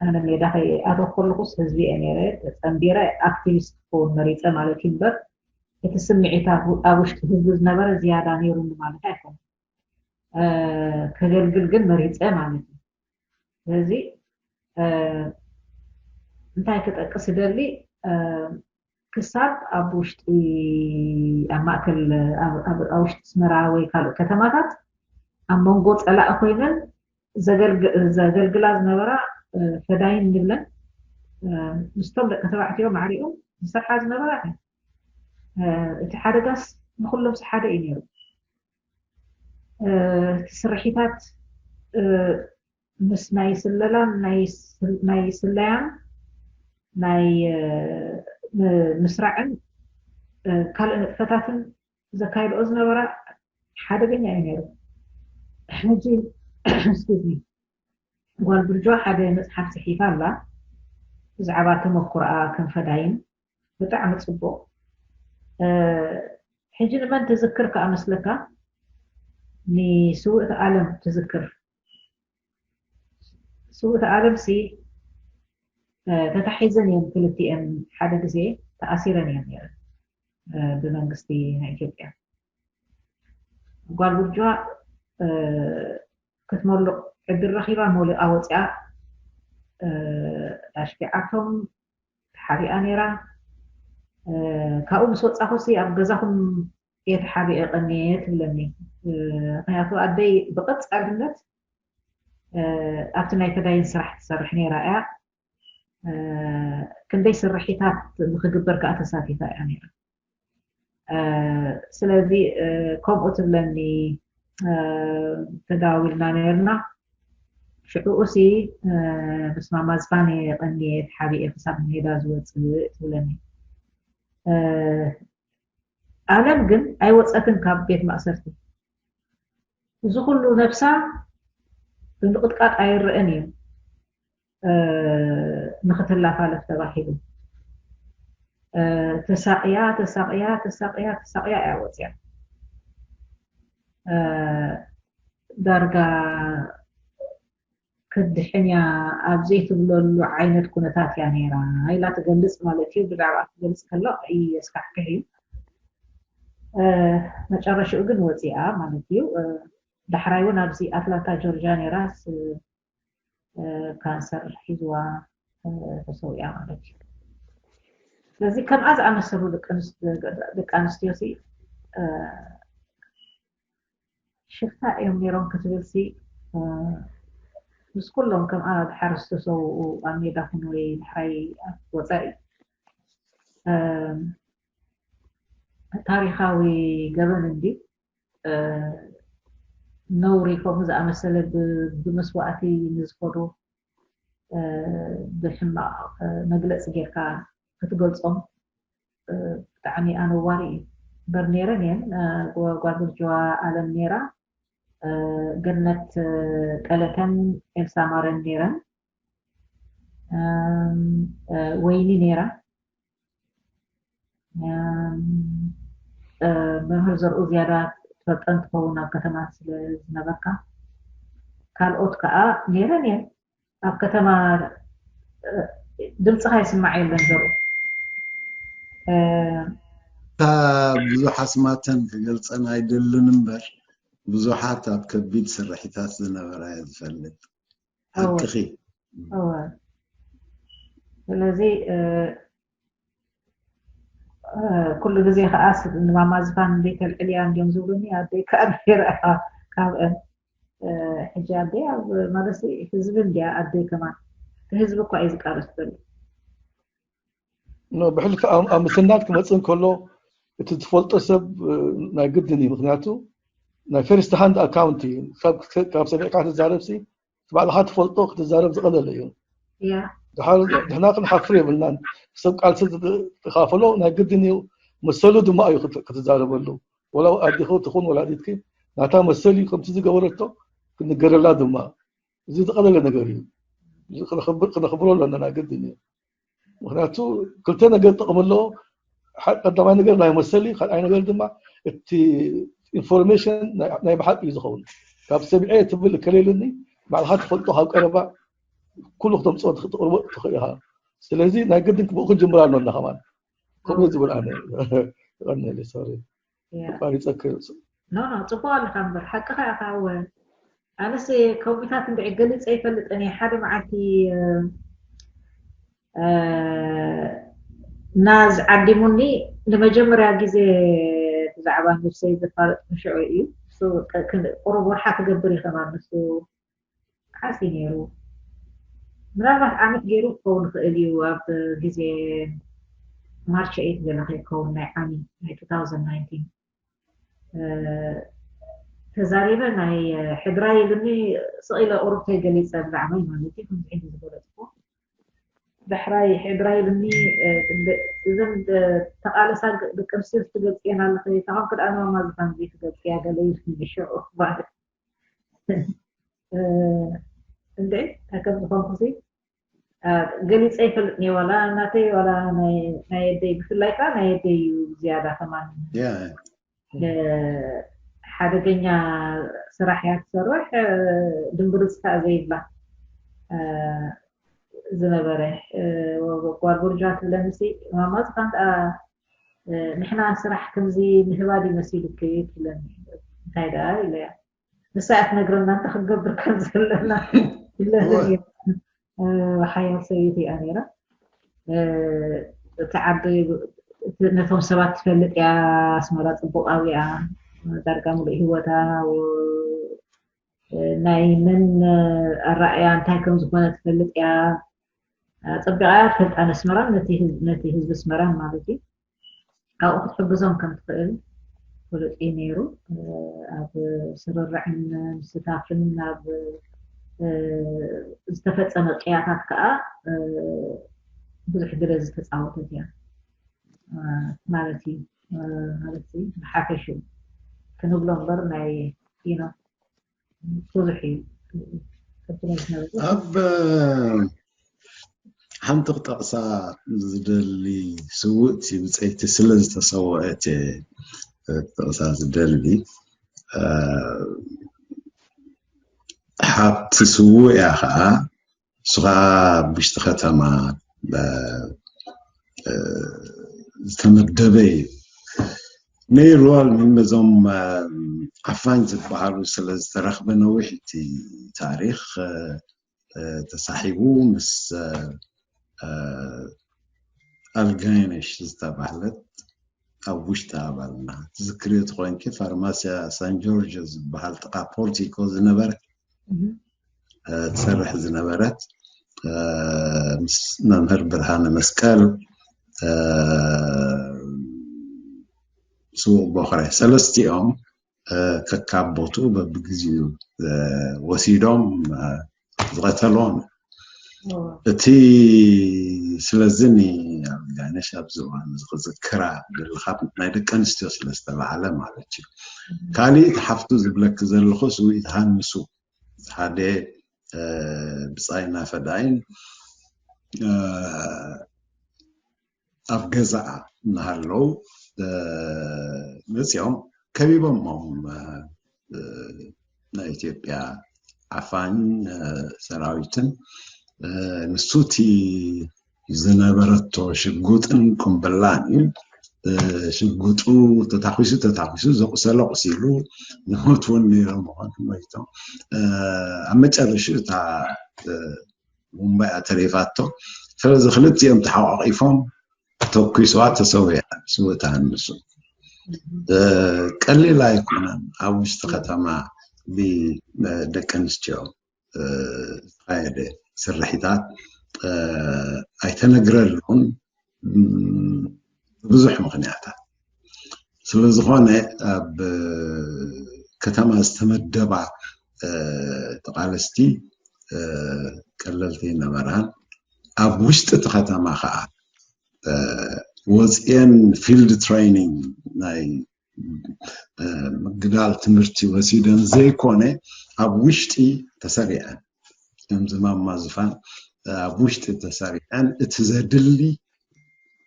ኣነ ሜዳ ከይኣተኹ ከለኹስ ህዝቢ እየ ነይረ፣ ተፀንቢረ ኣክቲቪስት ክኸውን መሪፀ ማለት እዩ እምበር እቲ ስምዒታት ኣብ ውሽጢ ህዝቢ ዝነበረ ዝያዳ ነይሩኒ ማለት ኣይኮነን። እ፣ ከገልግል ግን መሪፀ ማለት እዩ። ስለዚ እ፣ እንታይ ክጠቅስ ይደሊ? እ፣ ክሳብ ኣብ ውሽጢ ኣብ ማእከል ኣብ ኣብ- ኣብ ውሽጢ ኣስመራ ወይ ካልእ ከተማታት ኣብ መንጎ ጸላኢ ኮይነን ዘገልግ- ዘገልግላ ዝነበራ እ፣ ፈዳይን ንብለን እ፣ ምስቶም ደቂ ተባዕትዮ ማዕሪኦም ዝሰርሓ ዝነበራ እየን። እ፣ እቲ ሓደጋስ ንኹሎም ሓደ እዩ ነይሩ። እ፣ እቲ ስርሒታት እ፣ ምስ ናይ ስለላን ናይ ስል- ናይ ስለያን ናይ እ፣ ም- ምስራዕን እ፣ ካልእ ንጥፈታትን ዘካይድኦ ዝነበራ ሓደገኛ እዩ ነይሩ። ሕጂ excuse me ጓል ብርጆ ሓደ መፅሓፍ ፅሒፋ ኣላ ብዛዕባ ተመኩሮኣ ከም ፈዳይን ብጣዕሚ ፅቡቕ። እ፣ ሕጂ ንመን ትዝክር ከኣ መስለካ? ንስውእቲ ኣለም ትዝክር። ስውእቲ ኣለም ሲ እ፣ ተታሒዘን እየን ክልቲኤን ሓደ ግዜ ተኣሲረን እየን ነይረን እ፣ ብመንግስቲ ናይ ኢትዮጵያ። ጓል ብርጅዋ እ፣ ክትመልቕ ዕድል ረኺባ መውሊቓ ወፂኣ እ፣ ኣሽኪዓቶም ተሓቢኣ ነይራ። እ፣ ካብኡ ምስ ወፃኹ ሲ ኣብ ገዛኹም እየ ተሓቢአ ቀንየ ትብለኒ። እ፣ ምክንያቱ ኣደይ ብቐፃልነት እ፣ ኣብቲ ናይ ፈዳይን ስራሕ ትሰርሕ ነይራ እያ። እ፣ ክንደይ ስርሒታት ንክግበር ከዓ ተሳቲፋ እያ ነይራ። እ፣ ስለዚ እ፣ ከምኡ ትብለኒ እ፣ ተዳዋዊልና ነይርና። ሽዑኡ ሲ ምስ ማማ ዝፋን እየ ቀንየ ተሓቢኤ ክሳብ ሜዳ ዝወፅእ ትብለኒ። ኣለም ግን ኣይወፀትን ካብ ቤት ማእሰርቲ። እዚ ኩሉ ነብሳ ብምቕጥቃጥ ኣይረአን እዩ ንክትላፋለፍ ተባሂሉ። ተሳቕያ ተሳቕያ ተሳቕያ ተሳቕያ እያ ወፅያ። ዳርጋ ክትድሕን እያ ኣብ ዘይትብለሉ ዓይነት ኩነታት እያ ነይራ ኢላ ትገልፅ ማለት እዩ። ብዛዕባ ትገልፅ ከሎ የስካሕክሕ እዩ። መጨረሽኡ ግን ወፂኣ ማለት እዩ። ዳሕራይ እውን ኣብዚ ኣትላንታ ጆርጂያ ነይራ ካንሰር ሒዝዋ ተሰዊኣ ማለት እዩ። ስለዚ ከምኣ ዝኣመሰሉ ደቂ ኣንስትዮ ሲ ሽፍታ እዮም ነይሮም ክትብል ሲ ምስ ኩሎም ከምኣ ድሓር ዝተሰውኡ ኣብ ሜዳ ኩን ወይ ድሕራይ ኣብ ወፃኢ ታሪኻዊ ገበን እንዲ ነውሪ ከምኡ ዝኣመሰለ ብመስዋእቲ ንዝኸዱ ብሕማቕ መግለፂ ጌርካ ክትገልፆም ብጣዕሚ ኣነዋሪ እዩ። እምበር ነይረን እየን ጓል ብርጅዋ ኣለም ነይራ፣ ገነት ቀለተን ኤልሳ ማረን ነይረን፣ ወይኒ ነይራ፣ መምህር ዘርኡ ዝያዳ ትፈልጠን ትኸውን ኣብ ከተማ ስለ ዝነበርካ። ካልኦት ከዓ ነይረን እየን ኣብ ከተማ ድምፅኻ ይስማዕ የለን ዘርኡ። እታ ብዙሕ ኣስማተን ክገልፀን ኣይደልን እምበር ብዙሓት ኣብ ከቢድ ስርሒታት ዝነበራ እየ ዝፈልጥ። ሓቅኺ። ስለዚ ኩሉ ግዜ ከዓ ንማማ ዝፋን ዘይተልዕልያ እንዲዮም ዝብሉኒ ኣደይ ከዓ ነይረ ካብአን ሕጂ ኣደይ ኣብ ማለት ህዝቢ እንዲያ ኣደይ ከማን እቲ ህዝቢ እኳ እዩ ዝቃለስ ዘሎ። ብሕልፊ ኣብ ምስናድ ክመፅእ እንከሎ እቲ ዝፈልጦ ሰብ ናይ ግድን እዩ። ምክንያቱ ናይ ፈርስት ሃንድ ኣካውንት እዩ። ካብ ሰሚዕካ ትዛረብ ሲ ባዕልኻ ትፈልጦ ክትዛረብ ዝቐለለ እዩ። ድሕና ክንሓፍር የብልናን። ሰብ ቃልሲ ተኻፈሎ ናይ ግድን እዩ። መሰሉ ድማ እዩ ክትዛረበሉ። ወላ ኣዲኹ ትኹን ወላዲትኪ ናታ መሰል እዩ ከምቲ ዝገበረቶ ክንገረላ ድማ። እዚ ዝቐለለ ነገር እዩ። ክነኽብሮ ኣለና ናይ ግድን እዩ። ምክንያቱ ክልተ ነገር ጥቕሚ ኣለዎ። ቀዳማይ ነገር ናይ መሰሊ፣ ካልኣይ ነገር ድማ እቲ ኢንፎርሜሽን ናይ ብሓቂ እዩ ዝኸውን። ካብ ሰሚዐ ትብል ከለይልኒ ባዕልኻ ትፈልጦ ካብ ቀረባ ኩሉ ክተምፅኦ ትቕርቦ ትኽእል ኢኻ። ስለዚ ናይ ግድን ብኡ ክንጅምር ኣሎና ከማን ከምኡ ዝብል ኣነ ቀኒለ ሶሪ ኣቋሪፀኪ። ኖ ኖ ፅቡቅ ኣለካ እምበር ሓቅኻ ኢኻ። እወ ኣነስ ከዊታት እንድዒ ገሊፀ ይፈልጥን እየ ሓደ መዓልቲ ናዝ ዓዲሙኒ ንመጀመርያ ግዜ ብዛዕባ ነብሰይ ዘፋለጥኩ ሽዑ እዩ። ቁሩብ ወርሓ ክገብር እዩ ከማን ንሱ ሓሲ ነይሩ። ምናልባት ዓመት ገይሩ ክኸውን ይኽእል እዩ ኣብ ግዜ ማርች ኤይት ገለ ከይከውን ናይ ዓሚ ናይ two thousand nineteen ተዛሪበ ናይ ሕድራይ ኢሉኒ ስቕ ኢለ ቁሩብ ከይገሊፀ ብዛዕባይ ማለት እዩ ከምዚ ዓይነት ዝገለፅኩ። ዳሕራይ ሕድራይ ኢሉኒ እዘን ተቓለሳ ደቂ ኣንስትዮ ትገልፅየን ኣለኺ ታኾንክ ደኣ ንማማ ዝፋን ዘይትገልፅያ ገለ ኢሉኒ ሽዑ ማለት እንደ እንታይ ከም ዝኾንኩ ሲ ገሊፀ ይፈልጥ እየ ዋላ ናተይ ዋላ ናይ ኣደይ ብፍላይ ከዓ ናይ ኣደይ እዩ ዝያዳ ከማን ሓደገኛ ስራሕ እያ ትሰርሕ ድንብርፅ ከዓ ዘይብላ ዝነበረ ጓል ቦርጃ ትብለኒ ሲ ማማ ዝፋን ከዓ ንሕና ስራሕ ከምዚ ምህባድ ይመሲሉኪ ትብለኒ እንታይ ደኣ ኢለያ ንሳ እያ ትነግረና እንታይ ክንገብር ከም ዘለና ኢለኒ ሓያል ሰበይቲ እያ ነይራ እቲ ዓዲ ነቶም ሰባት ትፈልጥ እያ ኣስመራ ፅቡቅ ኣብያ ዳርጋ ሙሉእ ህይወታ ናይ መን ኣራእያ እንታይ ከም ዝኾነ ትፈልጥ እያ ፀቢቃ እያ ትፈልጣ ነስመራን ነቲ ህዝቢ ኣስመራን ማለት እዩ ካብኡ ክትሕግዞም ከም ትኽእል ፍሉጥ እዩ ነይሩ ኣብ ስርርዕን ምስታፍን ኣብ ዝተፈፀመ ቅያታት ከዓ ብዙሕ ግደ ዝተፃወተት እያ ማለት እዩ። ማለት ብሓፈሽኡ ክንብሎ እምበር ናይ ኢኖ ብዙሕ እዩ። ኣብ ሓንቲ ክጠቕሳ ዝደሊ ስውእቲ ብፀይቲ ስለ ዝተሰወአት ክጠቕሳ ዝደሊ ሓብቲ ስውእ እያ ከዓ እሱ ከዓ ኣብ ውሽጢ ከተማ ዝተመደበ እዩ። ነይሩ ኣልሙሂም እዞም ዓፋኝ ዝበሃሉ ስለ ዝተረኽበ ነዊሕ እቲ ታሪኽ ተሳሒቡ ምስ ኣልጋይነሽ ዝተባህለት ኣብ ውሽጢ ኣባልና ትዝክርዮ ተኮይንኪ ፋርማስያ ሳን ጆርጆ ዝበሃል ጥቃ ፖርቲኮ ዝነበረ ትሰርሕ ዝነበረት ምስ መምህር ብርሃነ መስቀል ስውእ ቦኽረ ሰለስቲኦም ከካብ ቦትኡ በብግዜኡ ወሲዶም ዝቐተልዎም እቲ ስለዚ ንኣልጋነሽ ኣብዚ እዋን እዚ ክዝክራ ደሊ ካብ ናይ ደቂ ኣንስትዮ ስለ ዝተባሃለ ማለት እዩ። ካሊእ እቲ ሓፍቱ ዝብለኪ ዘለኹ ስዊት ሃንሱ ሓደ ብፃይና ፈዳይን ኣብ ገዛኣ እናሃለዉ መፂኦም ከቢቦሞም ናይ ኢትዮጵያ ዓፋን ሰራዊትን ንሱ እቲ ዝነበረቶ ሽጉጥን ቁምብላን እዩ። ሽጉጡ ተታኪሱ ተታኪሱ ዘቁሰለ ቁሲሉ ንሞት እውን ነይሮም ምኳኑ ሞይቶም ኣብ መጨረሽኡ እታ ቡምባ እያ ተሪፋቶ። ስለዚ ክልቲኦም ተሓቋቂፎም ተኩስዋ ተሰዊኣ ስውእታ ንሱ ቀሊል ኣይኮነን። ኣብ ውሽጢ ከተማ ብደቂ ኣንስትዮ ዝተኻየደ ስርሒታት ኣይተነግረሉን ብዙሕ ምክንያታት ስለዝኾነ ኣብ ከተማ ዝተመደባ ተቃለስቲ ቀለልቲ ነበራን ኣብ ውሽጢ እቲ ከተማ ከዓ ወፅኤን ፊልድ ትሬኒንግ ናይ ምግዳል ትምህርቲ ወሲደን ዘይኮነ ኣብ ውሽጢ ተሰሪዐን ከምዚ ማማ ዝፋን ኣብ ውሽጢ ተሰሪዐን እቲ ዘድሊ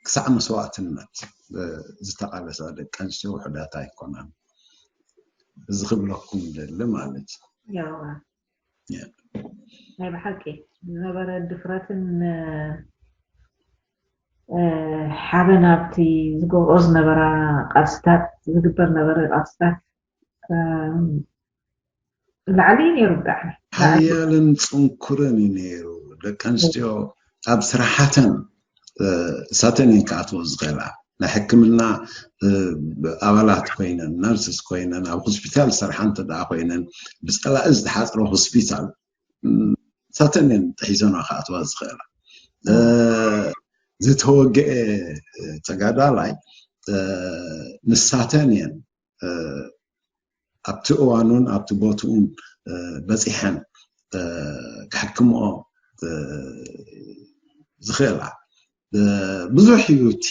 ክሳዕ መስዋእትነት ዝተቃለሳ ደቂ ኣንስትዮ ውሕዳት ኣይኮናን። እዚ ክብለኩም ደሊ ማለት ናይ ብሓቂ ዝነበረ ድፍረትን ሓበን ኣብቲ ዝገብሮ ዝነበራ ቃልስታት ዝግበር ነበረ ቃልስታት ላዕሊ ነይሩ ብጣዕሚ ሓያልን ፅንኩርን እዩ ነይሩ። ደቂ ኣንስትዮ ኣብ ስራሓተን እሳተን እየን ክኣትዎ ዝኽእላ ናይ ሕክምና ኣባላት ኮይነን ነርስስ ኮይነን ኣብ ሆስፒታል ዝሰርሓ እንተ ኮይነን ብፀላኢ ዝተሓፅረ ሆስፒታል እሳተን እየን ጥሒሰን ክኣትዋ ዝኽእላ። ዝተወግአ ተጋዳላይ ንሳተን እየን ኣብቲ እዋኑን ኣብቲ ቦትኡን በፂሐን ክሕክምኦ ዝኽእላ ብዙሕ እዩ እቲ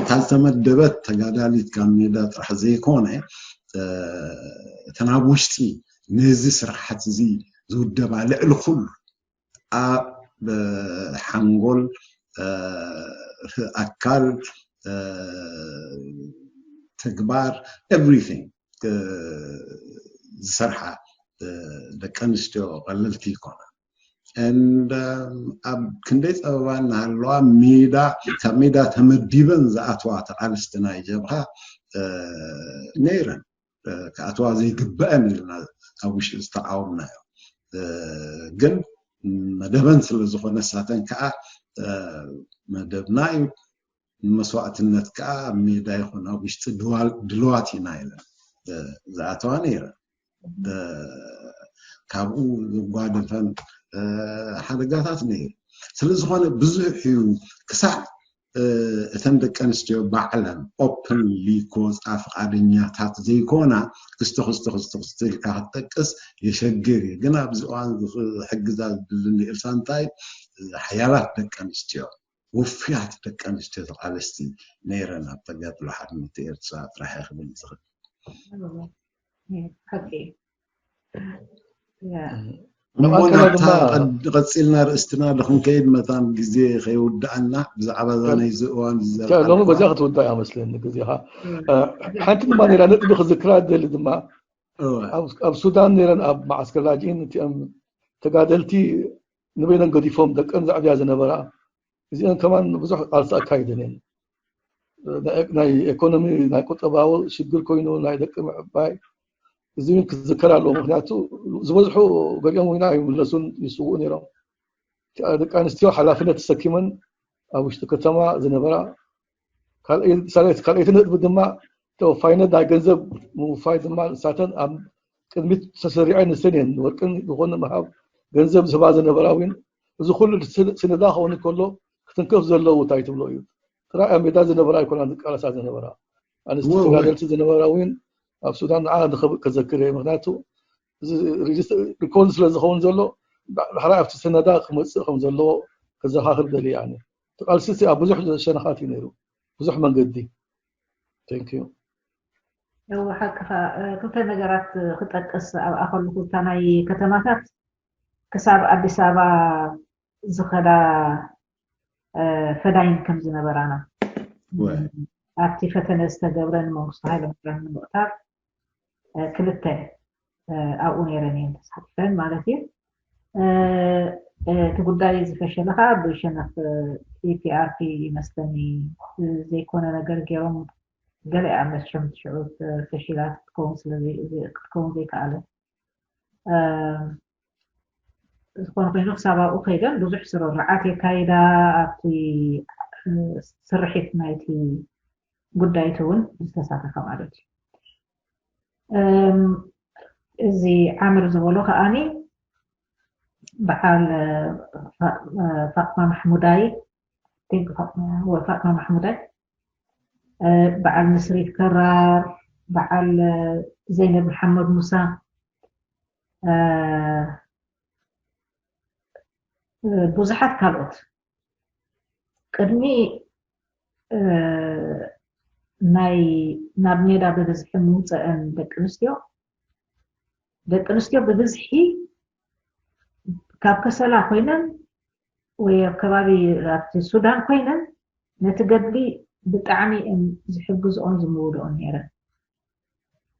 ካልተመደበት ተጋዳሊት ካብ ሜዳ ጥራሕ ዘይኮነ እተን ኣብ ውሽጢ ነዚ ስራሕት እዚ ዝውደባ ልዕሊ ኩሉ ኣብ ሓንጎል ኣካል ተግባር everything ዝሰርሓ ደቂ ኣንስትዮ ቀለልቲ ይኮና and ኣብ ክንደይ ፀበባ እናሃለዋ ሜዳ ካብ ሜዳ ተመዲበን ዝኣትዋ ተቃልስቲ ናይ ጀብሃ ነይረን ክኣትዋ ዘይግበአን ኢልና ኣብ ውሽጢ ዝተቃወምናዮ ግን መደበን ስለ ዝኾነ ሳተን ከዓ መደብና እዩ መስዋእትነት ከዓ ኣብ ሜዳ ይኹን ኣብ ውሽጢ ድልዋት ኢና ኢለን ዝኣተዋ ነይረን ካብኡ ዝጓደፈን ሓደጋታት ነይሩ ስለዝኾነ ብዙሕ እዩ ክሳዕ እተን ደቂ ኣንስትዮ ባዕለን ኦፕንሊ ክወፃ ፍቓደኛታት ዘይኮና፣ ክስቶ ክስቶ ክስቶ ክስቶ ኢልካ ክትጠቅስ የሸግር እዩ። ግን ኣብዚ እዋን ክሕግዛ ዝድልን ንኤልሳ እንታይ፣ ሓያላት ደቂ ኣንስትዮ፣ ውፍያት ደቂ ኣንስትዮ ተቓለስቲ ነይረን ኣብ ተጋድሎ ሓርነት ኤርትራ ጥራሕ እየ ክብል ዝኽእል። ሓቂ እዩ። እሞ ናብታ ቀጽልና ርእስትና ድኽንከይድ መታን ግዜ ከይውድኣና ብዛዕባ እዛ ናይዚ እዋን ሎሚ በዚኣ ክትውዳእ እያ መስለኒ ግዜኻ። ሓንቲ ድማ ነራ ነጥቢ ክዝክራ ደሊ ድማ ኣብ ሱዳን ነረን ኣብ መዓስከር ላጅኢን እቲኦም ተጋደልቲ ንበይነን ገዲፎም ደቀን ዘዕብያ ዝነበራ እዚአን ከማን ብዙሕ ቃልሲ ኣካይደን እየን። ናይ ኢኮኖሚ ናይ ቁጠባዊ ሽግር ኮይኑ ናይ ደቂ ምዕባይ እዚ እውን ክዝከር ኣለዎ። ምክንያቱ ዝበዝሑ ገሊኦም ወይና ይምለሱን ይስውኡ ነይሮም። ደቂ ኣንስትዮ ሓላፍነት ተሰኪመን ኣብ ውሽጢ ከተማ ዝነበራ ካልኣይቲ ነጥቢ ድማ ተወፋይነት ናይ ገንዘብ ምውፋይ ድማ ንሳተን ኣብ ቅድሚት ተሰሪዐን ንሰን እየን ወርቅን ዝኾነ ምሃብ ገንዘብ ዝህባ ዝነበራ እውን እዚ ኩሉ ስነዳ ክኸውን ከሎ ክትንከፍ ዘለዎ እንታይ ትብሎ እዩ። ጥራይ ኣብ ሜዳ ዝነበራ ኣይኮና ዝቃለሳ ዝነበራ ኣንስቲ ተጋደልቲ ዝነበራ እውን ኣብ ሱዳን ንዓ ከዘክር እየ። ምክንያቱ ሪኮርድ ስለ ዝኸውን ዘሎ ዳሕራይ ኣብቲ ስነዳ ክመፅእ ከም ዘለዎ ከዘኻኽር ደሊ እየ። እቲ ቃልሲ ኣብ ብዙሕ ሸነኻት እዩ ነይሩ፣ ብዙሕ መንገዲ። Thank you። እወ ሓቅኻ። ክልተ ነገራት ክጠቅስ ኣብኣ ከለኹ እታ ናይ ከተማታት ክሳብ ኣዲስ ኣበባ ዝኸዳ ፈዳይን ከም ዝነበራና ኣብቲ ፈተነ ዝተገብረ ንመንግስቱ ሃይለማርያም ንምቕታል ክልተ ኣብኡ ነይረን እየን ተሳቲፈን ማለት እዩ። እቲ ጉዳይ ዝፈሸለ ከዓ ብሸነኽ ኢፒኣርፒ ይመስለኒ ዘይኮነ ነገር ገይሮም ገለ ኣብ መስሸም ሽዑ ፈሺላ ክትከውን ስለዘይ ክትከውን ዘይከኣለ ዝኾነ ኮይኑ ክሳብ ኣብኡ ከይደን ብዙሕ ስርርዓት የካይዳ ኣብቲ ስርሒት ናይቲ ጉዳይቲ እውን ዝተሳተፈ ማለት እዩ። እዚ ዓምር ዝበሎ ከዓኒ በዓል ፋጥማ ማሕሙዳይ ፋጥማ ማሕሙዳይ በዓል ምስሪት ከራር በዓል ዘይነብ መሓመድ ሙሳ ብዙሓት ካልኦት ቅድሚ ናይ ናብ ሜዳ ብብዝሒ ምውፀአን ደቂ ኣንስትዮ ደቂ ኣንስትዮ ብብዝሒ ካብ ከሰላ ኮይነን ወይ ኣብ ከባቢ ኣብቲ ሱዳን ኮይነን ነቲ ገድሊ ብጣዕሚ ዝሕግዝኦን ዝምውልኦን ነይረን።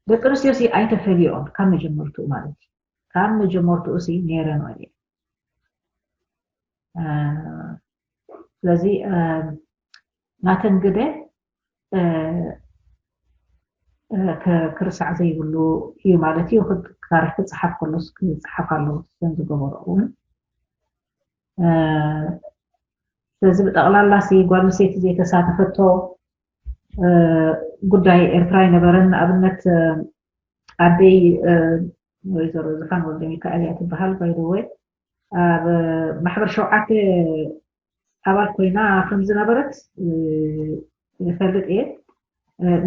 ደቂ ኣንስትዮ ሲ ኣይተፈልዮን ካብ መጀመርትኡ ማለት እዩ። ካብ መጀመርትኡ ሲ ነይረን ወይ ስለዚ ናተን ግደ ክርሳዕ ዘይብሉ እዩ ማለት እዩ። ታሪክ ክፀሓፍ ከሎስ ክፀሓፍ ኣለዎ እተን ዝገበሮ እውን ስለዚ ብጠቕላላ ሲ ጓል ኣንስተይቲ ዘይተሳተፈቶ ጉዳይ ኤርትራ ኣይነበረን። ንኣብነት ኣደይ ወይዘሮ ዝፋን ወልደ ሚካኤል እያ ትበሃል። ባይደወይ ኣብ ማሕበር ሸውዓተ ኣባል ኮይና ከም ዝነበረት ይፈልጥ እየ።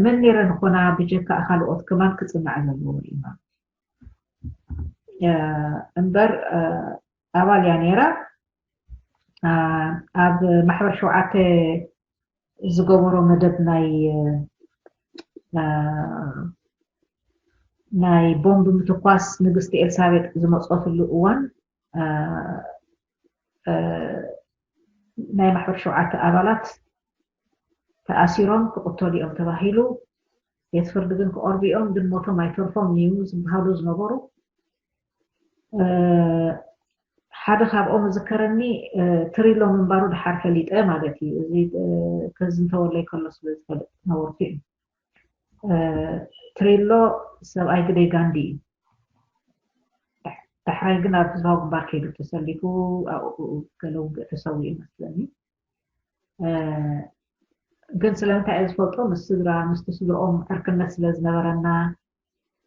መን ነይረን ኮና ብጀካ ካልኦት ከማን ክፅናዕ ዘለዎ እዩ ማለት እምበር ኣባል እያ ነይራ። ኣብ ማሕበር ሸውዓተ ዝገበሮ መደብ ናይ ናይ ቦምብ ምትኳስ ንግስቲ ኤልሳቤጥ ዝመፀትሉ እዋን ናይ ማሕበር ሸውዓተ ኣባላት ተኣሲሮም ክቕተሉ እዮም ተባሂሉ። ቤት ፍርዲ ግን ክቐርቡ እዮም ግን ሞቶም ኣይተርፎም እዩ ዝበሃሉ ዝነበሩ ሓደ ካብኦም ዝከረኒ ትሪሎ ምንባሩ ድሓር ፈሊጠ ማለት እዩ። እዚ ከዝንተወለይ ከሎ ስለ ዝፈልጥ ነበርኩ እዩ። ትሪሎ ሰብኣይ ግደይ ጋንዲ እዩ። ዳሕራይ ግን ኣብ ህዝባዊ ግንባር ከይዱ ተሰሊፉ ኣብኡ ገለ ውግእ ተሰዊኡ ይመስለኒ። ግን ስለምንታይ እየ ዝፈልጦ ምስ ስድራ ምስቲ ስድርኦም ዕርክነት ስለ ዝነበረና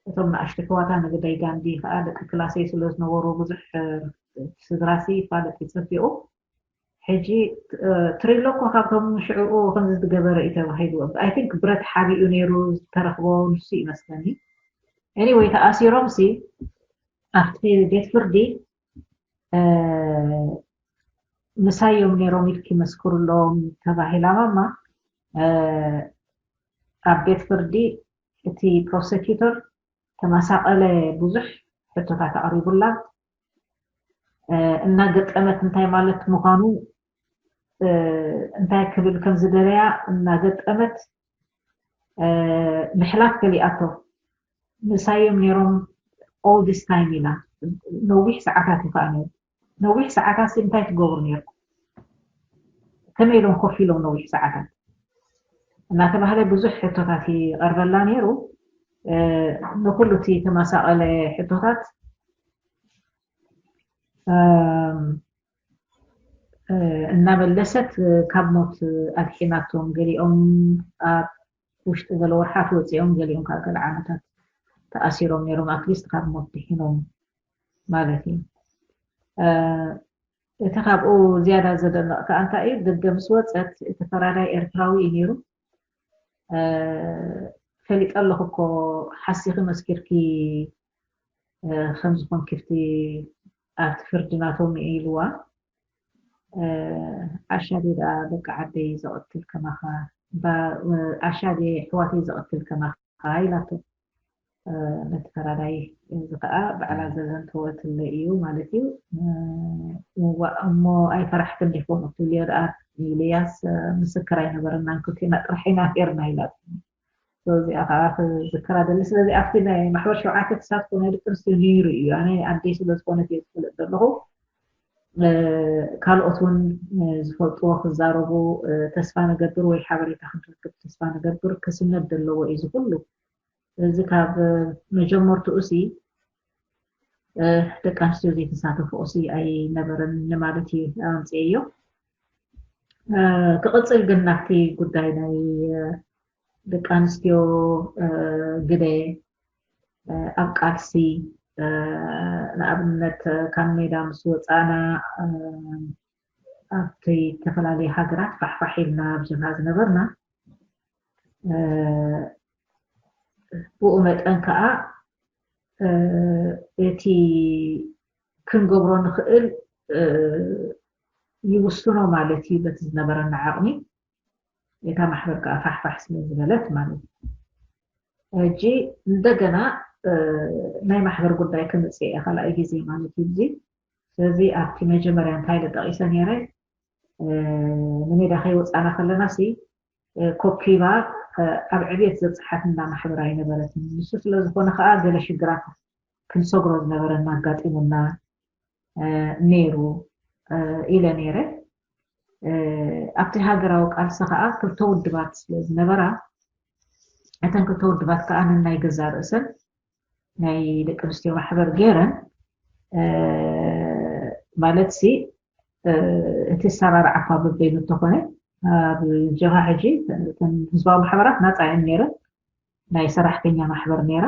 እቶም ንኣሽቱ ኣሕዋታ ንግደይ ጋንዲ ከዓ ደቂ ክላሰይ ስለ ዝነበሩ ብዙሕ ስድራሲ ይፋለጥ ይፀቢቑ ሕጂ ትሪሎ እኮ ካብቶም ሽዑኡ ከምዚ ዝገበረ እዩ ተባሂሉ። I think ብረት ሓቢኡ ነይሩ ዝተረኽቦ ንሱ ይመስለኒ። Anyway ተኣሲሮም ሲ ኣብቲ ቤት ፍርዲ ምሳዮም ነይሮም ኢልኪ መስክሩሎም ተባሂላ ማማ። ኣብ ቤት ፍርዲ እቲ ፕሮሰኪዩተር ተመሳቐለ ብዙሕ ሕቶታት ኣቕሪቡላ። እናገጠመት እንታይ ማለት ምዃኑ እንታይ ክብል ከም ዝደለያ እናገጠመት ምሕላፍ ከሊኣቶ። ምሳዮም ነይሮም all this time ኢላ። ነዊሕ ሰዓታት እዩ ከዓ ነይሩ። ነዊሕ ሰዓታት ሲ እንታይ ትገብሩ ነይርኩም? ከመይ ኢሎም ኮፍ ኢሎም ነዊሕ ሰዓታት እናተባህለ ብዙሕ ሕቶታት ይቐርበላ ነይሩ። ንኩሉ እቲ ተመሳቐለ ሕቶታት እናመለሰት ካብ ሞት ኣድሒናቶም። ገሊኦም ኣብ ውሽጢ ገለ ወርሓት ወፂኦም፣ ገሊኦም ካብ ገለ ዓመታት ተኣሲሮም ነይሮም። ኣትሊስት ካብ ሞት ድሒኖም ማለት እዩ። እቲ ካብኡ ዝያዳ ዘደንቕ ከዓ እንታይ እዩ፣ ደገ ምስ ወፀት እቲ ፈራዳይ ኤርትራዊ እዩ ነይሩ። ፈሊጠ ኣለኹ እኮ ሓሲኺ መስኪርኪ ከም ዝኾንኪ ኣብቲ ኣብቲ ፍርዲ ናቶም ኢልዋ። ዓሻ ድየ ደኣ ደቂ ዓደይ ዘቐትል ከማኻ፣ ዓሻ ድየ ኣሕዋተይ ዘቐትል ከማኻ ኢላቶ። ነቲ ፈራዳይ እዚ ከዓ ባዕላ ዘዘንተወትለ እዩ ማለት እዩ። እሞ ኣይፈራሕክን ዲኹም ክትብልዮ ደኣ ኢልያስ ምስክር ኣይነበረናን ክልቴና ጥራሕ ኢና ነርና ኢላ። እዚኣ ከዓ ክዝከራ ደሊ። ስለዚ ኣብቲ ናይ ማሕበር ሸውዓተ ተሳትፎ ናይ ደቂ ኣንስትዮ ነይሩ እዩ። ኣነ ኣደይ ስለ ዝኾነት እየ ዝፈልጥ ዘለኹ። ካልኦት እውን ዝፈልጥዎ ክዛረቡ ተስፋ ንገብር ወይ ሓበሬታ ክንረክብ ተስፋ ንገብር። ክስነድ ዘለዎ እዩ እዚ ኩሉ። እዚ ካብ መጀመርትኡ ሲ ደቂ ኣንስትዮ ዘይተሳተፍኦ ሲ ኣይነበረን ንማለት እዩ ኣምፅኤዮ። ክቕፅል ግን ናብቲ ጉዳይ ናይ ደቂ ኣንስትዮ ግደ ኣብ ቃልሲ ንኣብነት ካብ ሜዳ ምስ ወፃና ኣብቲ ዝተፈላለዩ ሃገራት ፋሕፋሕ ኢልና ኣብ ጀብሃ ዝነበርና ብኡ መጠን ከዓ እቲ ክንገብሮ ንኽእል ይውስኖ ማለት እዩ በቲ ዝነበረና ዓቕሚ። እታ ማሕበር ከዓ ፋሕፋሕ ስለ ዝበለት ማለት እዩ። ሕጂ እንደገና ናይ ማሕበር ጉዳይ ክምፅእ እየ ካልኣይ ግዜ ማለት እዩ። እዚ ስለዚ ኣብቲ መጀመርያ እንታይ ኢለ ጠቒሰ ነይረ፣ ንሜዳ ከይወፃና ከለና ሲ ኮኪባ ኣብ ዕብየት ዘብፅሓትና ማሕበር ኣይነበረትን። ንሱ ስለ ዝኾነ ከዓ ገለ ሽግራት ክንሰግሮ ዝነበረና ኣጋጢሙና ነይሩ ኢለ ነይረ። ኣብቲ ሃገራዊ ቃልሲ ከዓ ክልተ ውድባት ስለ ዝነበራ እተን ክልተ ውድባት ከዓ ነናይ ገዛ ርእሰን ናይ ደቂ ኣንስትዮ ማሕበር ገይረን ማለት ሲ እቲ ሰራርዓ እኳ በበይኑ እንተኾነ ኣብ ጀብሃ ሕጂ እተን ህዝባዊ ማሕበራት ናፃ እየን ነይረን። ናይ ሰራሕተኛ ማሕበር ነይራ፣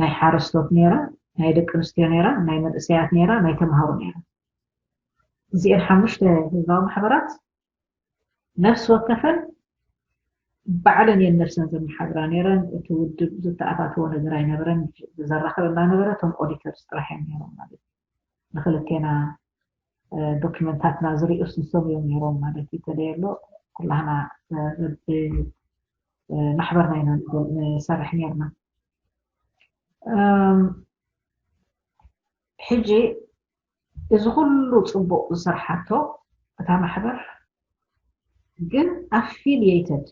ናይ ሓረስቶት ነይራ፣ ናይ ደቂ ኣንስትዮ ነይራ፣ ናይ መንእሰያት ነይራ፣ ናይ ተምሃሮ ነይራ። እዚኤን ሓሙሽተ ህዝባዊ ማሕበራት ነፍሲ ወከፈን ባዕለን እየን ነፍሰን ዘመሓድራ ነይረን። እቲ ውድብ ዝተኣታተዎ ነገር ኣይነበረን። ዘራኽበና ነበረ እቶም ኦዲተርስ ጥራሕ እዮም ነይሮም ማለት እዩ። ንክልቴና ዶክመንታትና ዝሪኡስ ንሶም እዮም ነይሮም ማለት እዩ። ተለየሎ ኩላህና ማሕበርና ኢና ንሰርሕ ነርና። ሕጂ እዚ ኩሉ ፅቡቕ ዝሰርሓቶ እታ ማሕበር ግን ኣፊልየይተድ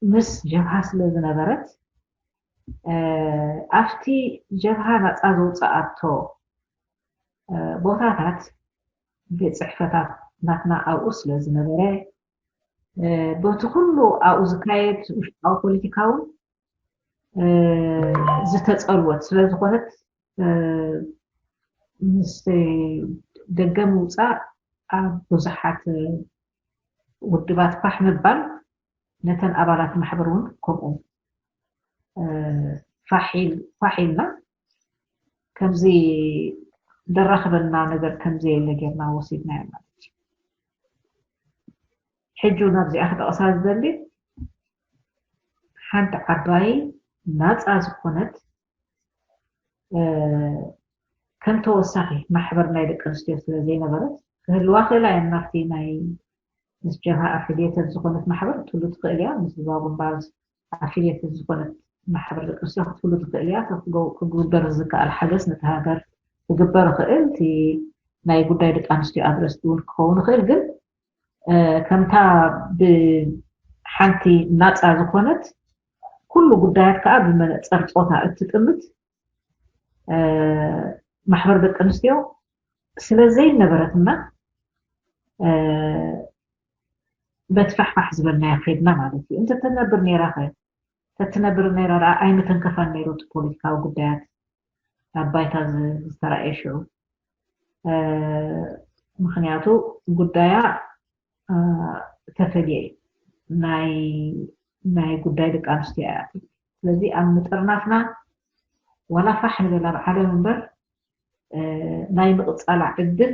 ምስ ጀብሃ ስለ ዝነበረት ኣብቲ ጀብሃ ናፃ ዘውፅኣቶ ቦታታት ቤት ፅሕፈታት ናትና ኣብኡ ስለ ዝነበረ በቲ ኩሉ ኣብኡ ዝካየድ ውሽጣዊ ፖለቲካውን ዝተፀልወት ስለ ዝኾነት ምስ ደገ ምውፃእ ኣብ ብዙሓት ውድባት ፋሕ ምባል ነተን ኣባላት ማሕበር እውን ከምኡ ፋሕ ኢልና ከምዚ ደራኽበና ነገር ከም ዘየለ ጌርና ወሲድናዮ ማለት እዩ። ሕጂ እውን ኣብዚኣ ክጠቕሳ ዝደሊ ሓንቲ ዓባይ ናፃ ዝኾነት ከም ተወሳኺ ማሕበር ናይ ደቂ ኣንስትዮ ስለ ዘይነበረት ክህልዋ ክእላ እየን ናብቲ ናይ ምስ ጀብሃ ኣፊልየተድ ዝኾነት ማሕበር ክትህሉ ትኽእል እያ። ምስ ህዝባዊ ግንባር ኣፊልየተድ ዝኾነት ማሕበር ደቂ ኣንስትዮ ክትህሉ ትኽእል እያ። ክግበር ዝከኣል ሓገዝ ነቲ ሃገር ክግበር ይኽእል። እቲ ናይ ጉዳይ ደቂ ኣንስትዮ ኣድረስ እውን ክኸውን ይኽእል። ግን ከምታ ብሓንቲ ናፃ ዝኾነት ኩሉ ጉዳያት ከዓ ብመነፀር ፆታ እትጥምት ማሕበር ደቂ ኣንስትዮ ስለ ዘይነበረትና በቲ ፋሕፋሕ ዝበልናዮ ከይድና ማለት እዩ። እንተተነብር ነይራ ኸ ተትነብር ነይራ ደኣ ኣይምተንከፋን ነይሩ እቲ ፖለቲካዊ ጉዳያት ኣብ ባይታ ዝተራእየ ሽዑ። ምክንያቱ ጉዳያ ተፈልየ እዩ። ናይ ጉዳይ ደቂ ኣንስትዮ እያ። ስለዚ ኣብ ምጥርናፍና ዋላ ፋሕ ንበል ኣብ ዓለም እምበር ናይ ምቕፃላ ዕድል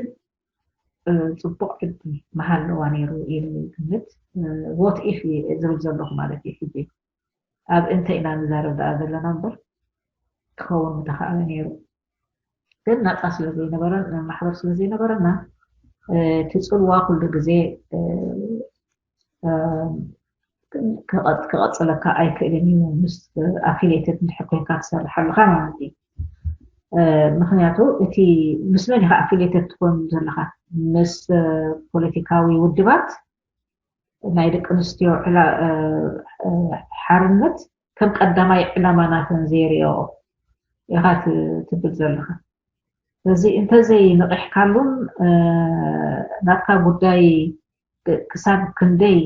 ፅቡቕ ዕድል ምሃለዋ ነይሩ ኢለ ይግምት። What if ዝብል ዘለኹ ማለት እዩ። ሕጂ ኣብ እንተ ኢና ንዛረብ ደኣ ዘለና እምበር ክኸውን ምተኻእለ ነይሩ። ግን ናፃ ስለ ዘይነበረን ማሕበር ስለ ዘይነበረና እቲ ፅልዋ ኩሉ ግዜ ክቐፅለካ ኣይክእልን እዩ። ምስ ኣፊሌትድ እንድሕር ኮይንካ ትሰርሕ ኣለካ ማለት እዩ። ምክንያቱ እቲ ምስ መን ኢካ ኣፊሌትድ ትኮን ዘለካ? ምስ ፖለቲካዊ ውድባት ናይ ደቂ ኣንስትዮ ሓርነት ከም ቀዳማይ ዕላማ ናተን ዘይሪኦ ኢካ ትብል ዘለካ። ስለዚ እንተዘይ ንቂሕካሉን ናትካ ጉዳይ ክሳብ ክንደይ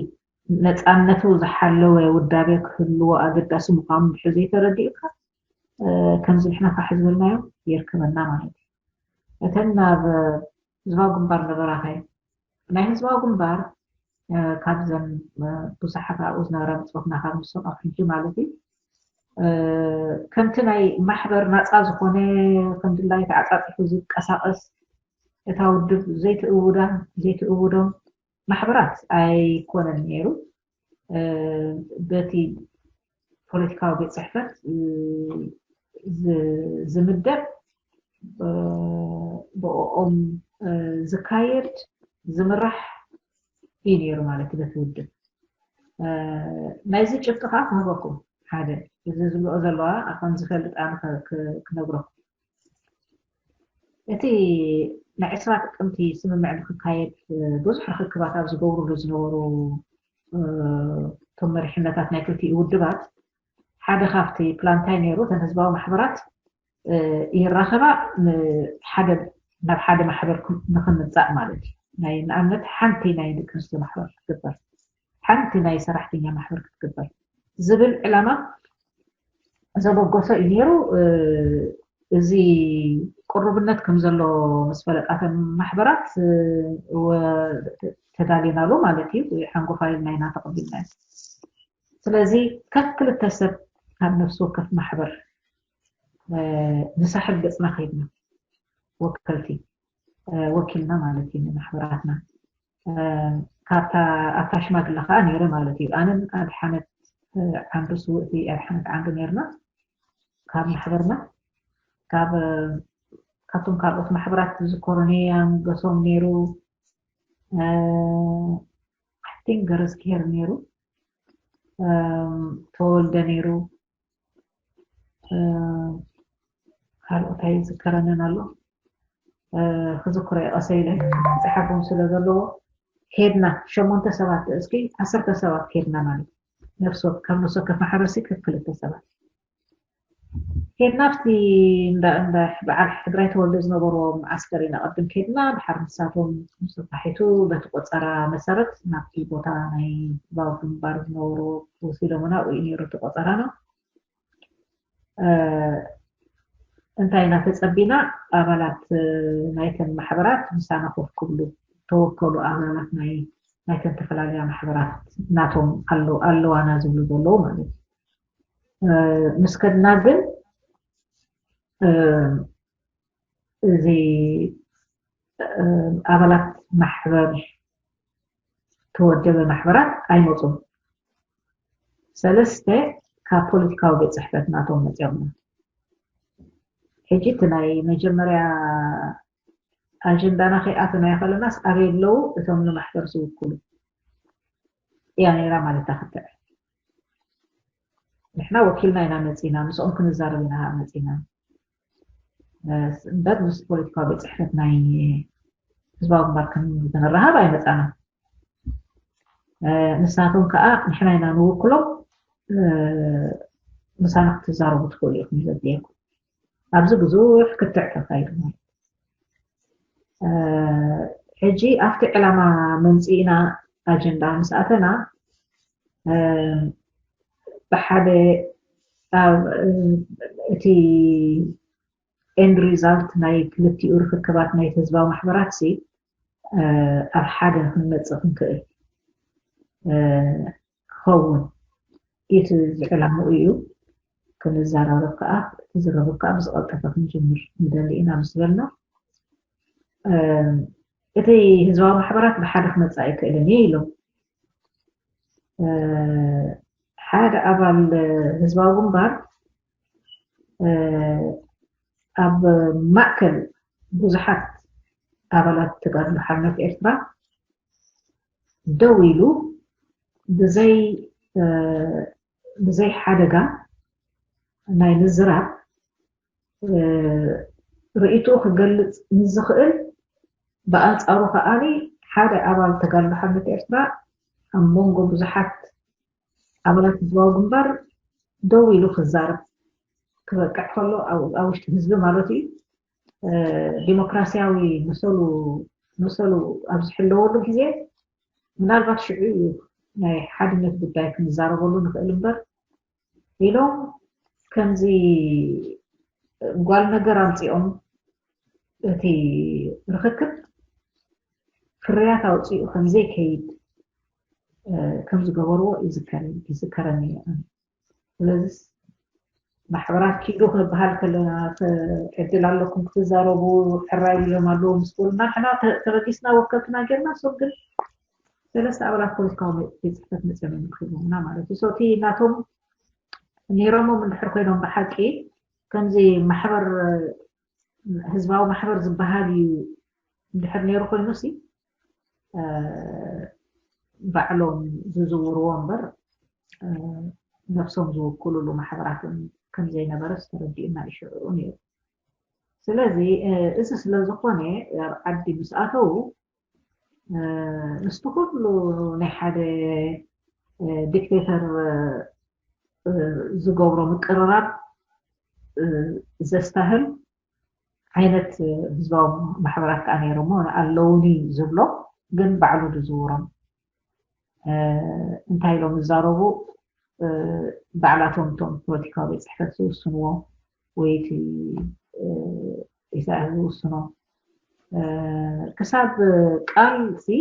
ነፃነቱ ዝሓለወ ውዳቤ ክህልዎ ኣገዳሲ ምዃኑ ድሕር ዘይተረዲእካ ከምዚ ንሕና ፋሕ ዝበልናዮ የርከበና ማለት እዩ። እተን ናብ ህዝባዊ ግንባር ነበራኸ ናይ ህዝባዊ ግንባር ካብዘን ብዙሓት ኣብኡ ዝነበራ ብፆትና ካብ ንሶም ኣብ ሕጂ ማለት እዩ ከምቲ ናይ ማሕበር ናፃ ዝኾነ ከም ድላዩ ተዓፃፂፉ ዝንቀሳቐስ እታ ውድብ ዘይትእውዳ ዘይትእውዶም ማሕበራት ኣይኮነን ነይሩ። በቲ ፖለቲካዊ ቤት ፅሕፈት ዝምደብ ብኦም ዝካየድ ዝምራሕ እዩ ነይሩ ማለት በቲ ውድብ። ናይዚ ጭብጢ ከዓ ክህበኩም ሓደ እዚ ዝብልኦ ዘለዋ ኣኸም ዝፈልጥ ኣነ ክነግረኩም። እቲ ናይ ዕስራ ጥቅምቲ ስምምዕ ንክካየድ ብዙሕ ርክክባት ኣብ ዝገብሩሉ ዝነበሩ እቶም መሪሕነታት ናይ ክልቲኡ ውድባት ሓደ ካብቲ ፕላን እንታይ ነይሩ እተን ህዝባዊ ማሕበራት ይራኸባ ሓደ ናብ ሓደ ማሕበር ንክምፃእ ማለት እዩ። ናይ ንኣብነት ሓንቲ ናይ ደቂ ኣንስትዮ ማሕበር ክትግበር ሓንቲ ናይ ሰራሕተኛ ማሕበር ክትግበር ዝብል ዕላማ ዘበገሶ እዩ ነይሩ። እዚ ቅሩብነት ከም ዘሎ ምስ ፈለጣተን ማሕበራት ተዳሊናሉ ማለት እዩ። ሓንጎፋይ ኢልና ኢና ተቐቢልና እዩ። ስለዚ ከፍ ክልተ ሰብ ካብ ነፍሲ ወከፍ ማሕበር ንሳሕል ገፅና ከይድና ወከልቲ ወኪልና ማለት እዩ ንማሕበራትና ካብታ ኣብታ ሽማግለ ከዓ ነይረ ማለት እዩ። ኣነን ኣድሓነት ዓንዱ ስውእቲ ኣድሓነት ዓንዱ ነርና ካብ ማሕበርና ካብ ካብቶም ካልኦት ማሕበራት ዝኮሮኒ ኣንገሶም ነይሩ። ሓፍቲን ገረዝግሄር ነይሩ። ተወልደ ነይሩ። ካልኦት ኣይዝከረንን ኣሎ። ክዝክሮ ይቀሰ ኢለ ፅሓፎም ስለ ዘለዎ ሄድና ሸሞንተ ሰባት እስኪ ዓሰርተ ሰባት ከድና ማለት ነፍሲ ካብ ነፍሲ ወከፍ ማሕበርሲ ከክልተ ሰባት ሄድና ኣብቲ እንዳ እንዳ በዓል ሕድራይ ተወልደ ዝነበርዎም ዓስከር ኢና ቅድም ከድና ድሓር ንሳቶም ምስ ተታሒቱ በቲ ቆፀራ መሰረት ናብቲ ቦታ ናይ ህዝባዊ ግንባር ዝነበሩ ወሲዶምና ኣብኡ እዩ ነይሩ እቲ ቆፀራና። እንታይ ኢና ተፀቢና ኣባላት ናይተን ማሕበራት ምሳና ኮፍ ክብሉ ተወከሉ ኣባላት ናይ ናይተን ተፈላለያ ማሕበራት ናቶም ኣለዋና ዝብሉ ዘለዉ ማለት እዩ። ምስ ከድና ግን እዚ ኣባላት ማሕበር ተወደበ ማሕበራት ኣይመፁን። ሰለስተ ካብ ፖለቲካዊ ቤት ፅሕፈት ናቶም መፅኦም። ሕጂ እቲ ናይ መጀመርያ ኣጀንዳና ከይኣተናዮ ከለናስ ኣበይ ኣለዉ እቶም ንማሕበር ዝውክሉ እያ ነይራ ማለት ክትዕ። ንሕና ወኪልና ኢና መፂና፣ ምስኦም ክንዛረብ ኢና መፂና እምበር ምስ ፖለቲካዊ ቤት ፅሕፈት ናይ ህዝባዊ ግንባር ክንራሃብ ኣይመፃና። ንሳቶም ከዓ ንሕና ኢና ንውክሎም፣ ምሳና ክትዛረቡ ትኽእሉ ኢኹም ዘድልየኩም። ኣብዚ ብዙሕ ክትዕ ተካይዱ ማለት ሕጂ ኣብቲ ዕላማ መምፅኢና ኣጀንዳ ምስ ኣተና ብሓደ እቲ end result ናይ ክልቲኡ ርክክባት ናይ ህዝባዊ ማሕበራት ሲ ኣብ ሓደ ክንመፅእ ክንክእል ክኸውን እቲ ዝዕላምኡ እዩ። ክንዘራረብ ከዓ እቲ ዝረብብ ከዓ ብዝቐልጠፈ ክንጅምር ንደሊ ኢና ምስ በልና እቲ ህዝባዊ ማሕበራት ብሓደ ክመፅእ ኣይክእልን እዩ ኢሎም። ሓደ ኣባል ህዝባዊ ግንባር ኣብ ማእከል ብዙሓት ኣባላት ተጋድሎ ሓርነት ኤርትራ ደው ኢሉ ብዘይ ብዘይ ሓደጋ ናይ ምዝራብ ርእይትኡ ክገልጽ ንዝኽእል፣ ብኣንጻሩ ከኣ ሓደ ኣባል ተጋድሎ ሓርነት ኤርትራ ኣብ መንጎ ብዙሓት ኣባላት ህዝባዊ ግንባር ደው ኢሉ ክዛረብ ክበቅዕ ከሎ፣ ኣብ ውሽጢ ህዝቢ ማለት እዩ፣ ዲሞክራሲያዊ መሰሉ መሰሉ ኣብ ዝሕለወሉ ግዜ፣ ምናልባት ሽዑ እዩ ናይ ሓድነት ጉዳይ ክንዛረበሉ ንኽእል እምበር ኢሎም ከምዚ ጓል ነገር ኣምፂኦም እቲ ርኽክብ ፍርያት ኣውፂኡ ከምዘይከይድ ከምዝገበርዎ ይዝከረኒ። ስለዚ ማሕበራት ኪዱ ክበሃል ከለና ዕድል ኣለኩም ክትዛረቡ ሕራይ ኢሎም ኣለዉ ምስ በሉና ንሕና ተበጊስና ወከልትና ጌርና እሶም ግን ሰለስተ ኣባላት ፖለቲካዊ ቤት ፅሕፈት መፅኦም እዮም ክህቡና ማለት እዩ። እቲ ናቶም ነይሮሞም እንድሕር ኮይኖም ብሓቂ ከምዚ ማሕበር ህዝባዊ ማሕበር ዝበሃል እዩ እንድሕር ነይሩ ኮይኑ ሲ ባዕሎም ዝዝውርዎ እምበር ነብሶም ዝውክሉሉ ማሕበራትን ከምዘይነበረ ዝተረዲኡና ይሽዑ ነይሩ። ስለዚ እዚ ስለ ዝኾነ ኣብ ዓዲ ምስ ኣተዉ ምስቲ ኩሉ ናይ ሓደ ዲክቴተር ዝገብሮ ምቅርራብ ዘስተህል ዓይነት ህዝባዊ ማሕበራት ከዓ ነይሮሞ ኣለውኒ ዝብሎ ግን ባዕሉ ዝዝውሮም እንታይ ኢሎም ዝዛረቡ ባዕላቶም እቶም ፖለቲካዊ ቤት ፅሕፈት ዝውስንዎ ወይ እቲ ኢሳያስ ዝውስኖ ክሳብ ቃል ሲ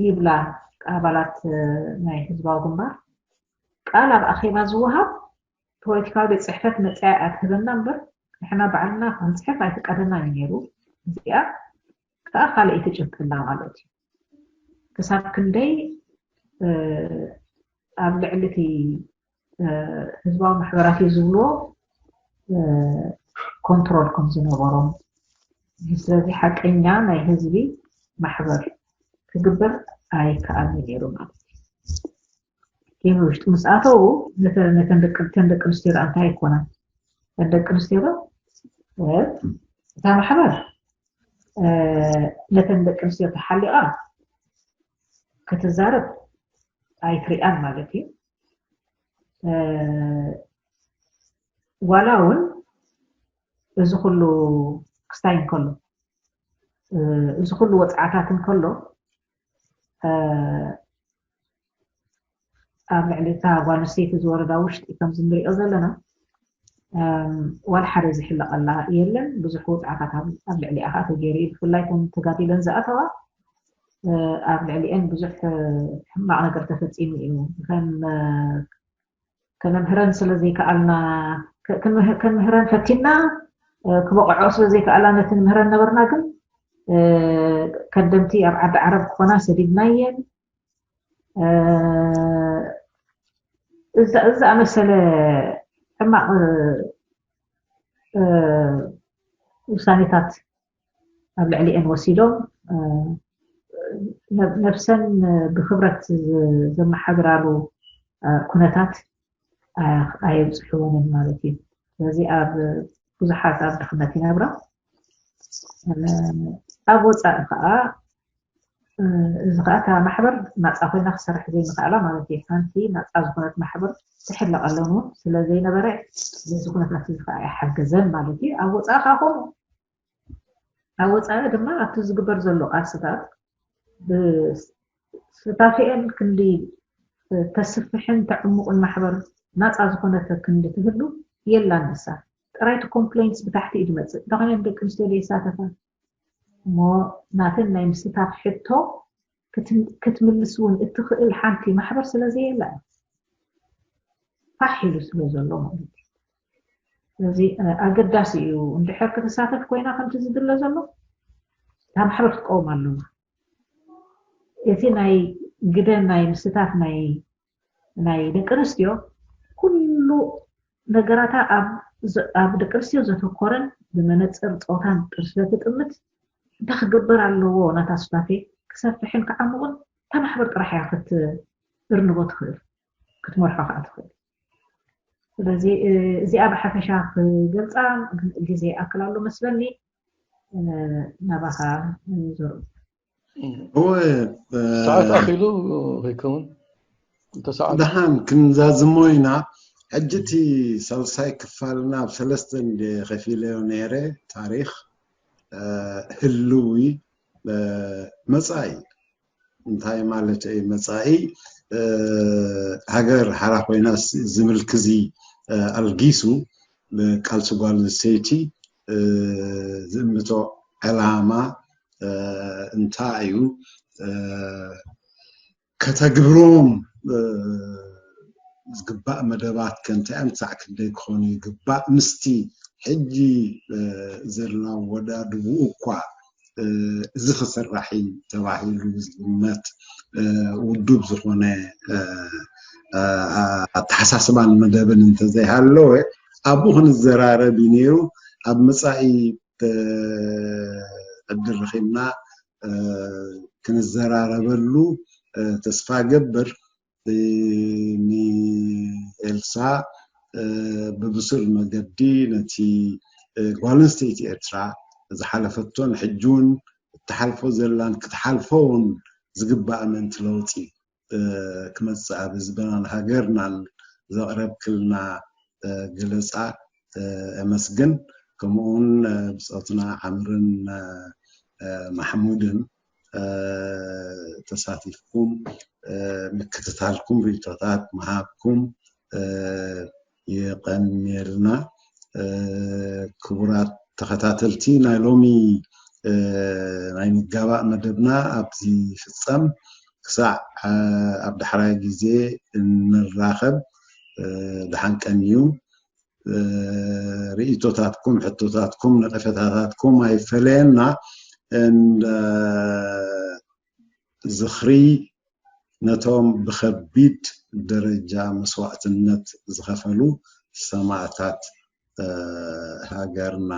ይብላ ኣባላት ናይ ህዝባዊ ግንባር ቃል ኣብ ኣኼባ ዝወሃብ ፖለቲካዊ ቤት ፅሕፈት መፅያ ኣትህበና እምበር ንሕና ባዕልና ክንፅሕፍ ኣይፍቀደና እዩ ነይሩ። እዚኣ ከዓ ካልኣይቲ ጭብጥና ማለት እዩ። ክሳብ ክንደይ ኣብ ልዕሊ እቲ ህዝባዊ ማሕበራት እዩ ዝብልዎ ኮንትሮል ከም ዝነበሮም ስለዚ ሓቀኛ ናይ ህዝቢ ማሕበር ክግበር ኣይከኣልን ነይሩ ማለት እዩ። ጌም ውሽጢ ምስ ኣተዉ ነተን ደቂ ኣንስትዮ ዳ እንታይ ኣይኮነን እተን ደቂ ኣንስትዮ ዶ እታ ማሕበር ነተን ደቂ ኣንስትዮ ተሓሊቓ ክትዛረብ ኣይትሪኣን ማለት እዩ። ዋላ እውን እዚ ኩሉ ክስታይ እንከሎ እዚ ኩሉ ወፅዓታት እንከሎ ኣብ ልዕሊ እታ ጓል ኣንስተይቲ ዝወረዳ ውሽጢ ከምዚ ንሪኦ ዘለና ዋላ ሓደ ዝሕለቐላ የለን። ብዙሕ ወፅዓታት ኣብ ልዕሊኣ ከዓ ተገይሩ እዩ። ብፍላይ እተን ተጋዲለን ዝኣተዋ ኣብ ልዕሊአን ብዙሕ ሕማቕ ነገር ተፈፂሙ እዩ። ከመምህረን ስለ ዘይከኣልና ከንምህረን ፈቲና ክበቕዖ ስለ ዘይከኣላ ነቲ ንምህረን ነበርና። ግን ከደምቲ ኣብ ዓዲ ዓረብ ክኾና ሰዲድናየን። እዛ ዝኣመሰለ ሕማቕ ውሳኔታት ኣብ ልዕሊአን ወሲዶም ነብሰን ብክብረት ዘመሓድራሉ ኩነታት ኣየብፅሕወንን ማለት እዩ። ስለዚ ኣብ ብዙሓት ኣብ ድኽነት ይነብራ። ኣብ ወፃኢ ከዓ እዚ ከዓ እታ ማሕበር ናፃ ኮይና ክሰርሕ ዘይምክኣላ ማለት እዩ። ሓንቲ ናፃ ዝኾነት ማሕበር ትሕለቐለን እውን ስለ ዘይነበረ በዚ ኩነታት እዚ ከዓ ኣይሓገዘን ማለት እዩ። ኣብ ወፃኢ ከዓ ከምኡ ኣብ ወፃኢ ድማ ኣብቲ ዝግበር ዘሎ ቃልስታት ብስታፊኤን ክንዲ ተስፍሕን ተዕሙቕን ማሕበር ናፃ ዝኾነተ ክንዲ ትህሉ የላን። ንሳ ጥራይ እቲ ኮምፕሌንትስ ብታሕቲ እዩ ዝመፅእ። እንተኾይነ ደቂ ኣንስትዮ ዘይሳተፋ እሞ ናተን ናይ ምስታፍ ሕቶ ክትምልስ እውን እትኽእል ሓንቲ ማሕበር ስለ ዘየላ ፋሕ ኢሉ ስለ ዘሎ ማለት እዩ። ስለዚ ኣገዳሲ እዩ። እንድሕር ክትሳተፍ ኮይና ከምቲ ዝድለ ዘሎ እታ ማሕበር ክትቀውም ኣለዋ። እቲ ናይ ግደ ናይ ምስታፍ ናይ ናይ ደቂ ኣንስትዮ ኩሉ ነገራታ ኣብ ደቂ ኣንስትዮ ዘተኮረን ብመነፅር ፆታን ጥር ስለ ትጥምት እንታይ ክግበር ኣለዎ ናታ ሱታፌ ክሰፍሕን ክዓሙቕን እታ ማሕበር ጥራሕ እያ ክትእርንቦ ትኽእል ክትመርሖ ከዓ ትኽእል። ስለዚ እዚኣ ብሓፈሻ ክገልፃ ግዜ ኣክል ኣሎ መስለኒ። ናባኻ ዞር እወ ሰዓት ኣኺሉ ከይከውን ደሓን ክንዛዝሞ ኢና። ሕጂ እቲ ሳልሳይ ክፋልና ኣብ ሰለስተ እንደ ከፊለዮ ነይረ። ታሪኽ፣ ህልዊ፣ መፃኢ። እንታይ ማለት እዩ መፃኢ? ሃገር ሓራ ኮይና ዝምልክዚ ኣልጊሱ ቃልሲ ጓል ኣንስተይቲ ዝእምቶ ዕላማ እንታይ እዩ? ከተግብሮም ዝግባእ መደባት ከ እንታይ እዮም? ክሳዕ ክንደይ ክኾኑ ይግባእ? ምስቲ ሕጂ ዘሎ ኣወዳድብኡ እኳ እዚ ክስራሕ እዩ ተባሂሉ ዝግመት ውዱብ ዝኾነ ኣተሓሳስባን መደብን እንተዘይሃለወ ኣብኡ ክንዘራረብ እዩ ነይሩ። ኣብ መፃኢ ዕድል ረኺብና ክንዘራረበሉ ተስፋ ገብር። ንኤልሳ ብብሱል መገዲ ነቲ ጓል ኣንስተይቲ ኤርትራ ዝሓለፈቶን ሕጂ እውን እትሓልፎ ዘላን ክትሓልፎ እውን ዝግባእ ምእንቲ ለውጢ ክመፅእ ኣብ ህዝብናን ሃገርናን ዘቕረብክልና ገለፃ እመስግን። ከምኡውን ብፆትና ዓምርን ማሕሙድን ተሳቲፍኩም ምክትታልኩም ርእቶታት ምሃብኩም የቐንየልና። ክቡራት ተኸታተልቲ ናይ ሎሚ ናይ ምጋባእ መደብና ኣብዚ ፍፀም። ክሳዕ ኣብ ዳሕራይ ግዜ እንራኸብ ደሓን ቀንዩ። ርእቶታትኩም፣ ሕቶታትኩም፣ ነቐፈታታትኩም ኣይፈለየና። ዝኽሪ ነቶም ብኸቢድ ደረጃ መስዋእትነት ዝኸፈሉ ሰማእታት ሃገርና